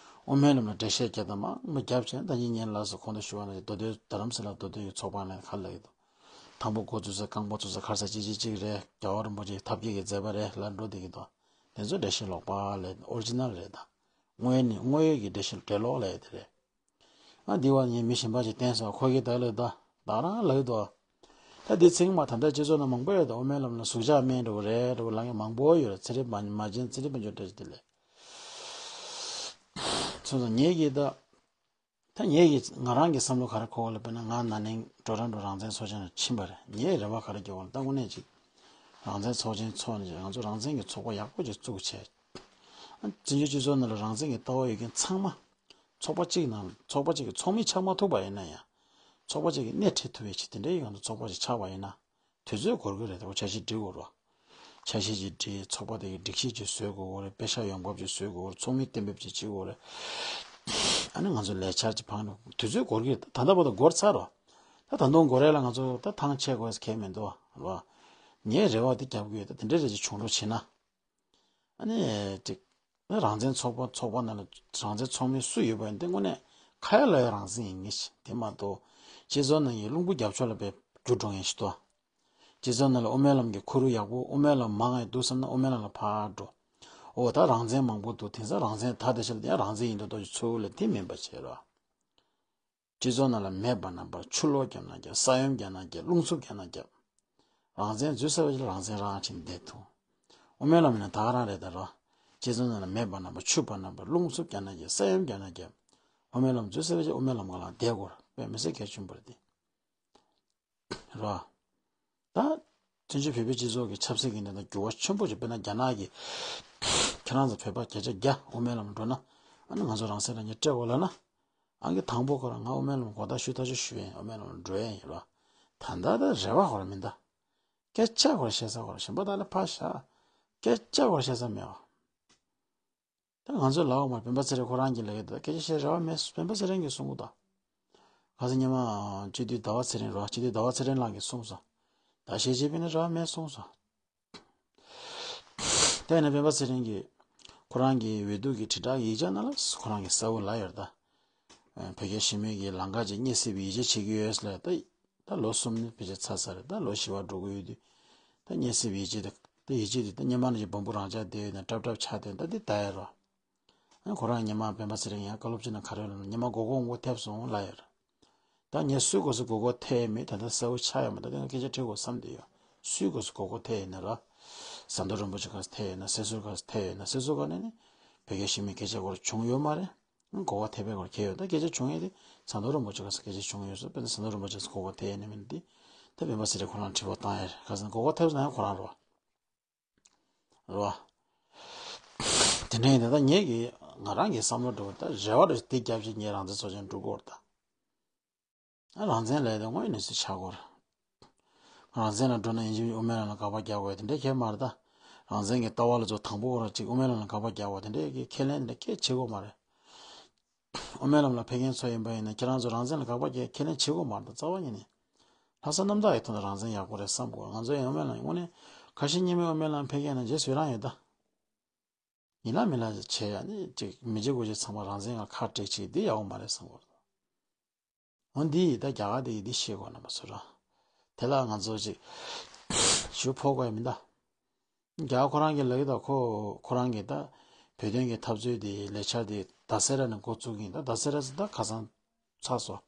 དབུ་མའི་ལམ་ལ་འགྲེལ་བཤད་རྒྱབ་དང་མང་མང་རྒྱབ་བྱས་ད་གིན་ངས་ལགས་སུ་གོང་དུ་ཞུས་པ་ནང་བཞིན་མདོ་སྟོད་རྡ་རམ་ས་ལ་མདོ་སྟོད་ཀྱི་ཚོགས་པ་ནས་ག་ལ་ཡོད་དོ། དང་པོ་འགོ་བཙུགས་ས་རྐང་པ་བཙུགས་ས་གར་ས་ཅི་ཅི་ཅིག་རེད་རྒྱལ་བ་རིན་པོ་ཆེའི་ཐབས་མཁས་ཀྱི་མཛད་པ་རེད་ལ་འགྲོ་བསྡད་ཀྱི་འདུག་དེ་ཚོ་འགྲེལ་བཤད་ལོག་པ་ལས་ཨོ་རི་ཇི་ནལ་རེད་ད། དངོས་ཡོད་ནི་དངོས་ཡོད་ཀྱི་འགྲེལ་བཤད་འགྲེལ་ལོག་ལས་དེ་རེད། ཨ་འདི་བ་ངས་མི་གཞན་པ་ཞིག་བསྟན་སོང་ཁོ་གིས་བདག་ལ་ད་བདག་རང་ལབ་འདུག་ད་འདི་ཚིག་མ་ད་ལྟ་སྤྱི་ཚོགས་ནང་མང་པོ་ཡོད་དོ་དབུ་མའི་ལམ་ལ་ཟུག་གཅོག་སྨན་འདྲ་བོ་རེད་འདྲ་བོ་ལབ་མཁན་མང་པོ་ཡོད་རེད། ཚེ་རིང་མ་མ་བྱན་ཚེ་རིང་དཔལ་འབྱོར་བཀྲ་ཤིས་བདེ་ལེགས། སོང་ཙང་ངེད་ཀྱིས་ད་ད་ངེད་ཀྱིས་ང་རང་གི་བསམ་བློ་ག་རེ་འཁོར་བ་ལ་དཔེར་ན་ང་ན་ནིང་ཊོ་རོན་ཊོ་རང་བཙན་ཚོགས་ཆེན་ལ་ཕྱིན་པ་རེད། ངའི་རེ་བ་ག་རེ་རྒྱག་པ་ལ་ད་དངོས་གནས་ཅིག་རང་བཙན་ཚོགས་ཆེན་ཚོགས་ནས་ང་ཚོ་རང་བཙན་གྱི་ཚོགས་པ་ཡག་པོ་ཅིག་བཙུགས་བྱས། བཙན་བྱོལ་སྤྱི་ཚོགས་ནང་ལ་རང་བཙན་གྱི་ལྟ་བ་ཡོད་མཁན་ཚང་མ། ཚོགས་པ་གཅིག་ནང་ཚོགས་པ་གཅིག་གི་ཚོགས་མི་ཆགས་མ་ཐུབ་པ་ཡིན་ན་ཡང་། ཚོགས་པ་གཅིག་གི་སྣེ་ཁྲིད་ཐུབ་པའི་ཆེད་དེ་འདྲའི་ཡོང་དུ་ཚོགས་པ་ཞིག་ཆགས་པ་ཡིན་ན། དུས་ཚོད་འགོར་གི་རེད་དེ་འཆར་གཞི་སྒྲིག་དགོས་རེད། འཆར་གཞི་ཅིག་སྒྲིག་ཚོགས་པ་དེ་གི་སྒྲིག་གཞི་ཅིག་བཟོ་དགོས་རེད། དཔེ་ཤག་ཡོང་འབབ་ཅིག་བཟོ་དགོས་རེད། ཚོགས་མི་གཏན་འབེབས་ཅིག་བྱེད་དགོས་རེད། ཨ་ནི་ང་ཚོ་ལས་འཆར་ཅིག་འཕངས་ནས་དུས་ཚོད་འགོར་གི་རེད། ད་ལྟ་བར་དུ་འགོར་ཚར་རོ། ད་ད་དུང་འགོར་ཡ་ལ་ང་ཚོ་ད་ཐང་ཆད་དགོས་ཡ་གང་ཡང་མི་འདུག་བ། ངའི་རེ་བ་དེ་རྒྱབ་གི་ཡོད། ད་དེ་འདྲའི་རེ་ཅིག་བྱུང་རོགས་བྱེད་ན། ཨ་ནི། ཅིག་ཨ་རང་བཙན་ཚོགས་པ་ཚོགས་པ་ནང་ལ་རང་བཙན་ཚོགས་མི་སུ་ཡོད་པ་ཡིན་དེ་དངོས་གནས་ཁ་ཡ་ལ་ཡ་རང་བཙན་ཡིན་ངེས་ཤིག་དེ་མ་གཏོགས་སྤྱི་ཚོགས་ནང་གི་རླུང་བུ་རྒྱབ་ཕྱོགས་ལ་བས་རྒྱུ་འགྲོ་ངེས་ཤིག་ཏོ། སྤྱི་ཚོགས་ནང་ལ་དབུ་མའི་ལམ་གྱི་ཁོར་ཡུག་ཡག་པོ་དབུ་མའི་ལམ་མང་ཡང་འདུག་བསམ་ན་དབུ་མའི་ལམ་ལ་ཕར་འགྲོ། འོ་ད་རང་བཙན་མང་པོ་འདུག་དེང་སང་རང་བཙན་ད་དེ་ཤ་ལ་དེ་ཡང་རང་བཙན་ཡིན་འདུག་ཏོ་ཅིག་ཚུར་ལ་དེ་མིན་པ་བྱེད་རོགས། སྤྱི་ཚོགས་ནང་ལ་མེད་པ་རྣམ་པར་ཆུ་ལོག་བརྒྱབ་ན་རྒྱབ། ས་ཡོམ་བརྒྱབ་ན་རྒྱབ། རླུང་འཚུབ་བརྒྱབ་ན་རྒྱབ། རང་བཙན་འཛུལ་ཟེར་བ་ཞིག་ལ་རང་བཙན་རང་བྱས་བསྡད་ཐུབ། དབུ་མའི་ལམ་ཡིན་ན་ད་ག་རང་རེད་ད་རོ། སྤྱི་ཚོགས་ནང་ལ་མེད་པ་རྣམ་པར་ཆུ་བརྒྱབ་ན་རྒྱབ། རླུང་འཚུབ་བརྒྱབ་ན་རྒྱབ། ས་ཡོམ་བརྒྱབ་ན་རྒྱབ། དབུ་མའི་ལམ་འཛུལ་ཟེར་བ་ཞིག་དབུ་མའི་ལམ་སྒང་ལ་བསྡད་དགོས་རེད། དཔེ་མི་སྲིད་གལ་ཆེན་པོ་རེད་དེ། རོ། ད། བཙན་བྱོལ་བོད་པའི་སྤྱི་ཚོགས་ཀྱི་ཆབ་སྲིད་ཀྱི་གནས་སྟངས་འགྱུར་བ་ཆེན་པོ་ཞིག་དཔེར་ན་རྒྱ་ནག་གི་ཁྱེད་རང་ཚོ་བོད་པ་བརྒྱ་ཆ་བརྒྱ་དབུ་མའི་ལམ་འགྲོ་ན་ཨ་ནི་ང་ཚོ་རང་སྲིད་རང་སྐྱོང་སྤྲད་དགོས་ལབ་ན། ཨང་ཀི་དང་པོ་ཁོ་རང་ང་དབུ་མའི་ལམ་གོ་བརྡ་ཞུ་ཐག་ཆོད་ཞུ་ཡིན། དབུ་མའི་ལམ་འགྲོ་ཡ་ཡིན་རོ། ད་ལྟ་ད་རེ་བ་ཁོ་རང་མིན་ད། སྐད་ཆ་ཁོ་རང་བཤད་ས་ཁོ་རང་གཞན་པ་དག་ལ་ཕར་བཞག་སྐད་ཆ་ཁོ་རང་བཤད་ས་མེད་བ། ད་ང་ཚོས་ལབ་པ་མ་རེད། སྤེན་པ་ཚེ་རིང་ཁོ་རང་གིས་ལབ་ཡོད། ད་སྐད་ཆ་བཤད་རེ་བ་མེད། སྤེན་པ་ཚེ་རིང་གིས་གསུང་གི་འདུག་ཁ་སང་ཉི་མ་སྤྱི་འཐུས་ཟླ་བ་ཚེ་རིང་རེད་བ། སྤྱི་འཐུས་ཟླ་བ་ཚེ་རིང་ལགས་ཀྱིས་གསུངས་སོང་། ད་ཞལ་བྱེད་པས་ནི་རེ་བ་མེད་གསུངས་སོང་། དེ་ནས་སྤེན་པ་ཚེ་རིང་གིས་ཁོ་རང་གི་འོས་བསྡུ་གི་དྲིལ་བསྒྲགས་ཡིག་ཆ་ནང་ལ་ཁོ་རང་གིས་གསལ་པོ་ལབ་ཡོད་རེད་ད། བོད་རྒྱ་ཞི་མོལ་གྱི་ལམ་ཁ་ཅིག་སྙན་སེང་བའི་ཡིད་ཆེས་བྱེད་ཀྱི་ཡོད་ལབ། ད་ད་ལོ་གསུམ་ནི་ཕལ་ཆེར་ཚར་ཚར་རེད། ད་ལོ་བཞི་པ་འགྲོ་གི་ཡོད་དུས། ད་སྙན་སེང་བའི་ཡིད་ཆེས་དེ། ད་ཡིད་ཆེས་དེ་ད་སྔོན་མ་ནང་བཞིན་སྦོམ་པོ་རང་འཇགས་བསྡད་ཡོད་ན་སྲབ་སྲབ་ཆགས་བསྡད་ཡོད་ན། ད་འདི་ད་ཡ་རོ། ཨ་ཁོ་རང་སྔོན་མ་སྤེན་པ་ཚེ་རིང་ཡང་བཀའ་སློབ་ཅིག་ནང་ག་རེ་ལབ་ན། སྔོན་མ་མགོ་སྐོར་མགོ་ཐེབས་སོང་ལབ་ཡོད་རེད། ད་ངས་སུའི་སྐོར་སུ་མགོ་སྐོར་ཐེབས་ཡོད་མེད་ད་ལྟ་གསལ་པོ་ཆགས་ཡོད་མ་རེད། ད་ལྟ་ང་སྐད་ཆ་དྲི་དགོས་བསམ་བསྡད་ཡོད། སུའི་སྐོར་སུ་མགོ་སྐོར་ཐེབས་ཡོད་ན་ར། ཟམ་གདོང་རིན་པོ་ཆེ་སྐོར་སུ་ཐེབས་ཡོད་ན། སྲིད་ཟུར་སྐོར་སུ་ཐེབས་ཡོད་ན། སྲིད་ཟུར་སྐོར་ནས་ནི་བོད་རྒྱ་ཞི་མོལ་སྐད་ཆ་སྐོར་བྱུང་ཡོད་མ་རེད། མགོ་སྐོར་ཐེབས་པའི་སྐོར་གལ་ཡོད། ད་སྐད་ཆ་བྱུང་ཡས་དེ་ཟམ་གདོང་རིན་པོ་ཆེ་སྐོར་སུ་སྐད་ཆ་བྱུང་ཡོད་སོང་། དཔེར་ན་ཟམ་གདོང་རིན་པོ་ཆེ་སྐོར་སུ་མགོ་སྐོར་ཐེབས་ཡོད་ན་མེད་ན་དེ། ད་སྤེན་པ་ཚེ་རིང་ཁོ་རང་དྲི་བ་བཏང་ཡས་རེད། ཁ་སང་མགོ་སྐོར་ཐེབས་སོང་ན་ཡང་ཁོ་རང་རེད་བ། རེད་བ། དེ་འདྲ་ཡིན་ད། ད་ངེད་ཀྱི་ང་རང་གི་བསམ་བློ་འགྲོ་བ་ད་རེ་བ་འདྲ་ཞིག་དེ་རྒྱབ་ཞིག་ངས་རང་བཙན་ཚོགས་ཆེན་འགྲོ་དགོས་རེད་ད། ཨ་རང་བཙན་ལས་དེ་དངོས་གནས་སུ་ཆགས་དགོས་རེད། རང་བཙན་ལ་འགྲོ་ན་ཡིན་གཅིག་དབུ་མའི་ལམ་ལ་དགག་པ་རྒྱག་དགོས་དེ་འདྲའི་ཁེལ་མ་རེད་ད། རང་བཙན་གྱི་ལྟ་བ་ལ་ཚོ་དང་པོ་ཁོ་རང་གཅིག་དབུ་མའི་ལམ་ལ་དགག་པ་རྒྱག་དགོས་དེ་འདྲའི་གི་ཁས་ལེན་དེ་འདྲ་ཁས་བྱེད་དགོས་མ་རེད། དབུ་མའི་ལམ་ལ་ཕེབས་མཁན་ཚོ་ཡིན་པ་ཡིན་ན་ཁྱེད་རང་ཚོ་རང་བཙན་ལ་དགག་པ་རྒྱག་ཁས་ལེན་བྱེད་དགོས་མ་རེད་ད། རྩ་བ་ཉིད་ནས། ལྷག་བསམ་རྣམ་དག་གི་ཐོག་ནས་རང་བཙན་ཡག་པོ་རེད་བསམ་དགོས། ང་ཚོ་ཡང་དབུ་མའི་ལམ་དངོས་གནས་ཁ་ཞེ་གཉིས་མེད་དབུ་མའི་ལམ་ཕེབས་མཁན་ན་རྗེས་སུ་ཡི་རང་ཡོད་ད། ཡིན་ལ་མིན་ལ་བྱས་ཡ་ནི་ཅིག་མི་བྱེད་དགོས་བྱེད་ཚང་མ་རང་བཙན་ལ་ཁ་བྲལ་བྱེད་འདི་ཡག་པོ་མ་རེད་བསམ་གོ། འོ་འདི་ཡིས་ད་རྒྱ་གར་དེ་ཡིས་འདི་ཤེས་དགོས་རྣམ་པ་ཚོ་ར། དེ་ལ་ང་ཚོ་ཅིག་ཞུ་ཕོག་དགོས་ཡ་མིན་ད། རྒྱ་གར་ཁོ་རང་གིས་ལབ་ཀྱི་ད་ཁོ་ཁོ་རང་གིས་ད་བོད་དོན་གྱི་འཐབ་རྩོད་དེ་ལས་འཆར་དེ་ད་སེ་ར་ནས་འགོ་བཙུགས་ཀྱི་ཡིན། ད་ད་སེ་ར་ཟེར་ད་ཁ་སང་ཚར་སོང་།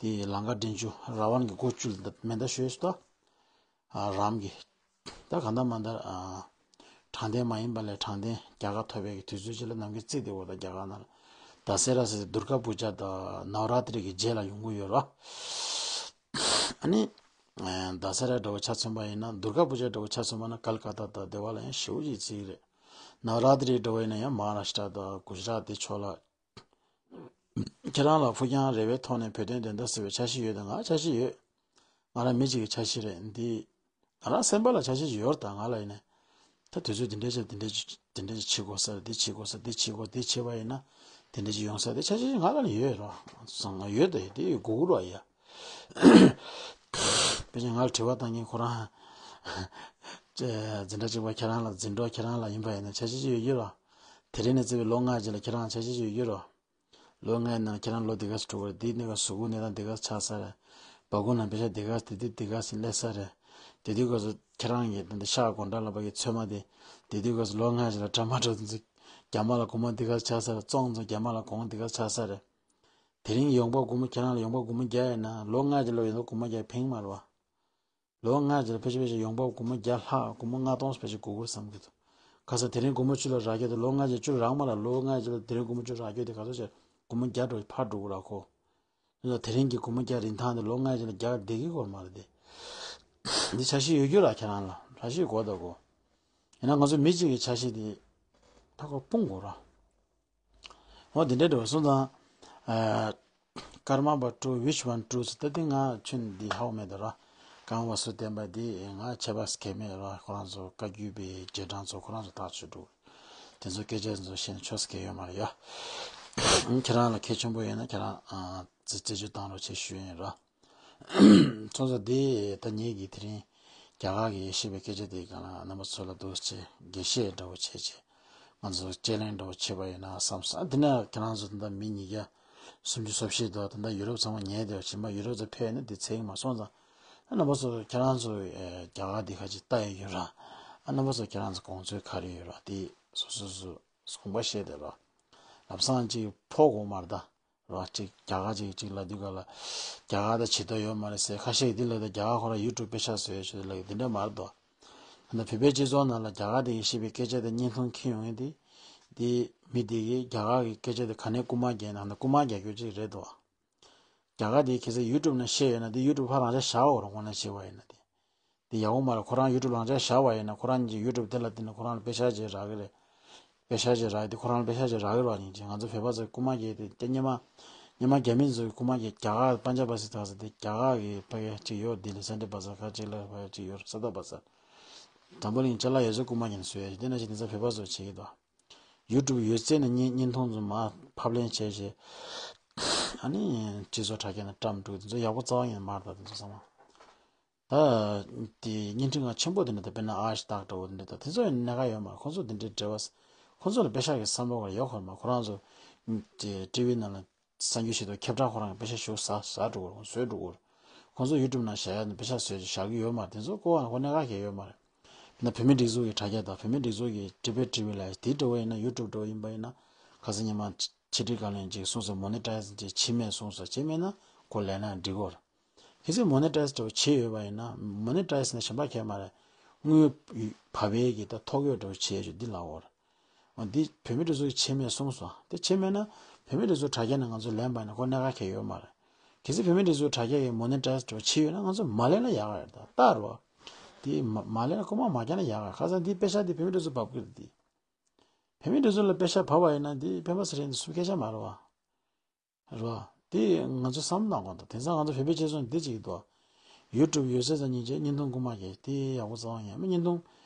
དེ་ལམ་ཁ་འདྲེན་རྒྱུ་ར་ཝན་གྱི་འགོ་བཅུག་ད་མེ་མདའ་གཞུས་སོང་ད། ཨ་རམ་གྱི། ད་གང་ལྟར་མ་ལྟར་ཨ་དྲང་བདེན་མ་ཡིན་པ་ལས་དྲང་བདེན་རྒྱལ་ཁ་ཐོབ་པའི་གི་དུས་ཚོད་ཅིག་ལ་ནམ་རྒྱུན་བརྩིས་བསྡད་ཡོད་ད་རྒྱ་གར་ནང་ལ། ད་སེ་ར་ཟེར་དུར་ག་པུ་ཇ་དང་ནབ་ར་ཏྲི་གི་རྗེས་ལ་ཡོང་གི་ཡོད་ར། ཨ་ནི། ཨ་ད་སེ་ར་འདྲ་བོ་ཆ་མཚོན་པ་ཡིན་ན་དུར་ག་པུ་ཇ་འདྲ་བོ་ཆ་མཚོན་པ་ན་ཀལ་ཀ་ཏ་དང་དེ་བ་ལ་ཡང་ཞེ་པོ་ཅིག་བརྩི་གི་རེད། ནབ་ར་ཏྲི་འདྲ་བོ་ཡིན་ན་ཡང་མ་ཧཱ་རཱ་ཤི་ཏྲ་དང་གུ་ཇ་རཱཏ་དེ་ཕྱོགས་ལ། ཁྱེད་རང་ལ་ཕུགས་རྒྱང་རིང་བའི་ཐོག་ནས་བོད་དོན་བདེན་མཐའ་གསལ་བའི་འཆར་གཞི་ཡོད་དམ། ང་འཆར་གཞི་ཡོད། ང་རང་མི་གཅིག་གི་འཆར་གཞི་རེད་འདི། ང་རང་སེམས་པ་ལ་འཆར་གཞི་ཡོད་རེད་ད། ང་ལ་ཡིན་ན། ད་དུས་ཚོད་འདི་འདྲ་བྱས་འདི་འདྲ་འདི་འདྲ་བྱེད་དགོས་ས་རེད། འདི་བྱེད་དགོས་ས་འདི་བྱེད་དགོས་འདི་བྱེད་པ་ཡིན་ན། འདི་འདྲ་ཅིག་ཡོང་ས་རེད་འཆར་གཞི་ང་ལ་ཡོད་རེད་བ། སང་ང་ཡོད་དེ་འདི་ཡོད་དགོས་ཀྱི་རེད་བ་ཡ། དཔེ་ཆ་ང་ལ་དྲི་བ་བཏང་མཁན་ཁོ་རང་། ཅེ་འཛིན་གྲྭ་གཅིག་པ་ཁྱེད་རང་ལ་འཛིན་གྲོགས་ཁྱེད་རང་ལ་ཡིན་པ་ཡིན་ན་འཆར་གཞི་ཅིག་ཡོད་ཀྱི་རེད་བ། དེ་རིང་ནས་བརྩིས་པའི་ལོ་ལྔ་རྗེས་ལ་ཁྱེད་རང་འཆར་གཞི་ཅིག་ཡོད་ཀྱི་རེད་བ། ལོ་ལྔའི་ནང་ཁྱེད་རང་ལོ་འདི་ག་ཙམ་འགྲོ་གི་རེད། འདི་གནས་སྐབས་གཟུགས་པོ་གནས་སྟངས་འདི་ག་ཙམ་ཆགས་ས་རེད། སྦ་ཁུག་ནང་པེ་ཤག་འདི་ག་ཙམ་དེ་དུས་འདི་ག་ཙམ་སླེབས་ས་རེད། དེ་དུས་སྐབས་སུ་ཁྱེད་རང་གི་ད་ལྟ་ཤག་དགོང་དག་ལ་བ་གི་ཚོད་མ་དེ། དེ་དུས་སྐབས་སུ་ལོ་ལྔ་ཞིག་ལ་གྲ་མ་འགྲོ་དུས་ཚོད་རྒྱ་མ་ལ་སྒོར་མོ་འདི་ག་ཙམ་ཆགས་ས་རེད། བཙོང་ཚོ་རྒྱ་མ་ལ་གོང་འདི་ག་ཙམ་ཆགས་ས་རེད། དེ་རིང་ཡོང་འབབ་སྒོར་མོ་ཁྱེད་རང་ལ་ཡོང་འབབ་སྒོར་མོ་བརྒྱ་ཡིན་ན་ལོ་ལྔ་ཞིག་ལ་ཡོང་འབབ་སྒོར་མོ་བརྒྱ་ཕན་གྱི་མ་རེད་བ། ལོ་ལྔ་རྗེས་ལ་ཕལ་ཆེར་ཕལ་ཆེར་ཡོང་འབབ་སྒོར་མོ་བརྒྱ་ལྷག་སྒོར་མོ་ལྔ་སྟོང་ཕལ་ཆེར་དགོས་ཀྱི་རེད་བསམ་གྱི་འདུག་ཁ་སང་དེ་རིང་སྒོར་མོ་བཅུ་ལ་རག་གི་འདུག་ལོ་ལྔ་རྗེས་བཅུ་རག་མ་རག་ལོ་ལྔ་རྗེས་ལ་དེ་རིང་སྒོར་མོ་བཅུ་རག་རྒྱུ་དེ་ག་ཚོད་བྱས་སྒོར་མོ་བརྒྱ་འགྲོ་ཕར་འགྲོ་གི་རེད་ཁོ། ཡིན་ན་དེ་རིང་གི་སྒོར་མོ་བརྒྱ་རིན་ཐང་དེ་ལོ་ལྔ་རྗེས་ལ་བརྒྱ་བསྡད་ཀྱི་ཡོད་མ་རེད་དེ། འདི་འཆར་གཞི་ཡོད་རྒྱུ་ར་ཁྱེད་རང་ལ་འཆར་གཞི་དགོས་ད་གོ། ཡིན་ན་ང་ཚོ་མི་གཅིག་གི་འཆར་གཞི་དེ་ད་ཁོ་སྤུངས་དགོས་ར། འོ་དེ་འདྲའི་འདྲ་བ་སོང་ཙང་། ཨ། ཀརྨ་པ་ཊུ་which one ཊུ་ཟེར་ད་དེ་ང་ཁྱོན་འདི་ཧའོ་མེད་དོ་ར། ཀརྨ་པ་སུ་བསྟན་པ་འདི་ང་ཆད་པ་སྐད་མེད་ར། ཁོ་རང་ཚོ་བཀའ་བརྒྱུད་པའི་རྗེས་འབྲང་ཚོ་ཁོ་རང་ཚོ་ཐག་ཆོད་འདུག་དེ་ཚོ་སྐད་ཆ་ཚོ་བཤད་ན་ཆོག་ས་སྐད་ཡོད་མ་རེད་ཡ། ཁྱེད་རང་ལ་གལ་ཆེན་པོ་ཡོད་ན་ཁྱེད་རང་ཨ། རྩད་རྩད་གཅོད་བཏང་རོགས་བྱེད་ཞུ་ཡིན་ར། སོང་ཙང་དེ་ད་ངེད་ཀྱིས་དེ་རིང་རྒྱ་གར་གྱིས་བཤད་པའི་སྐད་ཆ་དེའི་སྒང་ལ་རྣམ་པ་ཚོ་ལ་འདུག་སེ་དགེ་བཤེས་འདྲ་བོ་བྱས་བྱས་ང་ཚོ་དཔྱད་གླེང་འདྲ་བོ་བྱས་པ་ཡིན་ན་བསམ་སོང་། ཨ་དེ་ནས་ཁྱེད་རང་ཚོ་ད་ལྟ་མི་ཉིས་བརྒྱ་སུམ་ཅུ་སོ་བཞི་འདུག་ད་ལྟ་ཡུ་རོབ་ཚང་མ་ཉལ་བསྡད་པ་ཕྱིན་པ་ཡུ་རོབ་ཚོ་ཕེབས་ནས་དེ་ཚེག་མ་སོང་ཙང་། ཨ་རྣམ་པ་ཚོ་ཁྱེད་རང་ཚོ་རྒྱ་གར་འདི་ཁ་ཅིག་ལྟ་ཡི་ཡོད་ར། ཨ་རྣམ་པ་ཚོ་ཁྱེད་རང་ཚོ་དགོངས་ཚུལ་ག་རེ་ཡོད་ར་དེ་སོ་སོ་སོ་དགོངས་པ་བཞེས་བསྡད་ར། ལམ་སང་ཅིག་ཕོག་དགོས་མ་རེད་ད། ར་ཅིག་རྒྱ་གར་ཅིག་ཅིག་ལབ་དུས་ག་ལ་རྒྱ་གར་དང་བྱེད་ཐབས་ཡོད་མ་རེད་ཟེར། ཁ་ཤས་ཀྱིས་འདི་ལབ་ད་རྒྱ་གར་ཁོ་རང་ཡུ་ཊུབ་པེ་ཤག་བཟོས་ཡོད་ཞེས་ལབ་འདི་འདྲ་མ་རེད་དོ། ད་ལྟ་བོད་པའི་སྤྱི་ཚོགས་ནང་ལ་རྒྱ་གར་དེ་ཡིས་བཤད་པའི་སྐད་ཆ་དེ་བརྙན་ཐུང་འཁྱེར་ཡོང་མཁན་དེ། དེ་མི་དེ་གིས་རྒྱ་གར་གྱི་སྐད་ཆ་དེ་ག་ནས་རྐུ་མ་རྒྱག་ན་ད་རྐུ་མ་རྒྱག་རྒྱུ་ཅིག་རེད་དོ། རྒྱ་གར་དེ་ཁ་སང་ཡུ་ཊུབ་ནང་བཤད་ཡོད་ན་དེ་ཡུ་ཊུབ་ཕར་རང་འཇགས་བཞག་འོ་ར་ཁོ་ན་བྱས་པ་ཡིན་ན་དེ། དེ་ཡག་པོ་མ་རེད། ཁོ་རང་ཡུ་ཊུབ་རང་འཇགས་བཞག་པ་ཡིན་ན་ཁོ་རང་གི་ཡུ་ཊུབ་དེ་ལ་བརྟེན་ནས་ཁོ་རང་ལ་པེ་ཤག་ཅིག་རག་གི་རེད། པེ་ཤག་ཅིག་རག་དེ་ཁོ་རང་ལ་པེ་ཤག་ཅིག་རག་གི་རེད་བ། ཡིན་ཅིག་ང་ཚོ་བོད་པ་ཚོའི་རྐུ་མ་རྒྱག་དེ་སྐྱ་སྔོན་མ། སྔོན་མ་རྒྱ་མི་ཚོའི་རྐུ་མ་རྒྱག་རྒྱ་གར་པན་ཇབ་པ་སི་ཐག་ཟེར་དེ་རྒྱ་གར་གི་ཕ་གི་ཅིག་ཡོད། ལྡི་ལི་སན་ཊར་བ་ཟར་ཁ་ཅིག་ལ་ཕ་གི་ཅིག་ཡོད་རེད། ས་ཐག་བ་ཟར། འཛམ་བུ་གླིང་ཅ་ལག་ཡོད་ཚད་རྐུ་མ་རྒྱག་ནས་བཟོས་ཡོད་དེ་ན་ཅིག་དེ་ཚོ་བོད་པ་ཚོ་བྱེད་ཀྱི་འདུག་ཡུ་ཊུབ་ཡོད་ཚད་ནས་བརྙན་བརྙན་ཐུང་ཚོ་མར་ཕབ་ལེན་བྱས་རྗེས། ཨ་ནི་སྤྱི་ཚོགས་དྲ་རྒྱ་ནས་བཀྲམ་འགྲོ་དེ་ཚོ་ཡག་པོ་རྩ་བ་ཉིད་ནས་མ་རེད། ད་དེ་ཚོ་ཚང་མ། ད་དེ་བརྙན་འཕྲིན་ཁང་ཆེན་པོ་དེ་འདྲ་ད་དཔེར་ན་ཨ་ཞི་ཏག་འདྲ་བོ་དེ་འདྲ་ད་དེ་ཚོ་ཡང་གནད་འགག་ཡོད་མ་རེད། ཁོང་ཚོ་དེ་འདྲའི་འབྲེལ་བ། ཁོང་ཚོ་ལ་པེ་ཤག་གི་བསམ་བློ་ག་ལ་ཡོད་ཁོ་རེད་མ། ཁོ་རང་ཚོ་དེ་ཊི་ཝི་ནང་ལ་གསར་འགྱུར་ཞིག་ཏུ་ཁྱབ་བསྒྲགས་ཁོ་རང་གི་པེ་ཤག་ཞུ་ཟ་ཟ་འགྲོ་གི་རེད། ཁོང་བཟོས་འགྲོ་གི་རེད། ཁོང་ཚོ་ཡུ་ཊུབ་ནང་བཞག་ཡ་ནི་པེ་ཤག་བཟོས་བཞག་གི་ཡོད་མ་རེད། དེ་ཚོ་ཀོ་བ་ཁོ་གནད་འགག་གང་ཡང་ཡོད་མ་རེད། ཡིན་ན་བོད་མི་སྒྲིག་འཛུགས་ཀྱི་དྲ་རྒྱ་དང་བོད་མི་སྒྲིག་འཛུགས་ཀྱི་ཊི་ཝི་ཊི་ཝི་ལ་དེ་འདྲ་བོ་ཡིན་ན་ཡུ་ཊུབ་འདྲ་བོ་ཡིན་པ་ཡིན་ན་ཁ་སང་ཉི་མ་ཆེད་སྒྲིག་བཀའ་བློན་གཅིག་གསུངས་སོང་། མོ་ནི་ཊའི་ཛི་ཅིག་བྱེད་མེད་གསུངས་སོང་། བྱེད་མེད་ན་ཁོ་ལས་ན་འགྲིག་གོ་རེད། གལ་སྲིད་མོ་ནི་ཊའི་ཛི་འདྲ་བོ་བྱས་ཡོད་པ་ཡིན་ན་མོ་ནི་ཊའི་ཛི་ནས་གཞན་པ་གང་ཡང་མ་རེད། དངུལ་བབས་པའི་གི་ད་ཐོ་འགོད་འདྲ་བོ་བྱས་ཡོད་འདི་ལ་འོར། འོ་འདི་བོད་མི་སྒྲིག་འཛུགས་ཀྱི་བྱས་མེད་གསུངས་སོང་། དེ་བྱས་མེད་ན་བོད་མི་སྒྲིག་འཛུགས་དྲ་རྒྱ་ནས་ང་ཚོ་ལེན་པ་ཡིན་ན་ཁོ་གནད་འགག་གང་ཡང་ཡོད་མ་རེད། གལ་སྲིད་བོད་མི་སྒྲིག་འཛུགས་དྲ་རྒྱ་གིས་མོ་ནི་ཊའི་ཛི་འདྲ་བོ་བྱས་ཡོད་ན་ང་ཚོ་མ་ལེན་ན་ཡག་ག་རེད། ད་ལྟ་རོ། དེ་མ་མ་ལེན་ན་རྐུ་མ་མ་རྒྱག་ན་ཡག་ག་རེད། ཁ་སང་འདི་པེ་ཤག་འདི་བོད་མི་སྒྲིག་འཛུགས་བབས་ཀྱི་རེད་དེ། བོད་མི་སྒྲིག་འཛུགས་ལ་པེ་ཤག་བབས་པ་ཡིན་ན་འདི་སྤེན་པ་ཚེ་རིང་འདི་སུ་སྐད་ཆ་མ་རེད་བ། རེད་བ། དེ་ང་ཚོ་བསམ་བློ་གཏོང་དགོས་འདུག་དེང་སང་ང་ཚོ་བོད་པའི་སྤྱི་ཚོགས་འདི་གཅིག་འདུག་ཡུ་ཊུབ་ཡོད་ཚད་ཙམ་ཉིད་ཀྱི་བརྙན་ཐུང་རྐུ་མ་རྒྱག་དེ་ཡག་པོ་རྩ་བ་ཉིད་མེད། བརྙན་ཐུང་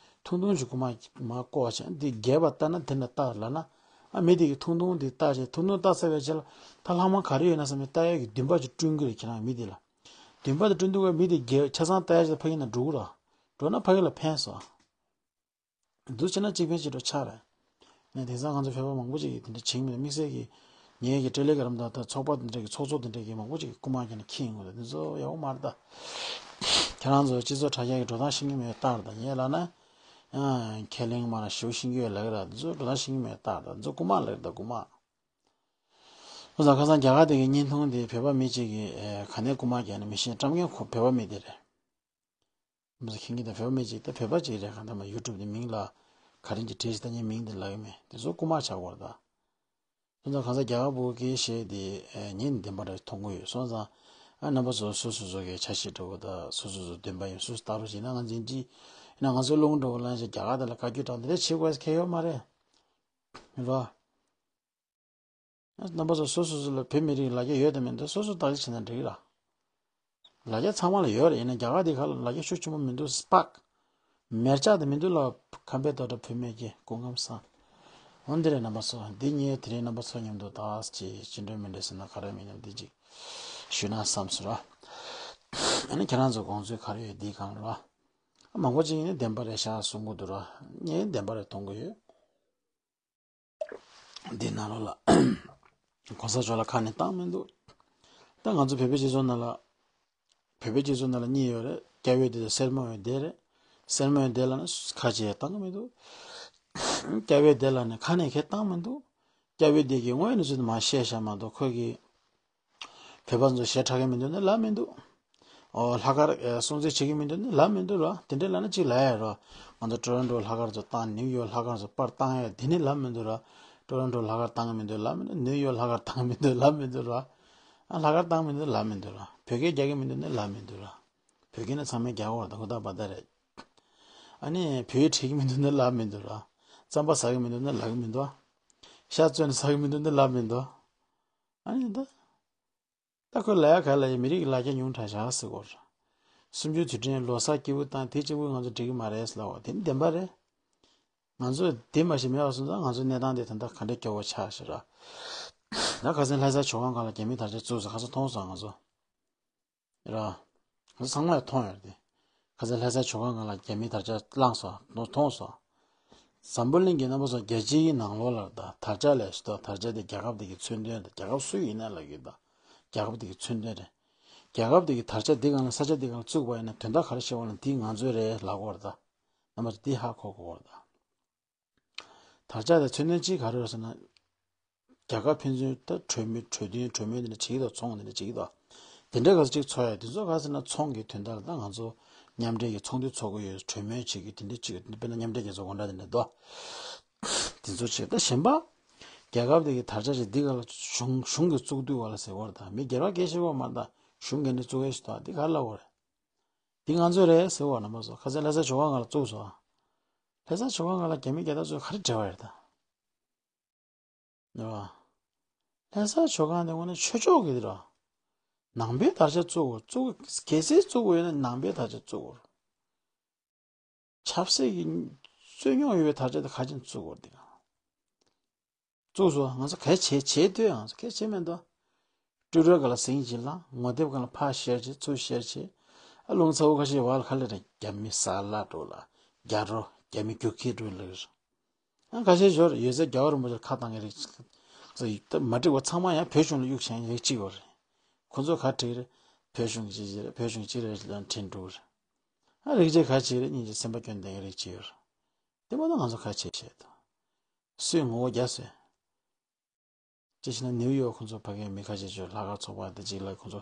ཐུང་ཐུང་ཞིག་རྐུ་མ་མར་བཀོག་བྱས་འདི་རྒྱས་པ་ལྟ་ན་དེ་འདྲ་ལྟ་ལབ་ན། ཨ་མི་དེ་གིས་ཐུང་ཐུང་འདི་ལྟ་བྱས་ཐུང་ཐུང་ལྟ་ཚར་བའི་རྗེས་ལ་ད་ལྷག་མ་ག་རེ་ཡོད་ན་བསམ་ནས་ལྟ་ཡག་གི་འདུན་པ་ཅིག་བསྐྲུན་གྱི་རེད། ཁྱེད་རང་མི་དེ་ལ་འདུན་པ་དེ་བསྐྲུན་དུས་མི་དེ་རྒྱས་ཆ་ཚང་ལྟ་ཡག་ཅིག་ཕ་གི་ནང་འགྲོ་གི་རེད། འགྲོ་ན་ཕ་གི་ལ་ཕན་སོང་། འདུག་བྱས་ན་གཅིག་ཕན་གཅིག་གྲོགས་ཆགས་རེད། ནས་དེང་སང་ང་ཚོ་བོད་པ་མང་པོ་ཅིག་གིས་དེ་འདྲ་བྱེད་ཀྱི་མེད། དམིགས་བསལ་གྱིས་ངེད་ཀྱི་སྤྲེལ་ལེ་དགའ་རབ་དང་ད་ཚོགས་པ་དེ་འདྲ་གི་ཚོགས་གཙོ་དེ་འདྲ་གིས་མང་པོ་ཅིག་གིས་རྐུ་མ་རྒྱག་ནས་འཁྱེར་ཡོང་གི་འདུག་དེ་ཚོ་ཡག་པོ་མ་རེད་ད། ཁྱེད་རང་ཚོ་སྤྱི་ཚོགས་དྲ་རྒྱ་གི་འགྲོ་སྟངས་ཤེས་ཀྱི་མེད་རྟགས་རེད་ད། ངས་ལབ་ན་ཡང་ཁས་ལེན་མ་ལ་ཞེ་པོ་ཤེས་ཀྱི་ཡོད་ལབ་ཀྱི་རེད། དེ་ཚོ་འགྲོ་སྟངས་ཤེས་ཀྱི་མེད་རྟགས་རེད་ད། དེ་ཚོ་རྐུ་མ་ལབ་ཀྱི་རེད་ད། རྐུ་མ། ཁོ་ཚོ་ཁ་སང་རྒྱ་གར་དེ་གི་བརྙན་ཐུང་དེ་བོད་པ་མི་གཅིག་གིས་ཨེ་ག་ནས་རྐུ་མ་རྒྱག་ནས་མི་ཤེས། བཀྲམ་མཁན་ཁོ་བོད་པ་མི་དེ་རེད། མི་ཚོ་མཁྱེན་གྱི་ད། བོད་པ་མི་གཅིག་ད་བོད་པ་གཅིག་རེད། གང་ལྟར་མ་ཡུ་ཊུབ་དེ་མིང་ལ་ག་རེ་གྱི་བྲིས་ཤིག་ད་ངས་མིང་དེ་ལབ་ཀྱི་མེད། དེ་ཚོ་རྐུ་མ་ཆགས་པ་རེད་ད། སོང་ཙང་གང་ཟག་རྒྱ་གར་བོད་སྐད་བཤད་དེ་ཨེ་ངས་བདེན་པ་འདྲ་མཐོང་གི་ཡོད། སོང་ཙང་ཨ་རྣམ་པ་ཚོ་སོ་སོ་སོ་གི་ཆ་ཤས་འདྲ་བོ་ད་སོ་སོ་སོ་བདེན་པ་ཡིན་སུ་ལྟ་རོགས་བྱས་ན་ང་འཛིན་གྱིས་ཡིན་ན་ང་ཚོའི་སློབ་ཕྲུག་འདྲ་བོ་ལ་རྒྱ་གར་དེ་ལ་བཀའ་བཀྱོན་དང་དེ་འདྲ་བྱེད་དགོས་ཁེལ་ཡོད་མ་རེད། རེད་བ། རྣམ་པ་ཚོ་སོ་སོ་སོ་ལ་བོད་མི་རིགས་ལ་རྒྱ་ཡོད་དམ་མེད་དམ་སོ་སོ་བདག་གཅེས་བྱས་ན་འགྲིག་གི་ར། ལ་རྒྱ་ཚང་མ་ལ་ཡོད་རེད། ཡིན་ན་རྒྱ་གར་འདི་ཁ་ལ་ལ་རྒྱ་ཤུགས་ཆེན་པོ་མི་འདུག་སྤག་མེར་ལྕག་དེ་མི་འདུག་ལ། ཁམས་པའི་རྡོག་སྒྲ་བུད་མེད་ཀྱི་སྐུ་ཁམས་བཟང་། འོ་འདི་རེད་རྣམ་པ་ཚོ། འདི་ངས་དེ་རིང་རྣམ་པ་ཚོ་མཉམ་དུ་ད་ཅི་ཅི་འདྲ་མི་འདྲ་ཟེར་ན་ག་རེ་མི་འདྲ་འདི་ཅིག་ཞུས་ན་བསམ་སོང་ར། ཨ་ནི་ཁྱེད་རང་ཚོ་དགོངས་ཚུལ་ག་རེ་ཡོད་འདི་གང་ར། མང་པོ་ཅིག་ཡིན་ན་བདེན་པ་རེད་ཤག་གསུང་གི་འདུག་ར། ངས་བདེན་པ་རེད་མཐོང་གི་ཡོད། འདི་ནང་ལོགས་ལ་གོང་ས་མཆོག་ལ་ཁ་ནས་བཏང་མི་འདུག་ད་ང་ཚོ་བོད་པའི་སྤྱི་ཚོགས་ནང་ལ་བོད་པའི་སྤྱི་ཚོགས་ནང་ལ་གཉིས་ཡོད་རེད། སྐྱ་བོའི་སྡེ་དང་སེར་མོའི་སྡེ་རེད། སེར་མོའི་སྡེ་ལ་ནི་ཁ་ཆེ་བཏང་གི་མི་འདུག་སྐྱ་བོའི་སྡེ་ལ་ནི་ཁ་ནས་ཁས་བཏང་མི་འདུག་སྐྱ་བོའི་སྡེ་གི་དངོས་ཡོད་གནས་ཚུལ་དེ་མར་བཤད་བཞག་མ་གཏོགས་ཁོས་གི་བོད་པ་ཚོ་ཞེ་དྲག་གི་མི་འདུག་ནི་ལབ་མི་འདུག་ཨོ་ལྷག་དཀར་ཨེ་སྲུང་བརྩི་བྱེད་ཀྱི་མི་འདུག་ནི་ལབ་མི་འདུག་ར། དེ་འདྲའི་ལབ་ན་གཅིག་ལབ་ཡ་ར། ང་ཚོ་ཊོ་རོན་ཊོ་ལྷག་དཀར་ཚོ་བཏང་ནིའུ་ཡོག་ལྷག་དཀར་ཚོ་པར་བཏང་ཡ་དེ་ནི་ལབ་མི་འདུག་ར། ཊོ་རོན་ཊོ་ལྷག་དཀར་བཏང་གི་མི་འདུག་ལབ་མི་འདུག་ནིའུ་ཡོག་ལྷག་དཀར་བཏང་གི་མི་འདུག་ལབ་མི་འདུག་ར། ཨ་ལྷག་དཀར་བཏང་མི་འདུག་ལབ་མི་འདུག་ར། བོད་སྐད་རྒྱག་གི་མི་འདུག་ནི་ལབ་མི་འདུག་ར། བོད་སྐད་ནི་ཚང་མས་རྒྱག་གི་ཡོད་རེད་ད། ཧུར་ཐག་བར་ཐག་རེད། ཨ་ནི་བོད་ཡིག་བྲིས་ཀྱི་མི་འདུག་ནི་ལབ་མི་འདུག་ར། རྩམ་པ་ཟ་གི་མི་འདུག་ནི་ལབ་གི་མི་འདུག་ཤ་བཙོས་ནས་ཟ་གི་མི་འདུག་ནི་ལབ་མི་འདུག་ཨ་ནི་ད། ད་ཁོས་ལབ་ཡ་ག་ལབ་ཡ་མི་རིགས་ཀྱི་ལ་རྒྱ་ཉུང་དྲགས་བཞག་ཟེར་གོ། སུམ་ཅུ་དུས་དྲན་ལོ་གསར་སྐྱིད་པོ་བཏང་དེ་གཅིག་པུས་ང་ཚོ་འགྲིག་གི་མ་རེད་ཟེར་ལབ་པ་དེ་ནི་བདེན་པ་རེད། ང་ཚོས་དེ་མ་གཞི་མེད་པ་སོང་ཙང་ང་ཚོའི་གནས་སྟངས་དེ་ད་ལྟ་ག་འདྲ་སྐྱོ་བོ་ཆགས་ཤག་ར། ད་ཁ་སང་ལྷ་སའི་ཇོ་ཁང་སྒང་ལ་རྒྱ་མིའི་དར་ཆ་བཙུགས་ཟེར་ཁ་སང་མཐོང་སོང་ང་ཚོ། ར། ང་ཚོ་ཚང་མས་མཐོང་ཡོད་རེད་དེ། ཁ་སང་ལྷ་སའི་ཇོ་ཁང་སྒང་ལ་རྒྱ་མིའི་དར་ཆ་བསླངས་སོང་མཐོང་སོང་། འཛམ་བུ་གླིང་གི་རྣམ་པ་ཚོ་རྒྱལ་སྤྱིའི་ནང་ལོགས་ལ་ད་དར་ཆ་ལས་ཞུ་དང་དར་ཆ་དེ་རྒྱལ་ཁབ་དེ་གི་མཚོན་དོན་དང་རྒྱལ་ཁབ་སུ་ཡིན་ན་ལབ་ཀྱི་ད། རྒྱལ་ཁབ་དེ་གི་མཚོན་དོན་རེད། རྒྱལ་ཁབ་དེ་གི་དར་ཆ་འདི་སྒང་ལ་ས་ཆ་འདི་སྒང་ལ་བཙུགས་པ་ཡིན་ན་དོན་དག་ག་རེ་བཤད་པ་ལ་འདི་ང་ཚོའི་རེད་ལབ་དགོས་རེད་ད། རྣམ་པ་ཚོ་འདི་ཧ་གོ་དགོས་རེད་ད། དར་ཆ་དེ་མཚོན་དོན་གཅིག་ག་རེ་རེད་ཟེར་ན། རྒྱལ་ཁབ་ཕན་ཚུན་ད་གྲོས་མོལ་གྲོས་མཐུན་གྲོས་མོལ་འདི་འདྲ་བྱེད་ཀྱི་འདུག་ཚོང་འདི་འདྲ་བྱེད་ཀྱི་འདུག་དེ་འདྲ་ག་ཚོད་ཅིག་ཚོགས་ཡ་དེ་ཚོ་ག་ཟེར་ན་ཚོང་གི་དོན་དག་ལ་ད་ང་ཚོ་མཉམ་འབྲེལ་གྱི་ཚོགས་འདུ་ཚོགས་ཀྱི་ཡོད། གྲོས་མོལ་བྱེད་ཀྱི་དེ་འདྲ་བྱེད་ཀྱི་དཔེར་ན་མཉམ་འབྲེལ་རྒྱལ་ཚོགས་སྒོ་འགྲམ་དེ་འདྲ་འདུག་དེ་ཚོ་བྱེད་ད་གཞན་པ། རྒྱལ་ཁབ་དེ་གི་དར་ཆ་ཞིག་འདི་ག་ལ་གཞུང་གཞུང་གི་བཙུགས་དུས་ག་ལ་ཟེར་བ་རེད་ད། མི་སྒེར་པ་སྒེར་བྱེད་པ་མ་རེད་ད། གཞུང་གི་འདི་བཙུགས་ཡ་ཞིག་ད་འདི་ག་ལ་བ་རེད། འདི་ང་ཚོའི་རེད་ཟེར་བ་རྣམ་པ་ཚོ། ཁ་སང་ལྷ་ས་ཇོ་ཁང་སྒང་ལ་བཙུགས་སོང་། ལྷ་ས་ཇོ་ཁང་སྒང་ལ་རྒྱ་མི་རྒྱལ་དར་ཚོས་ག་རེ་འབྲེལ་བ་ཡོད་ད། རེད་བ། ལྷ་ས་ཇོ་ཁང་དེ་དངོས་གནས་ཆོས་ཕྱོགས་ཀྱི་དེ་རེད་བ། ནང་པའི་དར་ཆ་བཙུགས་དགོས་བཙུགས། གལ་སྲིད་བཙུགས་དགོས་ཡོད་ན་ནང་པའི་དར་ཆ་བཙུགས་དགོས། ཆབ་སྲིད་ཀྱི་རྩོད་རྙོག་ཡོད་པའི་དར་ཆ་དེ་ག་ཅིག་བཙུགས་དགོས་དེ་ག་བཙུགས་སོ། ང་ཚོ་གལ་ཆེ་ཆེ་ལྟོས། ང་ཚོ་གལ་ཆེ་མེད་དོ། སྤྲུལ་རོལ་སྒང་ལ་ཟིང་ཅིག་ལ། ངོ་དེབ་སྒང་ལ་ཕར་བཤེར་བྱེད། ཚུར་བཤེར་བྱེད། ཨ་རླུང་ཚ་བོ་ཁ་ཤས་བར་ལ་ཁ་ལེ་རེ་རྒྱ་མི་ས་ལ་འགྲོ་ལ། རྒྱ་རོ་རྒྱ་མི་རྒྱུག་ཁྱི་འགྲོ་ལ། ཨ་ཁ་ཤས་ཞོར་ཡོད་ཚད་རྒྱལ་བ་རིན་པོ་ཆེར་ཁ་བཏང་གི་རིགས་ཚོ་ཡིག་ད་མ་འགྲིག་པ་ཚང་མ་ཡང་བོད་གཞུང་ལ་གཡུག་བཞག་རིགས་གཅིག་ཡོད་རེད། ཁོ་ཚོ་ག་འགྲིག་རེད། བོད་གཞུང་གཅིག་རེད། བོད་གཞུང་གཅིག་རེད་ལ་འཕྲིན་འགྲོ་རེད། ཨ་རིགས་གཅིག་ག་ཅིག་རེད། སྙིང་རྗེ་སེམས་པ་སྐྱོན་ལྡན་གྱི་རིགས་གཅིག་ཡོད་རེད། དེ་མ་གཏོགས་ང་ཚོ་ག་བྱེད་བྱེད་དོ། སུས་ངོ་བོ་རྒྱག་སོང་། ཅི་ཕྱིན་ན་ནིའུ་ཡོག་ཁོང་ཚོ་ཕ་གིའི་མི་ཁ་ཤས་ཚོས་ལྷག་དཀར་ཚོགས་པ་དེ་གཅིག་ལ་ཁོང་ཚོ་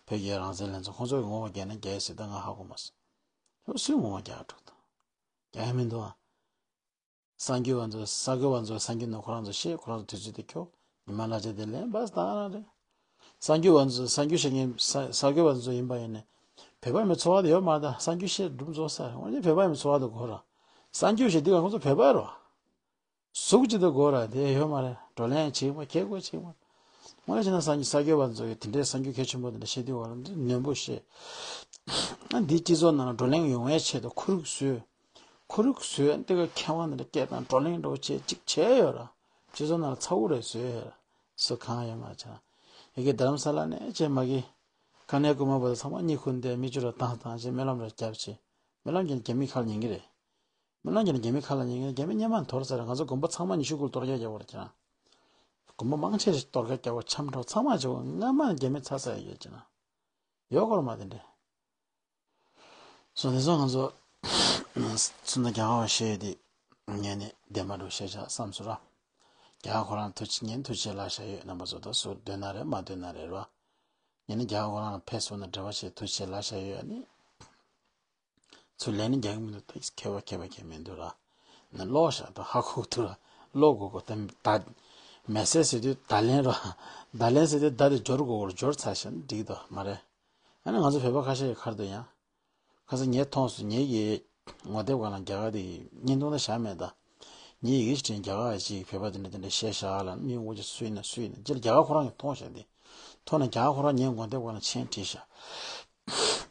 བོད་རྒྱའི་རང་བཙན་ལྷན་ཚོགས་ཁོང་ཚོས་ངོ་བོ་རྒྱག་ན་རྒྱག་ཟེར་ད་ང་ཧ་གོ་མ་སོང་། ཁྱོད་སུས་ངོ་བོ་རྒྱག་འགྲོ་དང་། རྒྱག་ཡ་མི་འདུག་ཨ། གསར་འགྱུར་བ་ཚོ་གསར་འགྱུར་བ་ཚོ་གསར་འགྱུར་ནང་ཁོ་རང་ཚོ་བཤད། ཁོ་རང་ཚོ་དུས་ཚོད་དེ་ཁྱོད་ཉི་མ་གླ་ཆ་དེ་ལེན་པ་སྟ་རང་རེད། གསར་འགྱུར་བ་ཚོ་གསར་འགྱུར་བཤད་མཁན་གསར་གསར་འགྱུར་བ་ཚོ་ཡིན་པ་ཡིན་ནས་བོད་པ་མི་ཚོ་བ་དེ་ཡོད་མ་རེད། ད་གསར་འགྱུར་བཤད་སྒྲུབ་རྫོགས་ས་རེད། འོན་ཀྱང་བོད་པ་མི་ཚོ་བ་དེ་གོ་ར། གསར་འགྱུར་བཤད་དུས་ཁོ་ཚོ་བོད་པ་རེད་བ། གཟུགས་ཅིག་ཏུ་དགོས་ར་དེ་ཡོད་མ་རེད། བགྲོ་གླེང་བྱེད་མ་ཁྱད་དགོས་བྱེད་མ། དངོས་གནས་བྱས་ན་གསར་འགྱུར་གསར་འགྱུར་བ་ཚོ་གིས་དེ་འདྲའི་གསར་འགྱུར་གལ་ཆེན་པོ་དེ་འདྲ་བཤད་དུས་བར་འདི་ནོན་པོ་བཤད། ཨ་འདི་སྤྱི་ཚོགས་ནང་ལ་བགྲོ་གླེང་ཡོང་བའི་ཆེད་དུ་ཁོར་ཡུག་བཟོས། ཁོར་ཡུག་བཟོས་འདི་ག་མཁས་དབང་འདི་འདྲ་སྐད་དང་བགྲོ་གླེང་འདྲ་བོ་བྱས་ཅིག་བྱས་ཡོད་ར། སྤྱི་ཚོགས་ནང་ལ་ཚ་བོ་རེ་བཟོས་ཡོད་ར། སུ་གང་ཡོད་མ་ཆ། ཡ་གི་རྡ་རམ་ས་ལ་ནས་བྱས་མ་གི། ཀ་ནས་རྐུན་མ་བར་དུ་ཚང་མ་གཉིད་ཁུག་འདས་མིག་ཆུ་ར་བཏང་བཏང་བྱས་སྨོན་ལམ་ར་བརྒྱབ་བྱས། སྨོན་ལམ་གྱི་རྒྱ་མི་ཁ་ལ་ཉན་གི་རེད། སྨོན་ལམ་གྱི་རྒྱ་མི་ཁ་ལ་ཉན་གི་རེད། རྒྱ་མི་སྔོན་མ་དོར་ཚར་རེད། ང་ཚོ་དགོན་པ་ཚང་མ་ཉི་ཤུ་དགུ་ལ་གཏོར་རྒྱག་རྒྱག་པ་རེད་ཁྱེད་རང་། དགོན་པ་མང་ཆེ་ཞིག་གཏོར་རྒྱག་རྒྱག་པ་འཆམ་འགྲོ་ཚང་མ་བྱེད་པ་སྔོན་མ་རྒྱ་མི་ཚ་ཚ་ཡོད་ཀྱི་ན། ཡོད་སྐོར་མ་དེ་འདྲ། སོ་དེ་ཚོ་ང་ཚོ་ཚུན་ད་རྒྱ་གར་བ་བཤད་དེ་ངས་ནི་བདེན་པ་འགྲོ་བཤད་བྱ་བསམ་སོང་ར། རྒྱ་གར་ཁོ་རང་ཐུགས་རྗེ་ཉན་ཐུགས་རྗེ་ལ་བཞག་ཡོད། རྣམ་པ་ཚོ་ད་སུ་འདོད་ན་རེད་མ་འདོད་ན་རེད་ར། ངས་ནི་རྒྱ་གར་ཁོ་རང་ལ་ཕེབས་སོང་ན་འབྲེལ་བ་བྱེད་ཐུགས་རྗེ་ལ་བཞག་ཡོད་ནི། ཚུར་ལན་ནི་རྒྱག་གི་མི་འདུག་ད་ཁྱད་པར་ཁྱད་པར་ཁྱད་མི་འདུག་ར། ནི་ཀློག་བཞག་ད་ཧ་གོ་ཐུབ་ར། ཀློག་དགོས་གོ་ད་ད། མེ་སེ་ཟེར་དུས་ད་ལན་ར། ད་ལན་ཟེར་དུས་ད་དེ་འབྱོར་དགོས་གོ་འབྱོར་ཚར་ཤག་འགྲིག་དོ་མ་རེད། ཨ་ནི་ང་ཚོ་བོད་པ་ཁ་ཤས་ཀྱི་ཁར་དུ་ཡང་། ཁ་སང་ངས་མཐོང་སོང་། ངེད་ཀྱི་ངོ་དེབ་སྒང་ལ་རྒྱ་གར་དེ་བརྙན་ཐུང་ད་བཞག་མེད་ད། ངས་ཡི་གེ་ཞིག་བྲིས། རྒྱ་གར་ཅིག་བོད་པ་དེ་འདྲ་དེ་འདྲ་བཤད་བཞག་ལ་མི་འོ་ཅིག་སུ་ཡིན་ན་སུ་ཡིན་ན་རྗེས་ལ་རྒྱ་གར་ཁོ་རང་གིས་མཐོང་བཞག་དེ། མཐོང་ནས་རྒྱ་གར་ཁོ་རང་ངའི་ངོ་དེབ་སྒང་ལ་མཆན་བྲིས་བཞག་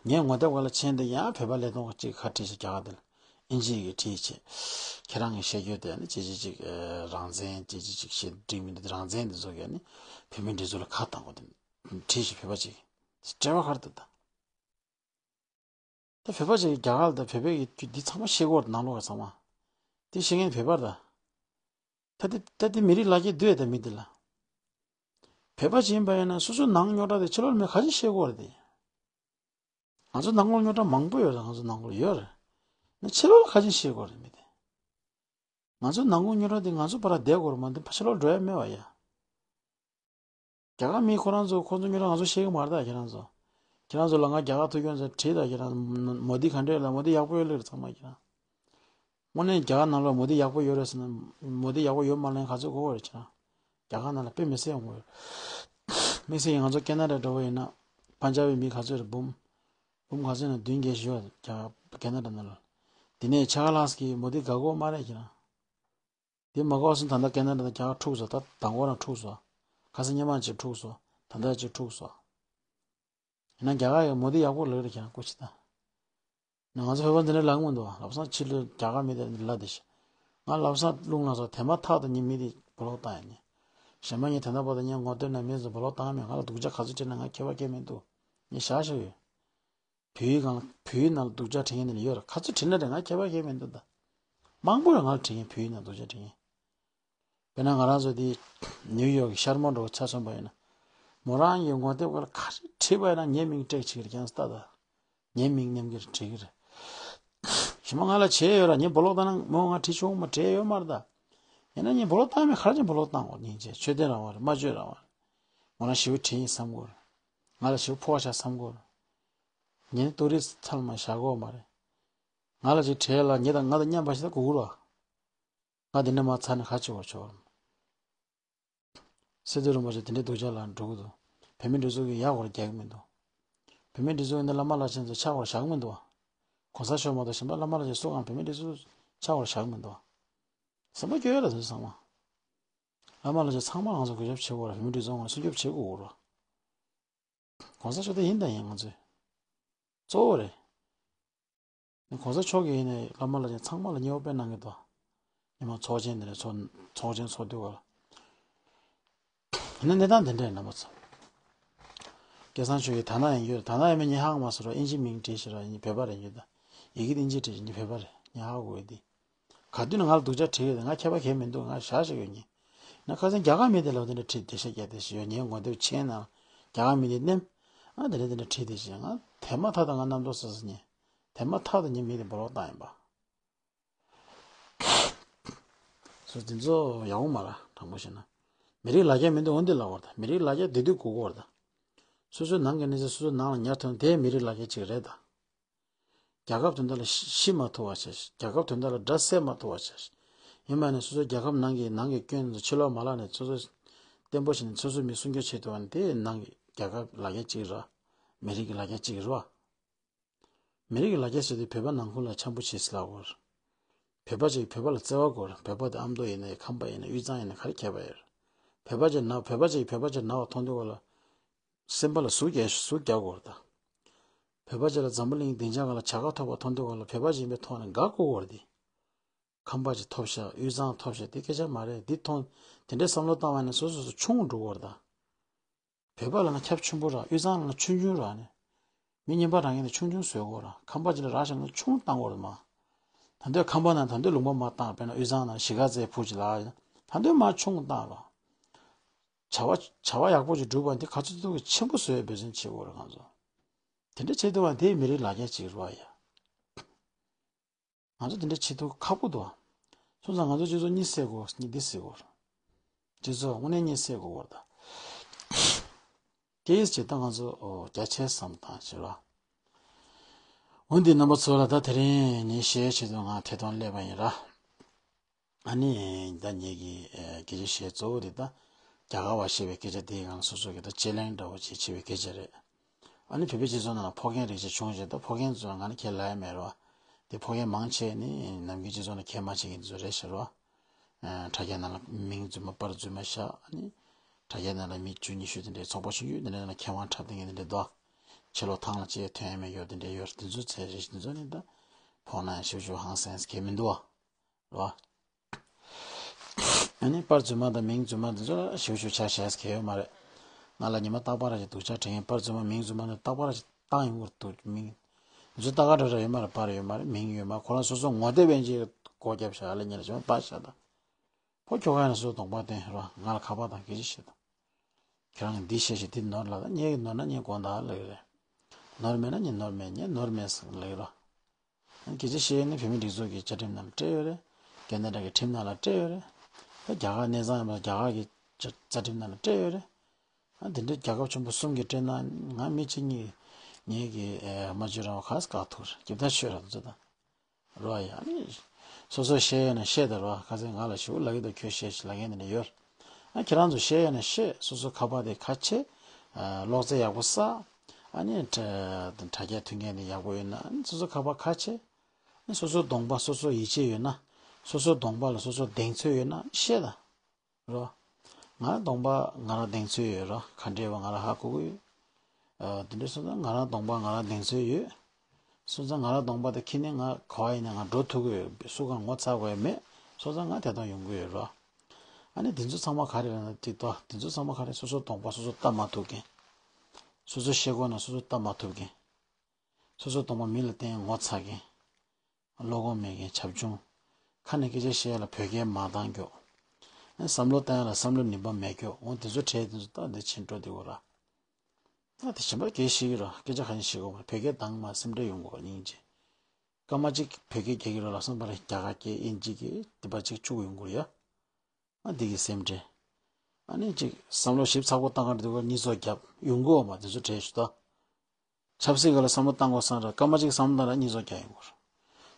ངའི་ངོ་དེབ་སྒང་ལ་མཆན་དེ་ཡང་བོད་པ་ལས་དོན་ཅིག་ཁ་བྲིས་བཞག་རྒྱ་གར་དེ་ལ་ཨིན་ཇི་ཡི་གེ་བྲིས་བྱས། ཁྱེད་རང་གིས་བཤད་རྒྱུ་དེ་ནི་ཅི་ཅི་ཅིག་རང་བཙན་ཅི་ཅི་ཅིག་བཤད་འགྲིག་མི་འདུག་རང་བཙན་དེ་ཚོ་གས་ནི་བོད་མིའི་སྒྲིག་འཛུགས་ལ་ཁ་བཏང་དགོས་དེ་བྲིས་བཞག་བོད་པ་ཅིག་གིས་བྲེལ་བ་ཁར་འདུག་ད། ད་བོད་པ་ཅིག་རྒྱ་གར་ལ་ད་བོད་པའི་གི་རྒྱུ་འདི་ཚང་མ་ཤེས་ཀྱི་ཡོད་རེད། ནང་ལོགས་ཀྱི་ཚང་མ། འདི་ཤེས་མཁན་བོད་པ་རེད་ད། ད་འདི་ད་འདི་མི་རིགས་ལ་རྒྱ་སྡུག་ད་མི་འདི་ལ། བོད་པ་ཅིག་ཡིན་པ་ཡིན་ན་སོ་སོའི་ནང་རྙོག་དྲ་དེ་ཕྱི་ལོགས་ལ་མི་ག་ཅིག་ཤེས་ཀྱི་ཡོད་རེད་དེ། ང་ཚོ་ནང་ལོགས་རྙོག་དྲ་མང་པོ་ཡོད་རེད། ང་ཚོ་ནང་ལོགས་ཡོད་རེད། ནི་ཕྱི་ལོགས་ལ་ག་ཅིག་ཤེས་ཀྱི་ཡོད་རེད་མི་དེ། ང་ཚོ་ནང་ལོགས་རྙོག་དྲ་དེ་ང་ཚོ་བར་བསྡད་དགོས་རེད་མ་གཏོགས་ཕྱི་ལོགས་འགྲོ་ཡ་མེད་པ་ཡ། རྒྱ་གར་མི་ཁོ་རང་ཚོ་ཁོ་ཚོ་རྙོག་དྲ་ང་ཚོ་ཤེས་ཀྱི་མ་རེད་ད་ཁྱེད་རང་ཚོ། ཁྱེད་རང་ཚོ་ལ་ང་རྒྱ་གར་ཐུག་ཁྱོད་ཚོ་དྲིས་ད་ཁྱེད་རང་མོ་དི་ག་འདྲས་ལ་མོ་དི་ཡག་པོ་ཡོད་ལེ་རེད་ཚང་མ་ཁྱེད་རང་། དངོས་གནས་རྒྱ་གར་ནང་ལ་མོ་དི་ཡག་པོ་ཡོད་རེད་ཟེར་ན་མོ་དི་ཡག་པོ་ཡོད་མ་ལེན་ག་ཚོད་གོ་གོ་རེད་ཁྱེད་རང་། རྒྱ་གར་ནང་ལ་དཔེ་མི་སྲིད་ཡོང་གི་ཡོད། དམིགས་བསལ་ང་ཚོ་ཁེ་ན་ཌ་འགྲོ་བ་ཡིན་ན་པན་ཇབ་བི་མི་ག་ཚོད་རེད་འབུམ། འབུམ་ག་ཚོད་ན་བདུན་བརྒྱད་ཞིག་ཡོད་རྒྱ་གར་ཁེ་ན་ཌ་ནང་ལ། དེ་ནས་ཕྱག་ལགས་ཀྱི་མོ་དི་དགའ་གོ་མ་རེད་ཁྱེད་རང་། དེ་མ་གོ་སོང་ད་ལྟ་ཁེ་ན་ཌ་དང་རྒྱ་གར་འཁྲུག་སོང་ད་དང་པོ་རང་འཁྲུག་སོང་། ཁ་སང་སྔོན་མ་ཅིག་འཁྲུག་སོང་ད་ལྟ་ཅིག་འཁྲུག་སོང་། ཡིན་ན་རྒྱ་གར་ཡང་མོ་དི་ཡག་པོ་ལབ་རེད་ཁྱེད་རང་སྐུ་མཁྱེན་ད། ང་ཚོ་བོད་པ་འདི་འདྲ་ལབ་མི་འདུག་བ། ལམ་སང་ཕྱི་ལོགས་རྒྱ་གར་མི་དེ་འདི་ལབ་བསྡད་ཤག་ང་ལམ་སང་རླུང་ལངས་སོང་དེ་མ་ཐག་ཏུ་ངའི་མི་དེ་བོ་ལོག་བཏང་ཡ་ནི། གཞན་པ་ངས་དེ་འདྲ་པོ་དང་ངས་ངོ་སྟོན་ན་མི་ཚོ་བོ་ལོག་བཏང་མེད། ང་ལ་སྡུག་ཅག་ག་ཚོད་བྲིས་ན་ང་ཁྱད་པར་གང་མི་འདུག་ངས་བཞག་བཞག་ཡོད། བོད་ཡིག་སྒང་ལ་བོད་ཡིག་ནང་ལ་སྡུག་ཅག་བྲིས་མཁན་དེ་འདྲ་ཡོད་རེད། ག་ཚོད་བྲིས་ན་རེད་ང་ཁྱད་པར་གང་མི་འདུག་ད། མང་པོ་རེད་ང་ལ་བྲིས་མཁན་བོད་ཡིག་ནང་སྡུག་ཅག་བྲིས་མཁན། དཔེར་ན་ང་རང་ཚོ་འདི་ནིའུ་ཡོག་གི་ཤར་མོ་འགྲོ་ཆ་མཚོན་པ་ཡིན་ན། མོ་རང་གི་ངོ་དེབ་སྒང་ལ་ག་རེ་བྲིས་པ་ཡིན་ན་ངའི་མིང་བྲིས་བྱེད་ཀྱི་རེད་ཀྱང་ལྟ་ད། ངའི་མིང་མཉམ་གྱི་རེད་བྲིས་ཀྱི་རེད། ཞི་མ་ང་ལ་བྱས་ཡོད་ར་ངས་བོ་ལོག་བཏང་ན་མོ་ང་བྲིས་ཆོག་མ་བྲིས་ཡོད་མ་རེད་ད། ཡིན་ན་ངས་བོ་ལོག་བཏང་མེད་ག་རེ་བྱས་བོ་ལོག་བཏང་གོ་སྙིང་རྗེ་ཆོས་དད་རང་དབང་རེད་སྨྲ་བརྗོད་རང་དབང་རེད། མོ་རང་ཞེ་པོ་བྲིས་ཡིན་བསམ་གོ་རེད། ང་ལ་ཞེ་པོ་ཕོག་ཤག་བསམ་གོ་རེད། ངས་ནི་ཏོག་རིགས་ཚར་མ་བཞག་གོ་མ་རེད། ང་ལ་ཅིག་བྲིས་ལ་ངས་དང་ང་དང་མཉམ་པ་ཞིག་ད་གོ་གོ་ར། ང་འདི་འདྲ་མ་ཚར་ནས་ཁ་ཆེ་བར་ཆོག་སི་ཏུ་རིན་པོ་ཆེ་དེ་འདྲའི་སྡུག་ཅག་ལ་འགྲོ་གི་འདུག་བོད་མི་སྒྲིག་འཛུགས་ཀྱིས་ཡག་པར་རྒྱག་གི་མི་འདུག་བོད་མི་སྒྲིག་འཛུགས་ཀྱི་འདི་བླ་མ་བླ་ཆེན་ཚོ་ཕྱག་བར་བཞག་གི་མི་འདུག་གོང་ས་མཆོག་མ་གཏོགས་གཞན་པ་བླ་མ་བླ་ཆེན་སུ་གང་བོད་མི་སྒྲིག་འཛུགས་ཕྱག་བར་བཞག་གི་མི་འདུག་སེམས་པ་སྐྱོ་ཡོད་རེད་དེ་ཚོ་ཚང་མ། བླ་མ་བླ་ཆེན་ཚང་མ་ང་ཚོ་གུས་ཞབས་བྱེད་དགོས་རེད། བོད་མི་སྒྲིག་འཛུགས་ངོས་སྲུང་སྐྱོབ་བྱེད་དགོས་རེད། གོང་ས་མཆོག་དེ་ཡིན་དང་ཡིན་ང་ཚོའི་གཙོ་བོ་རེད། གོང་ས་མཆོག་གིས་ཡིན་ནའི་བླ་མ་བླ་ཆེན་ཚང་མ་ལ་མཉེས་པོ་དཔེ་གནང་གི་འདུག་ཉི་མ་ཚོགས་ཆེན་དེ་ནས་ཚོགས་ཚོགས་ཆེན་ཚོགས་དུས་སྐབས་ལ། ད་ནི་གནས་སྟངས་དེ་འདྲ་ཡིན་ན་མ་ཚོ། སྐལ་བཟང་ཆོས་ཀྱི་ད་ན་ཡིན་རྒྱུ་རེད། ད་ན་ཡིན་མིན་ངས་ཧ་གོ་མ་སོང་ར། ཨིན་ཇི་མིང་བྲིས་ཤག་ར། ཡིན་བོད་པ་རེད་རྒྱུ་ད། ཡི་གེ་དེ་ཨིན་ཇི་བྲིས་ཤག་ཡིན་བོད་པ་རེད། ངས་ཧ་གོ་གི་དེ། ག་དུས་ནས་ང་ལ་སྡུག་ཅག་བྲིས་ཡོད་དེ། ང་ཁྱད་པར་གང་ཡང་མི་འདུག་ང་བཞག་བཞག་ཡོད་ཉིན། ན་ཁ་སང་རྒྱ་གར་མི་དེ་ལ་དེ་འདྲ་བྲིས། དེ་ཤ་རྒྱག་དེ་ཞིག་ཡོད་ཉིན། ངོ་དེབ་ཆེན་ནང་རྒྱ་གར་མི་དེ་མནན། ཨ་དེ་འདྲ་དེ་འདྲ་བྲིས་དེ་ཞིག་ང་དེ་མ་ཐག་ད་ང་རྣམ་རྟོག་སོ་སོ་ཉིན། དེ་མ་ཐག་ད་ཉིན་མི་དེ་འབོར་བ་བཏང་ཡིན་པ། སོ་དེ་ཚོ་ཡག་པོ་མ་ར། དྲང་པོ་བཤད་ན། མི་རིགས་ལ་རྒྱ་མི་འདུག་འོན་ཏེ་ལབ་པ་རེད་ད། མི་རིགས་ལ་རྒྱ་དེ་དུས་དགོས་ཀྱི་རེད་ད། སོ་སོའི་ནང་གི་གནས་ཚུལ་སོ་སོའི་ནང་ལ་ཉར་ཐུབ་ན་དེ་མི་རིགས་ལ་རྒྱ་ཅིག་རེད་ད། རྒྱལ་ཁབ་དོན་དག་ལ་ཤི་ཤི་མ་ཐུབ་པ་བྱས། རྒྱལ་ཁབ་དོན་དག་ལ་དགྲ་བསད་མ་ཐུབ་པ་བྱས། ཡིན་པ་ནས་སོ་སོའི་རྒྱལ་ཁབ་ནང་གི་ནང་གི་སྐྱོན་ཚོ་ཕྱི་ལོགས་མ་ལབ་ནས་སོ་སོ་བརྟན་པོ་བྱས་ནས་སོ་སོའི་མི་སྲུང་སྐྱོབ་བྱེད་ཐུབ་པ་ནི་དེ་ནང་གི་རྒྱལ་ཁབ་ལ་རྒྱ་ཅིག་རེད། མི་རིགས་ཀྱི་ལ་རྒྱ་ཅིག་རེད་བ། མི་རིགས་ཀྱི་ལ་རྒྱ་ཟེར་དུས་བོད་པ་ནང་ཁུལ་ལ་འཆམ་པོ་བྱེད་ཟེར་ལབ་དགོས་རེད། བོད་པ་ཅིག་བོད་པ་ལ་བརྩེ་བ་དགོས་རེད། བོད་པ་དེ་ཨ་མདོ་ཡིན་ནའི་ཁམས་པ་ཡིན་ནའི་དབུས་གཙང་ཡིན་ནའི་ག་རེ་ཁྱད་པར་ཡོད་རེད། བོད་པ་ཅིག་ན་བོད་པ་ཅིག་བོད་པ་ཅིག་ན་བ་མཐོང་དུས་ག་ལ། སེམས་པ་ལ་ཟུག་རྒྱག་ཟུག་རྒྱག་དགོས་རེད་ད། བོད་པ་ཅིག་ལ་འཛམ་བུ་གླིང་སྡིངས་ཆ་སྒང་ལ་བྱ་དགའ་ཐོབ་པ་མཐོང་དུས་ག་ལ་བོད་པ་ཅིག་ཡིན་པའི་ཐོག་ནས་དགའ་དགོས་རེད་དེ། ཁམས་པ་ཅིག་ཐོབ་ཤག་དབུས་གཙང་ཐོབ་ཤག་དེ་སྐད་ཆ་མ་རེད། འདི་མཐོང་དེ་འདྲའི་བསམ་བློ་བཏང་བ་ནས་སོ་སོ་སོ་ཆུང་འགྲོ་གི་རེད་ད། བོད་པ་ལ་ང་ཁྱབ་ཆེན་པོ་ར། དབུས་གཙང་ལ་ང་ཆུང་ཆུང་ར་ནི། མི་གཉིས་པ་རང་གི་ནི་ཆུང་ཆུང་བཟོས་གོ་ར། ཁམས་པ་ཅིག་ལ་ར་ཞིག་ལ་ཆུང་བཏང་གོ་ར་མ། ད་འདོད་ཁམས་པ་ན་ད་འདོད་ལུང་པ་མ་བཏང་། དཔེར་ན་དབུས་གཙང་ན་གཞིས་ཀ་རྩེའི་བུ་ཅིག་ལ་ད་འདོད་མ་ཆུང་བཏང་ར། བྱ་བ་བྱ་བ་ཡག་པོ་ཅིག་སྒྲུབ་པ་འདི་ག་ཚོད་ཐུབ་ཀྱི་ཆེན་པོ་བཟོས་འབད་བརྩོན་བྱེད་དགོས་རེད་ང་ཚོ། དེ་འདྲ་བྱེད་ཐུབ་པ་དེ་མི་རིགས་ལ་རྒྱ་ཅིག་རེད་བ་ཡ། ང་ཚོ་དེ་འདྲ་བྱེད་ཐུབ་ཁག་པོ་འདུག་སོང་ཙང་ང་ཚོ་སྤྱི་ཚོགས་གཉིད་སད་དགོས། གཉིད་འདི་སད་དགོས། སྤྱི་ཚོགས་དངོས་གནས་གཉིད་སད་དགོས་བར་ད། དེ་ཡིས་ཇི་ལྟར་ང་ཚོ་ཨོ་རྒྱ་ཆེ་བསམ་བཏང་བྱེད་རོགས། འོན་ཏེ་རྣམ་པ་ཚོ་ལ་ད་དེ་རིང་ངས་བཤད་ཆེད་དུ་ང་ཐད་གཏོང་སླེབས་པ་ཡིན་ར། ཨ་ནི་ད་ངེད་ཀྱི་ཨེ་སྐད་ཆ་བཤད་གཙོ་བོ་དེ་ད་རྒྱ་གར་བ་ཞེས་པའི་སྐད་ཆ་དེའི་སྒང་སོ་སོ་གི་ད་དཔྱད་གླེང་འདྲ་བོ་ཅིག་བྱེད་པའི་སྐད་ཆ་རེད། ཨ་ནི་བོད་པའི་སྤྱི་ཚོགས་ནང་ལ་ཕོ་རྒན་རིགས་ཅིག་བྱུང་རྗེས་ད་ཕོ་རྒན་ཚོ་ང་ནི་ཁས་ལེན་ཡ་མེད་རོ། དེ་ཕོ་རྒན་མང་ཆེ་ནི་ནམ་རྒྱུན་སྤྱི་ཚོགས་ནང་ཁས་མ་བྱེད་མཁན་ཚོ་རེད་ཤག་རོ། ཨ་དྲ་རྒྱ་ནང་ལ་མིང་རྫུན་མ་པར་རྫུན་མ་བཞག་ཨ་ནི་དྲ་རྒྱ་ནང་ལ་མི་བཅུ་ཉི་ཤུ་དེ་འདྲའི་ཚོགས་པ་ཆུང་ཆུང་དེ་འདྲའི་ནང་ལ་ཁེ་དབང་འཁྲབ་སྟེ་མཁན་དེ་འདྲ་འདུག་ཕྱི་ལོགས་ཐང་ལ་ཅིག་ཐོན་ཡ་མེད་ཡོད་དེ་འདྲའི་ཡོད། དེ་ཚོ་ཚེ་རེ་དེ་ཚོ་ནི་ད་ཕོག་ན་ཡང་ཞིབ་ཞིབ་ཧང་སངས་གལ་མི་འདུག་བ། རོ། ཨ་ནི་པར་རྫུན་མ་དང་མིང་རྫུན་མ་འདི་ཚོ་ལ་ཞིབ་ཞིབ་ཆ་བཞག་གལ་ཡོད་མ་རེད། ང་ལ་ཉི་མ་རྟག་པར་ར་ཅིག་སྡུག་ཅག་དྲན་མཁན་པར་རྫུན་མ་མིང་རྫུན་མ་འདི་རྟག་པར་ར་ཅིག་བཏང་ཡོང་གི་འདུག་མིང་། འདི་ཚོ་ལྟ་ག་འགྲོ་ར་ཡོད་མ་རེད། པར་ཡོད་མ་རེད། མིང་ཡོད་མ་རེད། ཁོ་རང་སོ་སོ་ངོ་དེབ་པན་ཅིག་སྒོ་བརྒྱབ་བཞག་ལ་ཉེ་ལ་ཅིག་པར་བཞག་དང་། ཁོ་ཁྱོ་ག་ཡིན་ན་སོ་སོ་གདོང་པ་བསྟན་རོ། ང་ལ་ཁ་པར་དང་སྐད་ཆ་བཤད་དང་། ཁྱེད་རང་གིས་འདི་བཤད་ཤིག་འདི་ནོར་ལ་ད་ངེད་ཀྱི་ནོར་ན་ངེད་དགོངས་དག་ལབ་ཀྱི་རེད། ནོར་མེད་ན་ངེད་ནོར་མེད་ངེད་ནོར་མེད་ཟེར་ལབ་ཀྱི་རོ། སྐད་ཆ་བཤད་ཡས་ནི་བོད་མིའི་སྒྲིག་འཛུགས་ཀྱི་བཅའ་ཁྲིམས་ནང་ལ་སྤྲད་ཡོད་རེད། རྒྱ་ནག་གི་ཁྲིམས་ནང་ལ་སྤྲད་ཡོད་རེད། ད་རྒྱ་གར་གནས་ཚང་ཡིན་པ་རྒྱ་གར་གྱི་བཅའ་རྩ་ཁྲིམས་ནང་ལ་སྤྲད་ཡོད་རེད། ཨ་དེ་འདྲའི་རྒྱལ་ཁབ་ཆེན་པོ་གསུམ་གྱིས་སྤྲད་ན་ང་མི་གཅིག་གཉིས་ངེད་ཀྱི་ཨེ་མ་བརྗོད་རང་ག་ས་ག་ཐུག་རེད། རྒྱབ་ད་ཆོས་ར་ཚོད་དང་རོ། ཡ་ནི་སོ་སོ་བཤད་ཡས་ན་བཤད་ད་རོ། ག་ཚད་ང་ལ་ཞུ་ལབ་ཀྱི་འདུག་ཁྱོད་བཤད་ཤིག་ལབ་མཁན་དེ་འདྲ་ཡོད། ཨ་ཁྱེད་རང་ཚོ་བཤད་ཡས་ན་བཤད། སོ་སོ་ཁ་པར་དེ་ཁ་ཕྱེ། ཨ་གློག་རྫས་ཡག་པོ་བསགས། ཨ་ནི་དྲ་དྲ་རྒྱ་མཐུན་རྐྱེན་དེ་ཡག་པོ་ཡོད་ན་ཨ་ནི་སོ་སོ་ཁ་པར་ཁ་ཕྱེ། ཨ་ནི་སོ་སོའི་གདོང་པ་སོ་སོ་ཡིད་ཆེས་ཡོད་ན། སོ་སོའི་གདོང་པ་ལ་སོ་སོ་གདེང་ཚོད་ཡོད་ན་བཤད་ད་རོ། ང་གདོང་པ་ང་རང་གདེང་ཚོད་ཡོད་རོ། ག་འདྲས་པ་ང་རང་ཧ་གོ་གི་ཡོད། ཨ་དེ་འདྲས་སོང་ཙང་ང་རང་གདོང་པ་ང་རང་གདེང་ཚོད་ཡོད། སོང་ཙང་ང་རང་གདོང་པ་དེ་ཁྱེར་ནས་ང་ག་པར་ཡིན་ན་ང་འགྲོ་ཐུབ་ཀྱི་ཡོད། སུ་གང་ངོ་ཚ་དགོས་མེད། སོང་ཙང་ང་དེ་དང་ཡོང་གི་ཡོད་རོ། ཨ་ནི་དེ་ཚོ་ཚང་མ་ག་རེ་རེད་ན་དེ་ལྟ་དེ་ཚོ་ཚང་མ་ག་རེ་སོ་སོ་གདོང་པ་སོ་སོ་ལྟ་མ་ཐུབ་མཁན། སོ་སོ་ཤེས་དགོས་ན་སོ་སོ་ལྟ་མ་ཐུབ་མཁན། སོ་སོ་གདོང་པ་མི་ལ་བསྟན་ངོ་ཚ་མཁན། བློ་ཁོག་མེད་མཁན་བྱབ་ཆུང་། ཁ་ནས་སྐད་ཆ་བཤད་ཡ་ལ་བོད་སྐད་མ་བཏང་མཁན། བསམ་བློ་བཏང་ཡ་ལ་བསམ་བློ་ནུས་པ་མེད་མཁན། འོ་དེ་ཚོ་གྲས་དེ་ཚོ་ད་འདི་ཕྱིན་འགྲོ་དེ་གོ་ར། ད་དེ་ཞིམ་པ་སྐད་ཤེས་ཀྱི་ར། སྐད་ཆ་ག་ནས་ཤེས་དགོས་མ་རེད། བོད་སྐད་དང་མ་སེམས་ཁྲལ་ཡོང་དགོས་སྙིང་རྗེ། སྐར་མ་གཅིག་བོད་སྐད་རྒྱག་གི་རོགས་ལ་སོང་པ་ར་རྒྱ་གར་སྐད་དབྱིན་ཇི་སྐད་དེ་པ་གཅིག་བཅུག་ཡོང་དགོས་ར་ཡ། ཨ་འདི་གི་སེམས་ཁྲལ། ཨ་ནི་གཅིག་བསམ་བློ་ཞིབ་ཚགས་པོ་བཏང་ག་འདུག་ག་གཉིད་སོགས་རྒྱབ་ཡོང་གི་འོ་མ་དེ་ཚོ་གྲས་ཞུ་ད། ཆབ་སྲིད་སྒང་ལ་བསམ་བློ་བཏང་དགོས་བསམ་ར་སྐར་མ་གཅིག་བསམ་བློ་བཏང་ར་གཉིད་སོགས་རྒྱག་ཡོང་གི་རེད།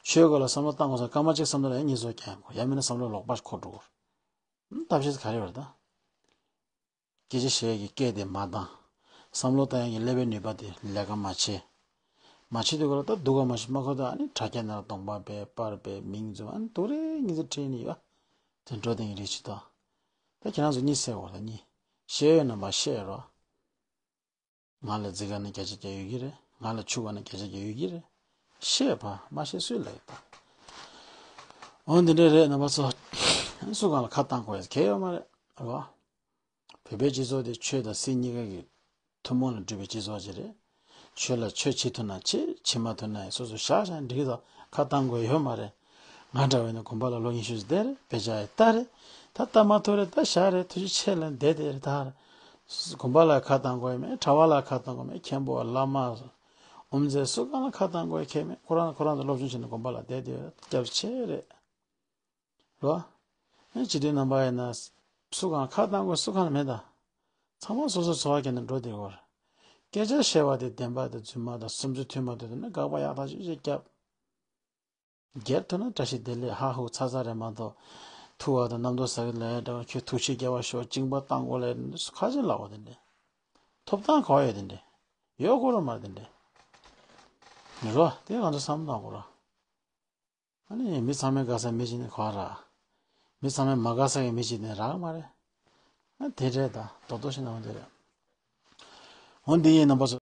ཆོས་སྒང་ལ་བསམ་བློ་བཏང་དགོས་བསམ་སྐར་མ་གཅིག་བསམ་བློ་བཏང་ར་གཉིད་སོགས་རྒྱག་ཡོང་གི་རེད། ཡང་མིན་ན་བསམ་བློ་ལོག་པ་ཁོ་འགྲོ་གི་རེད། ཐབས་ཤེས་ག་རེ་ཡོད་རེད་ད། སྐད་ཆ་བཤད་ཡག་གི་སྐད་དེ་མ་བཏང་། བསམ་བློ་བཏང་ཡག་གི་ཀླད་པའི་ནུས་པ་དེ་ལས་ཀ་མ་བྱེད། མ་བྱེད་དུས་ག་ལ་ད་སྡུག་ག་མ་ཤི་མ་ཁོ་ད་ཨ་ནི་དྲ་རྒྱ་ནང་ལ་གདོང་པ་སྦས་པར་སྦས་མིང་འཛུམ་ཨ་ནི་སྡུག་རེ་གཉིད་ཚད་ཁྲིད་ནི་ཡོད། དེ་འགྲོ་དེང་རེ་ཆི་ད། ད་ཁྱེད་རང་ཚོ་གཉིད་སད་འོ་ད་གཉིད། བཤད་ཡོད་ན་མ་བཤད་རོགས། ང་ལ་རྫི་ག་ནས་བརྒྱ་ཆ་བརྒྱ་ཡོད་ཀྱི་རེད། ང་ལ་ཆུ་ག་ནས་བརྒྱ་ཆ་བརྒྱ་ཡོད་ཀྱི་རེད། བཤད་པ་མ་བཤད་སུས་ལབ་ཡོད་ད། འོ་འདི་འདྲ་རེད་རྣམ་པ་ཚོ། སུ་གང་ལ་ཁ་བཏང་དགོས་ཡ་གལ་ཡོད་མ་རེད་རོ། བོད་ བོད་པའི་སྤྱི་ཚོགས་དེ་ཆོས་དང་སྲིད་གཉིས་ཀ་གི་ཐུན་མོང་ལ་གྲུབ་པའི་སྤྱི་ཚོགས་ཅིག་རེད། ཆོས་ལ་ཆོས་བྱེད་ཐུབ་ན་བྱེད། བྱེད་མ་ཐུབ་ན་ཡང་སོ་སོ་བཞག་བཞག་འགྲིག་གི་འདུག་ཁ་བཏང་དགོས་ཡོད་མ་རེད། ང་འདྲ་བས་ན་དགོན་པ་ལ་ལོ་ཉི་ཤུ་ཙམ་བསྡད་རེད། དཔེ་ཆ་ཡང་ལྟ་རེད། ད་ལྟ་མ་ཐུབ་རེད། ད་བཞག་རེད། ཐུགས་རྗེ་ཆེ་ལབ་བསྡད་དེ་རེད། ད་རེད། དགོན་པ་ལ་ཁ་བཏང་དགོས་མེད། གྲྭ་པ་ལ་ཁ་བཏང་དགོས་མེད། མཁན་པོ་བླ་མ་དབུ་མཛད་སུ་གང་ལ་ཁ་བཏང་དགོས་ཁེལ་མེད། ཁོ་རང་ཁོ་རང་ཚོ་སློབ་སྦྱོང་བྱས་ནས་དགོན་པ་ལ་བསྡད་དེ་རེད། སྐྱབས་ཆེ་རེད། རོ། ཨེ་སྤྱི་འཐུས་རྣམ་པ་ཡིན་ན། སུ་གང་ཁ་བཏང་དགོས་སུ་གང་མེད་ད། ཚང་མ་སོ་སོའི་འཚོ་བ་སྐྱེལ་ནས་འགྲོ་བསྡད་ཡོད་རེད། སྐད་ཆ་བཤད་པ་དེ་བདེན་པ་དང་རྫུན་མ་དང་སུམ་ཅུ་མཐུན་མ་མཐུན་དེ་ནི་དགག་པ་ཡག་ཐག་ཆོད་ཅིག་བརྒྱབ། སྒེར་དུ་ན་བཀྲ་ཤིས་བདེ་ལེགས་ཧ་ཧུ་ཚ་ཚ་རེད་མ་གཏོགས། ཐུ་བ་དང་རྣམ་རྟོག་ཟ་གི་ལས་འདྲ་བ། ཁྱོད་ཐུགས་རྗེ་རྒྱལ་བ་ཤོག་གཅིན་པ་བཏང་དགོས་ལས་ཁ་ཆེ་ལབ་པ་དེ་འདྲས། ཐོབ་ཐང་ག་པར་ཡོད་དེ་འདྲས། ཡོད་དགོས་ར་མ་རེད་དེ་འདྲས། རོ། དེ་ང་ཚོ་བསམ་བློ་གཏོང་དགོས་ར། ཨ་ནི་མི་ཚང་མས་དགའ་ས་མི་གཅིག་ནི་ག་པར་རག་མི་ཚང་མས་མ་དགའ་ས་གི་མི་གཅིག་ནི་རག་མ་རེད། ཨ་དེ་འདྲས་ད་རྡོག་རྡོག་ཤིག་ནང་དེ་རེད། འོ་འདི་ཡིན་རྣམ་པ་ཚོ།